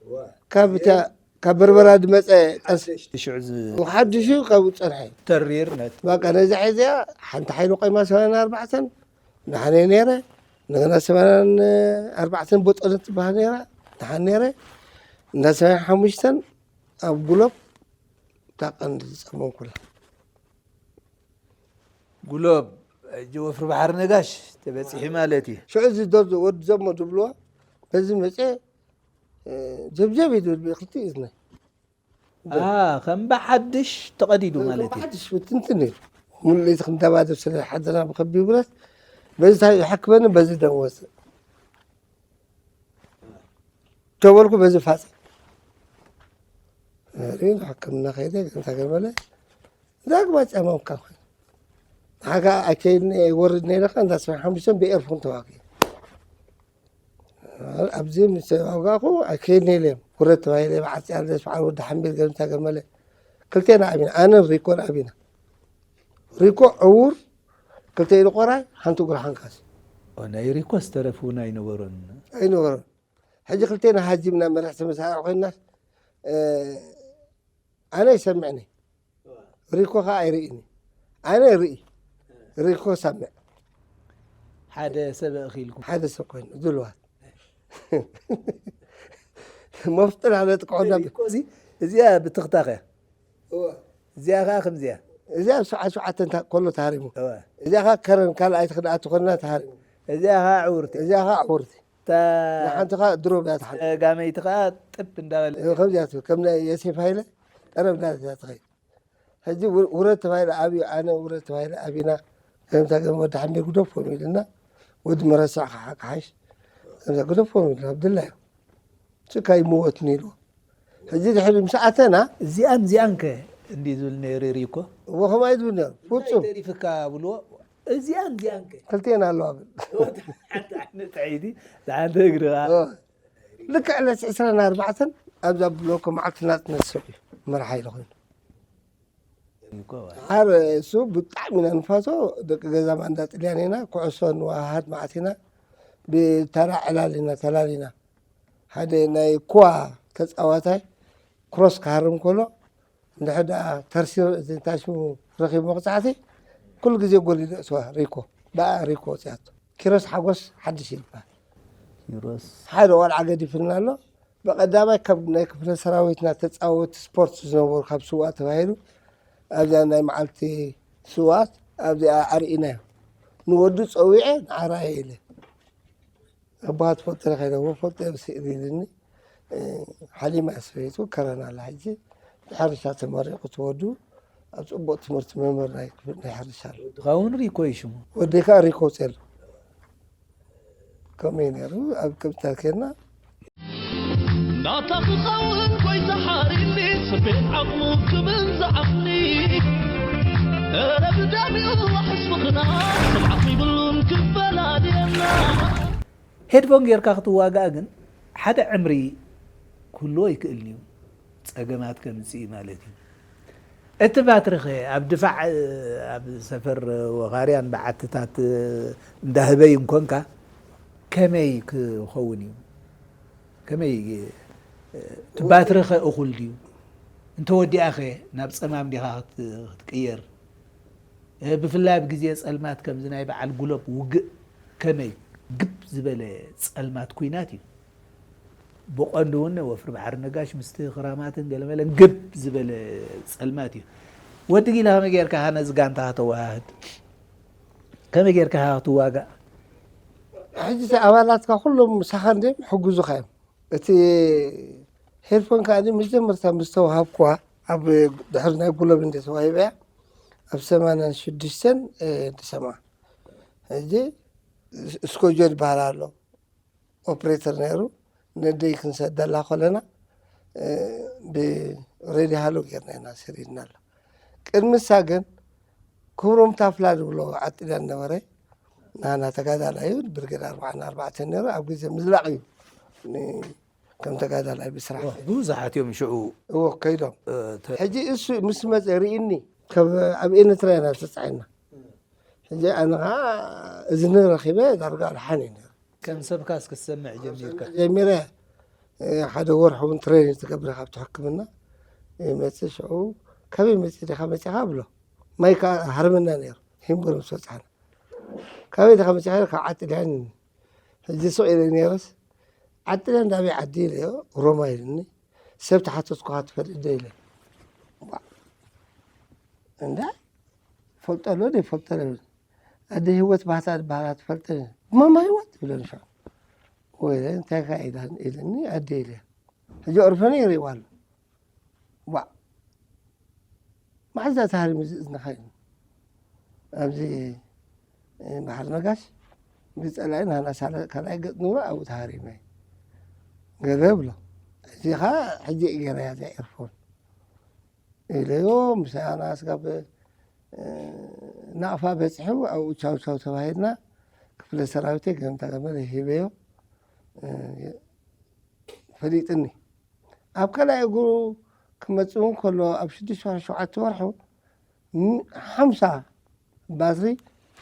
እዋ። ካብ እታ፣ እዚኣ ካብ በርበራ ዝመጸ ቀስ-፣ ሓድሽ። ሽዑ ዝ-፣ ሓድሹ ካብኡ ጸንሐ። ተሪር ነት። በቃ ነዛ ሒዘያ ሓንቲ ሓይሊ ቆይማ ሰማንያን ኣርባዕተን ንሓነ ነይረ። እንደገና ሰማንያን ኣርባዕተን ቦጠነት ትበሃል ነይራ። ንሓን ነይረ። እንዳ ሰማንያን ሓሙሽተን ኣብ ጉሎብ እታ ቀንዲ ዝጸመምኩላ። ጉሎብ፣ ሕጂ ወፍሪ ባሕሪ ነጋሽ ተበጺሒ ማለት እዩ። ሽዑ እዚ ዶብ ወዲ ዘሞ ዝብልዎ በዚ መጸ፣ እ፣ ጀብጀብ እዩ ዝብል ብክልቲኡ እዝነ። ኣ፣ ከም ብሓድሽ ተቐዲዱ ማለት እዩ። ብሓድሽ ብትንትን እዩ። ሙሉ ለይቲ ክንደባደብ ስለ ዝሓደርና ብኸቢድ ብረት፣ በዚ ታ-፣ ይሓክመኒ፣ በዚ ደም ወፅእ። ተበልኩ በዚ ፋፀ። ሪ ሕክምና ከይደ፣ ገንታ ገበለ፣ ዳግማ ጨመምካ ኮይኑ። ሓጋ ኣይከይድኒ፣ ኣይወርድኒ ኢለካ፣ እንዳ ሰማንያ ሓሙሽተ ብኤርፎን ተዋግየ። ኣብዚ ምስ ተዋጋእኩ፣ ኣይከይድኒ ኢለ እዮም። ውረድ ተባሂለ፣ በዓል ጽዮን ደስ በዓል ወዲ ሓምቢል ገምታ ገመለ። ክልቴና ኣቢና፣ ኣነን ሪኮን ኣቢና። ሪኮ ዕዉር፣ ክልተ ኢዱ ቆራይ፣ ሓንቲ እግሩ ሓንካስ። ኦ፣ ናይ ሪኮ ዝተረፉ እውን ኣይነበሮን። ኣይነበሮን። ሕጂ ክልቴና ሃጂምና መራሕቲ መሳርሒ ኮይንናስ፣ እ፣ ኣነ ይሰምዕኒ። ሪኮ ኸዓ ኣይርእይኒ። ኣነ ርኢ። ሪኮ ሰምዕ። ሓደ ሰብ ኣኺልኩም። ሓደ ሰብ ኮይኑ፣ ድልዋት። መፍጥር ኣለ ጥቅዖና። ሪኮ እዚ፣ እዚኣ ብትኽታኽ እያ። እዋ። እዚኣ ኸዓ ከምዚኣ። እዚኣ ኣብ ሰብዓት ሸውዓተ እንታ-፣ ከሎ ተሃሪሙ። እዋ። እዚኣ ኸዓ ከረን ካልኣይቲ ክንኣቱ ከለና ተሃሪሙ። እዚኣ ኸዓ ዕውርቲ። እዚኣ ኸዓ ዕውርቲ። እታ ንሓንቲ ኸዓ ድሮ እያ ትሓልፍ። ጋመይቲ ኸዓ ጥብ እንዳበለ። እ፣ ከምዚኣ ትብል። ከም ናይ የሴፍ ሃይለ ጠረብ እንዳበለት እያ ትኸይድ። ሕጂ ውረ-፣ ውረድ ተባሂለ ኣብዩ፣ ኣነ ውረድ ተባሂለ ኣብዩና። ከምታ ገም ወዲ ሓምቤ ግደፎም ኢሉና። ወዲ መረሳዕ ኸዓ ክሓሽ። ከምዛ ግደፎም ኢሉና፣ ኣብድላ እዩ። ስካ ይምወት ነይሩ። ሕጂ ድሕሪ ምስ ኣተና እዚኣን እዚኣን ከ እንዲ ዝብል ነይሩ ሪኮ? እሞ ከምኣ እዩ ዝብል ነይሩ። ፍጹም። ተሪፍካ ብልዎ። እዚኣን እዚኣን ከ? ክልቴን ኣለዋ ግን። ሓንቲ ዓይነት ዓይዲ፣ ሓንቲ እግሪ ኸዓ። ኦ። ልክዕ ዕለት ዕስራን ኣርባዕተን ኣብዛ ብሎኮ መዓልቲ ናጽነት ሰብ እዩ መርሓ ኢሉ ኮይኑ። ሪኮ፣ ኣረ እሱ ብጣዕሚ ኢና ንፋቶ። ደቂ ገዛ ማንዳ ጥልያን ኢና፣ ኩዕሶ ንወሃሃድ መዓት ኢና። ብተራ ዕላል ኢና ተላሊና። ሓደ ናይ ኩዋ ተጻዋታይ ክሮስ ክሃርም ከሎ፣ እንድሕር ደኣ ተርሲር፣ እዚ እንታይ ሽሙ፣ ረኺቡ መቕጻዕቲ፣ ኩሉ ግዜ ጎል ይደእስዋ ሪኮ። ብኣ ሪኮ ወጺኣቶ። ኪሮስ ሓጎስ ሓድሽ ይበሃል። ኪሮስ። ሓደ ቆልዓ ገዲፍልና ኣሎ። ብቐዳማይ ካብ ናይ ክፍለ ሰራዊትና ተጻወቲ ስፖርት ዝነበሩ ካብ ስውኣት ተባሂሉ ኣብዛ ናይ መዓልቲ ስውኣት ኣብዚኣ ኣርኢናዮ። ንወዱ ጸዊዐ ንዓራየ ኢለ ኣቦሃ ትፈልጦ ዶ ከይደ እዎ ፈልጦ ስእሊ ኢልኒ። ሓሊማ እያ ሰበይቱ ከረና ኣላ ሕጂ ብሕርሻ ተመሪቑ ትወዱ ኣብ ጽቡቕ ትምህርቲ መምህር ናይ ክፍል ናይ ሕርሻ ኣሎ። ድኻውን ሪኮ ይሽሙ ወደይ ከዓ ሪኮ ጸሉ ከምኡ እዩ ነይሩ። ኣብ ክብታ ኬድና ናታ ክኸውን ጎይታ ሓሪኒ ስቤት ዓቕሙ ክብል ዝዓቕኒ ረብዳሚኡ ዋሕስ ምኽና ስምዓኹ ይብሉን ክበላልየና ሄድፎን ጌርካ ክትዋጋእ ግን ሓደ ዕምሪ ክህልዎ ይክእል እዩ። ጸገማት ከምጽእ ማለት እዩ። እቲ ባትሪኸ ኣብ ድፋዕ ኣብ ሰፈር ወኻርያን በዓትታት እንዳህበይ እንኮንካ ከመይ ክኸውን እዩ? ከመይ እቲ ባትሪኸ እኹል ድዩ? እንተወዲኣኸ ናብ ጸማም ዲኻ ክትቅየር? ብፍላይ ኣብ ግዜ ጸልማት ከምዚ ናይ በዓል ጉሎብ ውግእ ከመይ ግብ ዝበለ ጸልማት ኲናት እዩ። ብቐንዱ እውን ወፍሪ ባሕሪ ነጋሽ ምስቲ ክራማትን ገለመለን ግብ ዝበለ ጸልማት እዩ። ወዲ ጊላ ከመይ ጌርካ ነዚ ጋንታ ከተወሃህድ? ከመይ ጌርካ ክትዋጋእ? ሕጂ እቲ ኣባላትካ ኩሎም ምሳኻ እንድዮም ይሕግዙኻ እዮም። እቲ ሄድፎን ከዓ መጀመርታ ምስ ተዋሃብኩዋ ኣብ ድሕሪ ናይ ጉሎብ እንደ ተዋሂበያ ኣብ ሰማንያን ሽዱሽተን ድሰማ ሕጂ ስኮጆ ዝበሃል ኣሎ ኦፕሬተር ነይሩ ነደይ ክንሰደላ ከለና ብሬድዮ ሃሎ ጌርና ኢና ሰዲድና ኣሎ። ቅድሚ እሳ ግን ክብሮም ታፍላ ዝብሎ ዓጢዳ ነበረ ናና ተጋዳላይ እዩ ብርጌድ ኣርባዓን ኣርባዕተን ነይሩ ኣብ ግዜ ምዝላቕ እዩ ከም ተጋዳላይ ብስራሕ ብዙሓት እዮም ሽዑ እዎ ከይዶም ሕጂ እሱ ምስ መፀ ርኢኒ ካብ ኣብ ኤርትራ ኢና ዝተፃዒና ሕጂ ኣነ ከዓ እዝኒ ረኪበ ዳርጋ ኣድሓን እዩ ነይሩ ከም ሰብካ እስክትሰምዕ ጀሚርካ ጀሚረ ሓደ ወርሒ እውን ትሬኒንግ ትገብረ ካብቲ ሕክምና ይመፅእ ሽዑ ካበይ መፅእ ዲካ መፂኻ ብሎ ማይ ከዓ ሃርመና ነይሩ ሂምቦል ምስ በፅሓና ካበይ ዲካ መፂኻ ካብ ዓጥልያን ሕጂ ስቕ ኢለ ነይረስ ዓጥልያን ዳበይ ዓዲ ኢለዮ ሮማ ኢልኒ ሰብ ተሓተትኩኻ ትፈልጥ ዶ ኢለ እንዳ ፈልጠሎ ዶ ይፈልጠሎ ኣደ ህይወት ባህታ ዝበሃላ ትፈልጠ ማማ ህይወት ይብለኒ ሽዑ ወይ እንታይ ካ ኢላን ኢልኒ ኣደ ኢለ ሕጂ ኦርፈነ ይርእዋ ኣሎ ዋ መሓዛ ተሃሪሙ እዚ እዝንኻ ኢሉ ኣብዚ ባሕሪ ነጋሽ ብፀላኢ ናና ሳለ ካልኣይ ገፅ ንብሎ ኣብኡ ተሃሪመ ገለ ብሎ እዚኻ ሕጂ ገይረያ እዚኣ ኤርፎን ኢለዮ ምሳና ስጋብ ናቕፋ በፂሑ ኣብኡ ቻው ቻው ተባሂልና ክፍለ ሰራዊተይ ገምታ ገመል ሂበዮ ፈሊጥኒ ኣብ ካልኣይ እግሩ ክመፅእ እውን ከሎ ኣብ ሽዱሽተ ወርሒ ሸውዓተ ወርሑ ሓምሳ ባትሪ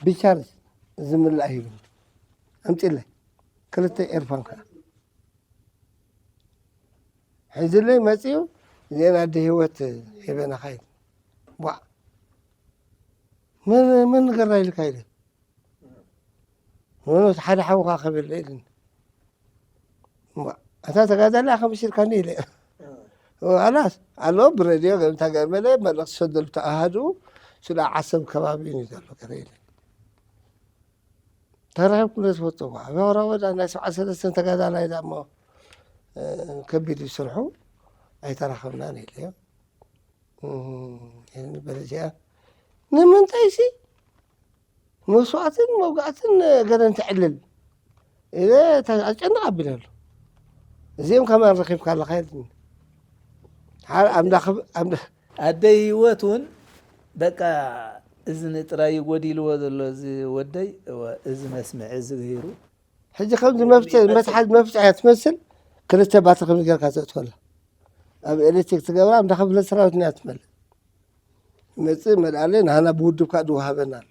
ብቻርጅ ዝምላእ ሂብኒ ኣምፂለይ ክልተ ኤርፋን ከዓ ሒዝለይ መፂኡ እዚአን ኣደ ህይወት ሂበናኻ ኢሉ ዋዕ መን መን ንገራ ኢልካ ኢለ ኖኖ ሓደ ሓውኻ ከበለ ኢልኒ እታ ተጋዳላይ ከመሲልካኒ ኢለ ኣላስ ኣሎ ብረድዮ ገምታ ገመለ መልእኽቲ ሰደሉ ተኣሃዱ ስለ ዓሰብ ከባቢ እዩ ዘሎ ገለ ኢለ ተረኺብኩ ዶ ትፈልጡ ኣብ ወራ ወዳ ናይ ሰብዓ ሰለስተን ተጋዳላይ ዳ እሞ ከቢድ እዩ ስርሑ ኣይተራኸብናን ኢለዮ በለዚኣ ንምንታይ ሲ መስዋዕትን መውጋዕትን ገለ እንተዕልል ኢለ ኣጨንቕ ኣቢለ ኣሎ እዚኦም ከማን ረኺብካ ኣለኻ ኢልኒ ሓር ኣምላኽ ኣደ ህይወት እውን በቃ እዝኒ ጥራይ እዩ ጎዲልዎ ዘሎ እዚ ወደይ እዚ መስምዒ እዚ ገይሩ ሕጂ ከምዚ መፍትሒ መትሓዝ መፍትሒ እያ ትመስል ክልተ ባትሪ ከምዚ ጌርካ ተእትወላ ኣብ ኤሌክትሪክ ትገብራ እንዳ ክፍለ ሰራዊት እያ ትመልእ መፅእ መልኣለ ንሃና ብውድብ ከዓ ድወሃበና ኣሎ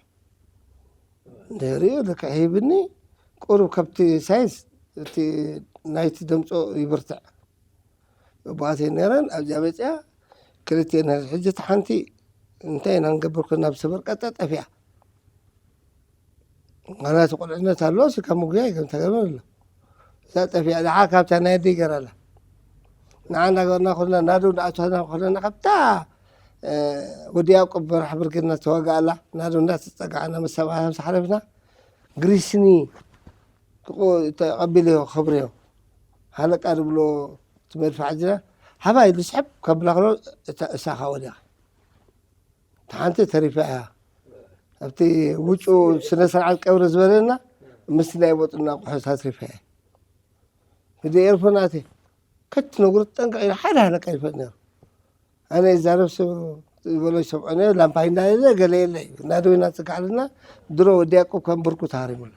ድሕሪኡ ልክዕ ሂብኒ ቁሩብ ከብቲ ሳይንስ እቲ ናይቲ ደምፆ ይብርትዕ ኣቦኣተይ ነረን ኣብዚኣ መፅያ ክልተ ነር ሕጂ እቲ ሓንቲ እንታይ ኢና ንገብር ኮና ብሰበር ቀጠ ጠፊኣ ዋላ እቲ ቁልዕነት ኣሎ ስካ ምጉያ ይገም ተገርመ ኣሎ እዛ ጠፊኣ ደሓ ካብታ ናይ ኣደይ ገራላ ንዓ እናገበርና ኮና ናዶ እንዳኣተና ኮለና ካብታ ወዲ ያዕቆብ በራሕ ብርጌድና ተዋጋኣላ ናዶ እንዳተፀጋዕና መሰባሰብ ሓለፍና ግሪስኒ ተቐቢለዮ ክብርዮ ሃለቃ ዝብሎ ትመድፋዕ ጅና ሃባይ ዝስሕብ ከብላ ከሎ እሳኻ ወዲኻ ሓንቲ ተሪፋ እያ። ኣብቲ ውጩ ስነ ስርዓት ቀብሪ ዝበለና ምስቲ ናይ ቦጥና ኣቑሑት ኣትሪፋ እያ። ብደ ኤርፎን ኣትየ ከትነግሩ ጠንቀቕ ኢለ ሓደ ሃለቃ ይፈልጥ ነይሩ። ኣነ ይዛረብ ሰብ ዝበሎ ይሰምዖ ነይሩ። ላምፓይ እንዳለ ገለ የለ እዩ። እናደወና ጽጋዕልና ድሮ ወዲ ያዕቆብ ከም ብርኩ ተሃሪሙና።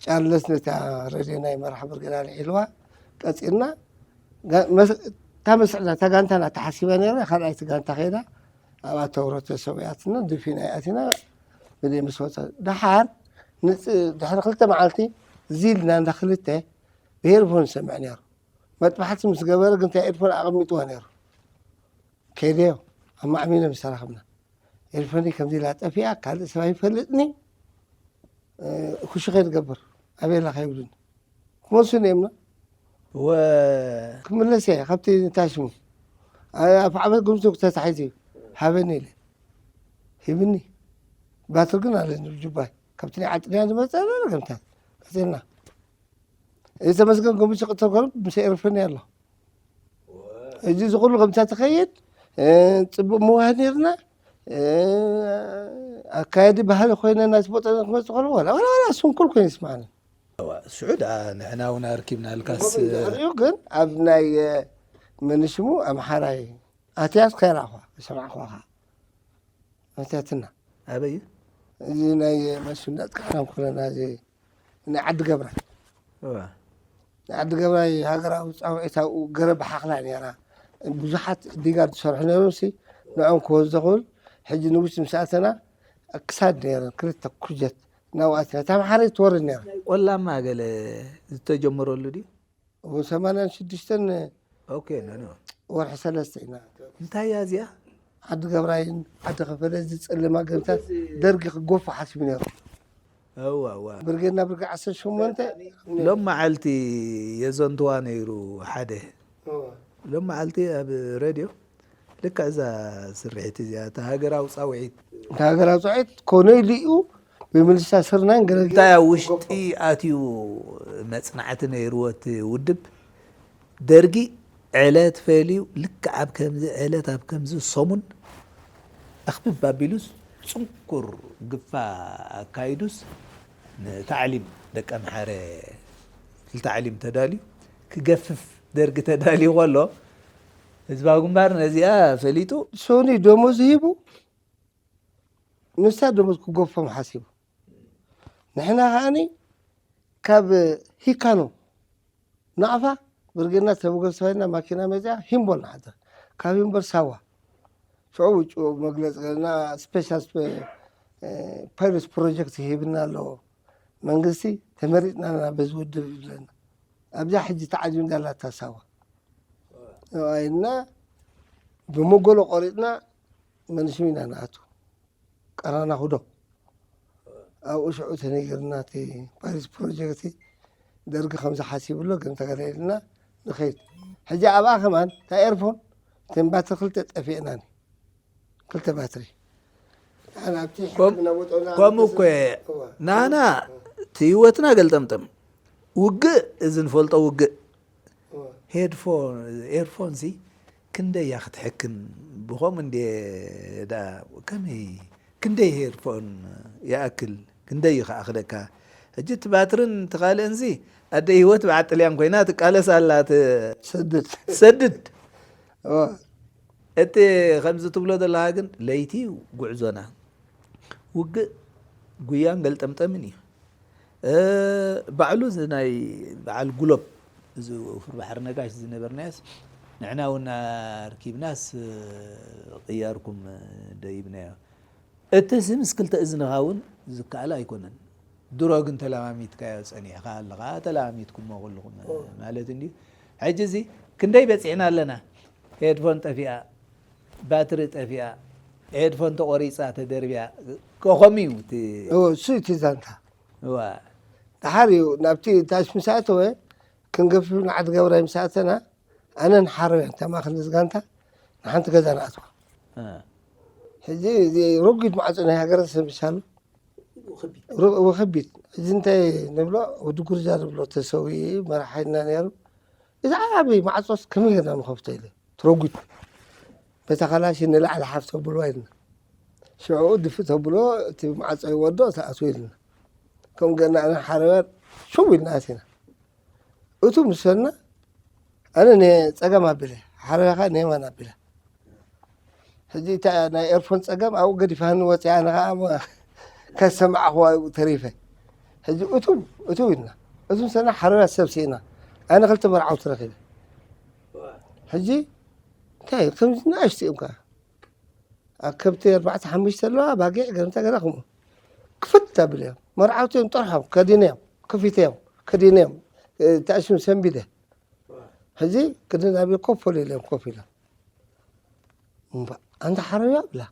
ቻርለስ ነታ ረድዮ ናይ መርሓ ብርጌድ ኣልዒልዋ ቀጺልና። እታ መስዕዳ እታ ጋንታና ተሓሲባ ነይራ። ካልኣይቲ ጋንታ ከይዳ ኣብኣ ተውረተ ሰውያትና ድፊና ይኣቲና። ብደይ ምስ ወፀ ደሓር ንፅ ድሕሪ ክልተ መዓልቲ ዚልና እንዳ ክልተ ብሄርፎን ዝሰምዕ ነይሩ። መጥባሕቲ ምስ ገበረ ግን እንታይ ኤድፎን ኣቐሚጥዎ ነይሩ። ከይደዮ ኣብ ማዕሚኖ ምስ ተራኸብና ኤድፎኒ ከምዚ ኢላ ጠፊኣ ካልእ ሰብ ኣይፈልጥኒ። ኩሹ ከይትገብር ኣበላ ከይብሉኒ ክመልሱኒ እዮም። እወ ክምለስ እየ ካብቲ እንታይ ሽሙ ኣብ ዓመት ጉምቱ ተታሒዙ እዩ ሃበኒ ኢለ ሂብኒ። ባትሪ ግን ኣለኒ ጁባይ ካብቲ ናይ ዓጥንያ ዝመፀ ገምታት ቀፂልና። እዚ ተመስገን ጎምሽ ቅተር ኮር ምስ ኤርፍኒ ኣሎ። እዚ ዝኩሉ ከምታ ትኸይድ ፅቡቅ ምዋህድ ነርና ኣካየዲ ባህሊ ኮይነ ናቲ ቦጠ ክመፅ ከሎ ወላ ወላ ወላ ስንኩል ኮይኑ ይስማዕኒ። ሽዑ ደኣ ንሕና እውን ኣርኪብናልካስ ድሕሪኡ ግን ኣብ ናይ መን ሽሙ ኣምሓራይ ኣትያስ ከይረኣኹ ሰማዕኩኻ ኣትያትና ኣበይ እዚ ናይ መን ሽም ናጥቃዕና ኮለና እዚ ናይ ዓዲ ገብራ እዋ ናይ ዓዲ ገብራይ ሃገራዊ ፃውዒት ኣብኡ ገረብ ሓኽላ ነይራ። ብዙሓት ዲጋ ዝሰርሑ ነይሮም ሲ ንዕኦም ክወስዶ ክብል ሕጂ ንውሽጢ ምስ ኣተና ክሳድ ነይረን ክልተ ኩጀት ናብኡ ኣትና እታ መሓረይ ትወርድ ነይራ። ናይ ቆላማ ገለ ዝተጀመረሉ ድዩ? እዎ ሰማንያን ሽዱሽተን ኦኬ ኖ ኖ ወርሒ ሰለስተ ኢና እንታይ እያ እዚኣ? ዓዲ ገብራይን ዓዲ ከፈለ እዚ ጸለማ ገምታት ደርጊ ክጎፉ ሓሲቡ ነይሩ። እዋ እዋ ብርጌድና ብርጌድ ዓሰርተ ሸሞንተ ሎም መዓልቲ የዘንትዋ ነይሩ ሓደ እዋ ሎም መዓልቲ ኣብ ሬድዮ ልክዕ እዛ ስርሒት እዚኣ እታ ሃገራዊ ጻውዒት እታ ሃገራዊ ጻውዒት ኮነ ኢሉ እዩ ብምልሻ ስርናይን ገለ እንታይ ኣብ ውሽጢ ኣትዩ መጽናዕቲ ነይርዎ እቲ ውድብ ደርጊ ዕለት ፈልዩ ልክዕ ኣብ ከምዚ ዕለት ኣብ ከምዚ ሰሙን ኣኽብብ ኣቢሉስ ጽንኩር ግፋ ኣካይዱስ ንታዕሊም ደቂ ኣምሓረ ንታዕሊም ተዳልዩ ክገፍፍ ደርጊ ተዳልዩ ከሎ ህዝባዊ ግንባር ነዚኣ ፈሊጡ ሶኒ ደሞዝ ሂቡ ንሳ ደሞዝ ክገፎም ሓሲቡ ንሕና ከዓኒ ካብ ሂካኖ ናቕፋ ብርጌድና ተበገር ተባሂልና ማኪና መፅያ ሂምቦል ንሓድር ካብ ሂምቦል ሳዋ ሽዑ ውጭ መግለፂ ገለና ስፔሻል ፓይለት ፕሮጀክት ሂብና ኣለዎ መንግስቲ ተመሪፅና ኢና በዚ ውድብ ይብለና ኣብዛ ሕጂ ተዓዚቡ እንዳላታ ሳዋ ኢልና ብመጎሎ ቆሪፅና መንሽም ኢና ንኣቱ ቀራና ሁዶ ኣብኡ ሽዑ ተነጊርና እቲ ፓሪስ ፕሮጀክት ደርጊ ከምዚ ሓሲብሎ ግን ተገለ ኢልና ንኸይድ ሕጂ ኣብኣ ከማን እታ ኤርፎን እተን ባትሪ ክልተ ጠፊእናኒ ክልተ ባትሪ ንዓና ኣብቲ ሕክምና ቦታና ከምኡ እኮ እየ። እዋ። ናና እቲ ህይወትና ገልጠምጠም ውግእ እዚ ንፈልጦ ውግእ እዋ። ሄድፎን ኤርፎን ሲ ክንደይ እያ ክትሕክም ብኸምኡ እንደ ዳ ከመይ ክንደይ ሄድፎን ይኣክል ክንደይ እዩ ክኣኽለካ ሕጂ እቲ ባትርን እቲ ካልእን ሲ ኣደ ህይወት በዓል ጥልያን ኮይና ትቃለስ ኣላ ት- ሰድድ ሰድድ እዋ። እቲ ከምዚ ትብሎ ዘለኻ ግን ለይቲ ጉዕዞና ውግእ ጉያን ገልጠምጠምን እዩ። ባዕሉ እዚ ናይ በዓል ጉሎብ እዚ ወፍሪ ባሕሪ ነጋሽ ዝነበርናዮስ ንሕና እውን ኣርኪብናስ ቅያርኩም ደይብናዮ። እቲ ሲ ምስ ክልተ እዝንኻ እውን ዝከኣል ኣይኮነን። ድሮ ግን ተለማሚትካዮ ጸኒሕካ ኣለኻ፣ ተለማሚትኩሞ ኩልኹም ማለት እንድዩ። ሕጂ እዚ ክንደይ በጺሕና ኣለና? ሄድፎን ጠፊኣ፣ ባትሪ ጠፊኣ፣ ሄድፎን ተቖሪጻ ተደርብያ፣ ከኸም እዩ እቲ እዎ፣ እሱ እቲ ዛንታ። እዋ። ደሓር እዩ ናብቲ ታች ምስ ኣተወ ክንገፍፍ ንዓዲ ገብራይ ምስ ኣተና ኣነን ሓረውያን እታ ማእኸል ንዝጋንታ ንሓንቲ ገዛ ንኣትዋ። ሕጂ እዚ ረጒድ ማዕጾ ናይ ሃገረ ሰብ ይሻሉ። ሩ-፣ ወኸቢት። እዚ እንታይ ንብሎ? ወዲ ጉርጃ ንብሎ ተሰዊኡ መራሒና ነይሩ። እዚ ዓቢ ማዕጾስ ከመይ ጌርና ንኸፍቶ ኢለ። ትረጒድ። በታ ካላሽ ንላዕሊ ሓፍ ተብልዋ ኢልና። ሽዑ ድፍእ ተብሎ እቲ ማዕጾ ይወዶ ተኣትዎ ኢልና። ከምኡ ጌርና ኣነ ሓረውያን ሽው ኢልና ኣቲና። እቱ ምስ በልና ኣነ ንጸጋም ኣቢለ፣ ሓረውያ ኸኣ ንየማን ኣቢለ። ሕጂ እታ ናይ ኤርፎን ጸጋም ኣብኡ ገዲፋኒ ወጺኣ፣ ኣነ ኸኣ ሞ-፣ ከሰማዕኽዋ ኣብኡ ተሪፈ። ሕጂ እቱ፣ እቱ ኢልና። እቱ ምስ በልና ሓረውያ ሰብ ስኢና። ኣነ ክልተ መርዓውቲ ረኺበ። ሕጂ እንታይ ከምዚ ንኣሽቱ እዮም ከኣ። ኣብ ከብቲ ኣርባዕተ ሓሙሽተ ኣለዋ፣ ኣባጊዕ ገምታ ገለ ከምኡ። ክፍት ኣቢለ እዮም። መርዓውቲ እዮም ጠርሖም፣ ከዲነ እዮም፣ ከፊተ እዮም፣ ከዲነ እዮም። እ፣ ተኣሽም ሰንቢደ። ሕጂ ክድን ኣቢለ ኮፍ በሉ ኢለ እዮም ኮፍ ኢሎም። እምባ፣ ኣንታ ሓረውያ ብላ።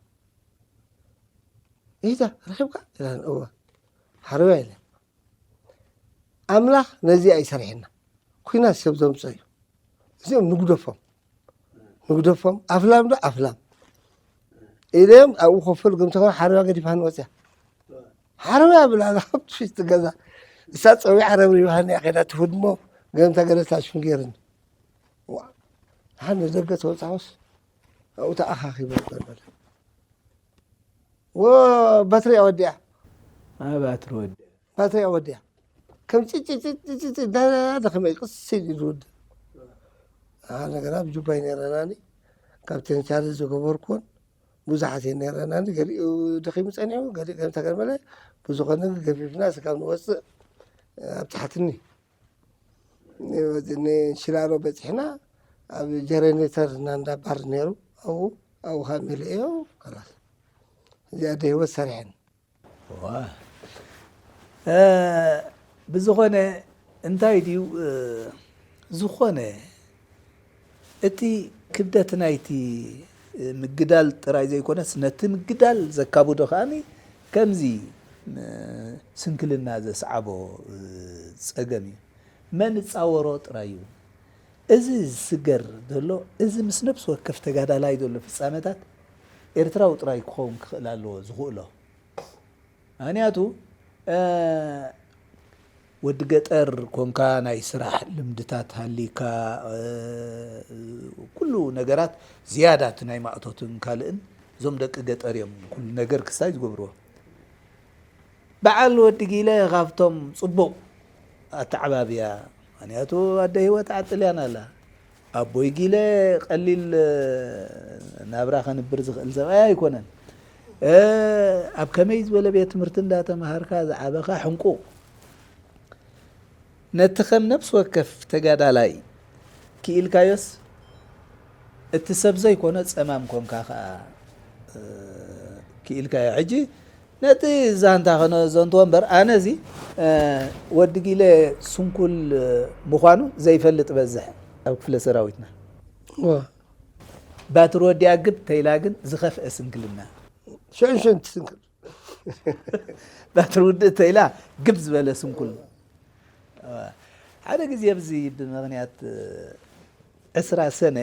ኢታ ረኺብካ? ኢላ፣ እወ። ሓረውያ ኢለ። ኣምላኽ ነዚ ኣይሰርሐና። ኲናት ሰብ ዘምጽኦ እዩ። እዚኦም ንግደፎም። ንግደፎም። ኣፍላም ዶ? ኣፍላም። ኢሎም ኣብኡ ኮፍ በሉ፣ ገምታ ሓረውያ ገዲፋኒ ወጽያ። ሓረውያ ብላ፣ ኣብቲ ውሽጢ ገዛ። እሳ ጸዊዓ ረብሪባኒ እያ ከይዳ ትፍድሞ፣ ገምታ ገለ ታሽሙ ገይርኒ። ዋ፣ ንሓን ንደገ ተወጻኹስ፣ ኣብኡ ተኣኻኺበ በለ። ወ-፣ ባትሪያ ወዲኣ። ኣ፣ ባትሪ ወዲኣ። ባትሪያ ወዲኣ። ከም ጭጭ፣ ጭጭ፣ ጭጭ፣ ጭጭ፣ ዳ-፣ ዳ-፣ ዳ-፣ ከመይ ቅስ ኢሉ ዝውድእ። ኣ፣ ነገራት ጁባይ ነይረናኒ። ካፕቴን ቻርልስ ዝገበርኩን ብዙሓት እየን ነይረናኒ። ገሊኡ ደኺሙ ጸኒሑ፣ ገሊኡ ከም ተገርመለ፣ ብዝኾነ ግን ገፊፍና ስጋብ ንወጽእ ኣብ ታሕትኒ። ንሽላሎ በጺሕና፣ ኣብ ጀነሬተር እና እንዳ ባር ነይሩ፣ ኣብኡ፣ ኣብኡ ኸኣ መሊኤዮ፣ ከላስ። እዚኣ ደ ህይወት ሰሪሐን። ዋ። እ፣ ብዝኾነ እንታይ ድዩ፣ እ፣ ዝኾነ እቲ ክብደት ናይቲ፣ እ፣ ምግዳል ጥራይ ዘይኮነስ፣ ነቲ ምግዳል ዘካብዶ ከኣኒ ከምዚ፣ እ፣ ስንክልና ዘስዓቦ፣ እ፣ ጸገም እዩ። መን እጻወሮ ጥራይ እዩ። እዚ ዝስገር ዘሎ፣ እዚ ምስ ነፍሲ ወከፍ ተጋዳላይ ዘሎ ፍጻመታት ኤርትራዊ ጥራይ ክኸውን ክኽእል ኣለዎ ዝኽእሎ። ምኽንያቱ፣ እ፣ ወዲ ገጠር ኮንካ ናይ ስራሕ ልምድታት ሃሊካ፣ እ፣ ኩሉ ነገራት ዝያዳ እቲ ናይ ማእቶትን ካልእን እዞም ደቂ ገጠር እዮም ኩሉ ነገር ክስታይ ዝገብርዎ። በዓል ወዲ ጊለ ካብቶም ጽቡቕ ኣተዓባብያ፣ ምኽንያቱ ኣደ ህይወት ዓጥልያን ኣላ። ኣቦይ ጊለ ቀሊል፣ እ፣ ናብራ ከንብር ዝኽእል ሰብኣይ ኣይኮነን። እ፣ ኣብ ከመይ ዝበለ ቤት ትምህርቲ እንዳተማሃርካ ዝዓበኻ ሕንቁቕ። ነቲ ከም ነፍሲ ወከፍ ተጋዳላይ ክኢልካዮስ፣ እቲ ሰብ ዘይኮነ ጸማም ኮንካ ከኣ፣ እ፣ ክኢልካዮ። ሕጂ ነቲ ዛንታ ከነዘንትዎ እምበር፣ ኣነ እዚ፣ እ፣ ወዲ ጊለ ስንኩል፣ እ፣ ምዃኑ ዘይፈልጥ በዝሕ ኣብ ክፍለ ሰራዊትና። ዋ። ባትሪ ወዲኣ ግብ ተይላ ግን ዝኸፍአ ስንክልና። ሽዑ ሽንቲ ስንክል። ባትሪ ውድእ ተይላ ግብ ዝበለ ስንኩል። ሓደ ግዜ ኣብዚ ብምኽንያት፣ እ፣ ዕስራ ሰነ፣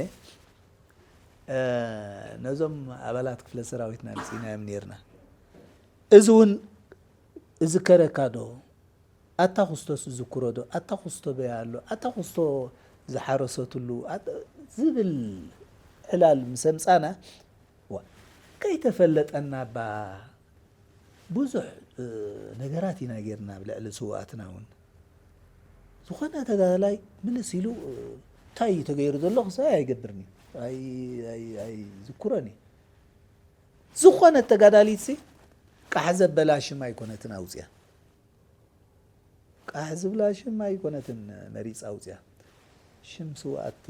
እ፣ ነዞም ኣባላት ክፍለ ሰራዊትና ኣምጺእናዮም ነይርና። እዚ እውን እዝከረካ ዶ? ኣታ ኩስቶስ እዝክሮ ዶ? ኣታ ኩስቶ በያ ኣሎ? ኣታ ኩስቶ ዝሓረሰትሉ? ኣታ-፣ ዝብል ዕላል ምስ ኣምጻና፣ ዋ፣ ከይተፈለጠና እባ ብዙሕ፣ እ፣ ነገራት ኢና ጌርና ኣብ ልዕሊ ስውኣትና እውን። ዝኾነ ተጋዳላይ ምልስ ኢሉ፣ እ፣ እንታይ እዩ ተገይሩ ዘሎ ክሳይ ኣይገብርን እዩ። ኣይ-፣ ኣይ-፣ ኣይዝክሮን እዩ። ዝኾነት ተጋዳሊትሲ ቃሕ ዘበላ ሽም ኣይኮነትን ኣውፅያ። ቃሕ ዝብላ ሽም ኣይኮነትን መሪፃ ኣውፅያ። ሽም ስውኣት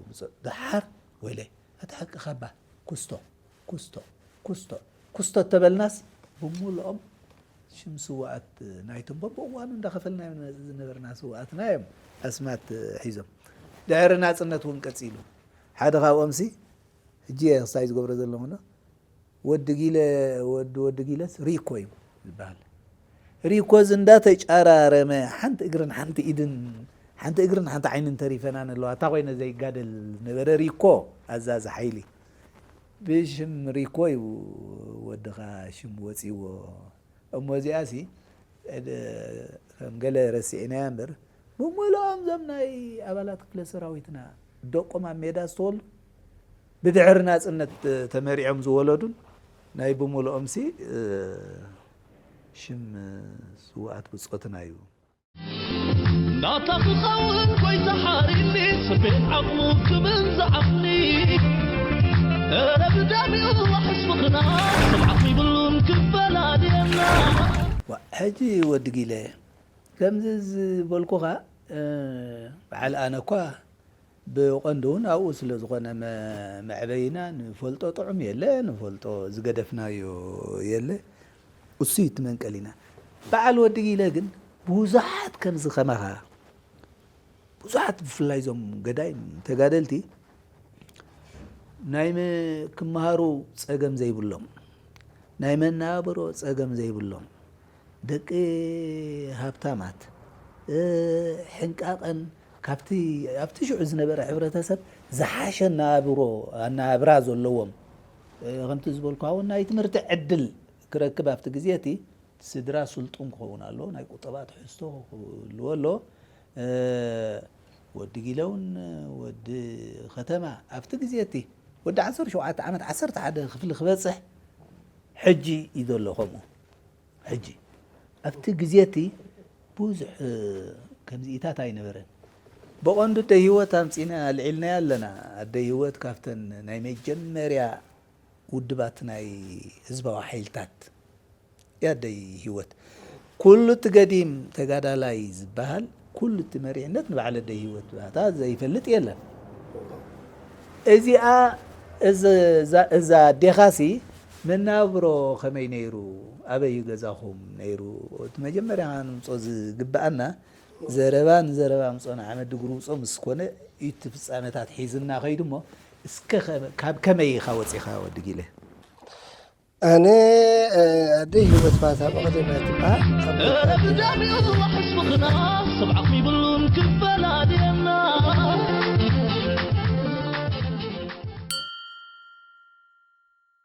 ውፅእ። ደሓር ወይለይ፣ እቲ ሓቂ ካባ ኩስቶ፣ ኩስቶ፣ ኩስቶ፣ ኩስቶ እተበልናስ፣ ብምሉኦም ሽም ስውኣት ናይቶም በብእዋኑ እንዳኸፈልናዮም ዝነበርና ስውኣትና እዮም ኣስማት ሒዞም። ድሕሪ ናፅነት እውን ቀፂሉ። ሓደ ካብኦምሲ፣ ሕጂ እየ ክሳይ ዝገብሮ ዘለኹ፣ ወዲ ጊለ፣ ወዲ፣ ወዲ ጊለስ ሪኮ እዩ ዝበሃል። ሪኮ እዚ እንዳተጫራረመ፣ ሓንቲ እግርን ሓንቲ ኢድን ሓንቲ እግርን ሓንቲ ዓይንን ተሪፈና ንለዋ። እታ ኮይነ ዘይጋደል ነበረ ሪኮ ኣዛዚ ሓይሊ። ብሽም ሪኮ እዩ ወድኻ ሽም ወፂዎ። እሞ እዚኣሲ፣ እ፣ ከም ገለ ረሲዕናያ እምበር፣ ብምልኦም እዞም ናይ ኣባላት ክፍለ ሰራዊትና ደቆም ኣብ ሜዳ ዝተወሉ፣ ብድሕሪ ናጽነት ተመሪዖም ዝወለዱን ናይ ብምልኦምሲ፣ እ፣ ሽም ስዉኣት ብጾትና እዩ። ናታ ክኸውን ጎይታ ሓሪኒ፣ ስቤት ዓቕሙ ክብል ዝዓቕኒ። እረ ብደሚኡ ዋሕስ ምኽና፣ ስብዓት ይብሉን ክፈላልየና። ዋ፣ ሕጂ ወዲ ጊለ፣ ከምዚ ዝበልኩኻ፣ እ፣ በዓል ኣነ እኳ ብቐንዱ እውን ኣብኡ ስለ ዝኾነ መ-፣ መዕበይና ንፈልጦ ጥዑም የለ፣ ንፈልጦ ዝገደፍናዮ የለ። እሱ እዩ እቲ መንቀሊና። በዓል ወዲ ጊለ ግን ብዙሓት ከምዚ ከማኻ፣ ብዙሓት ብፍላይ እዞም ገዳይም ተጋደልቲ ናይ መ-፣ ክመሃሩ ጸገም ዘይብሎም፣ ናይ መነባብሮ ጸገም ዘይብሎም፣ ደቂ ሃብታማት፣ እ፣ ሕንቃቐን ካብቲ፣ ኣብቲ ሽዑ ዝነበረ ሕብረተሰብ ዝሓሸ ኣነባብሮ፣ ኣነባብራ ዘለዎም፣ እ፣ ከምቲ ዝበልኩኻ እውን ናይ ትምህርቲ ዕድል ክረክብ ኣብቲ ግዜ እቲ ስድራ ስልጡን ክኸውን ኣለዎ፣ ናይ ቁጠባ ትሕዝቶ ክህልዎ ኣለዎ። እ፣ ወዲ ጊለ እውን ወዲ ከተማ ኣብቲ ግዜ እቲ ወዲ ዓሰርተ ሸውዓተ ዓመት፣ ዓሰርተ ሓደ ክፍሊ ክበጽሕ ሕጂ እዩ ዘሎ ከምኡ። ሕጂ ኣብቲ ግዜ እቲ ብዙሕ፣ እ፣ ከምዚኢታት ኣይነበረን። ብቐንዱ ኣደይ ህይወት ኣምጺና ኣልዒልናያ ኣለና። ኣደይ ህይወት ካብተን ናይ መጀመርያ ውድባት ናይ ህዝባዊ ሓይልታት እያ ኣደይ ህይወት። ኩሉ እቲ ገዲም ተጋዳላይ ዝበሃል፣ ኩሉ እቲ መሪሕነት ንበዓል ኣደይ ህይወት ባታ ዘይፈልጥ የለን። እዚኣ፣ እዚ፣ እዛ፣ እዛ ኣዴኻሲ መናብሮ ከመይ ነይሩ? ኣበይ እዩ ገዛኹም ነይሩ? እቲ መጀመርያ ንምጾ ዝግብኣና ዘረባ ንዘረባ ምጾ ንዓመት ድግሩ ውጾ ምስ ኮነ እዩ እቲ ፍጻመታት ሒዝና ከይዱ እሞ፣ እስከ ከመ-፣ ካብ ከመይ ኢኻ ወጺኻ ወዲ ጊለ? ኣነ፣ እ፣ ኣደይ ህይወት ባታ ብቐደም እያ ትበሃል። ኣብ እረ ብደሚኡ ዝዋሕስ ምኽና፣ ስብዓት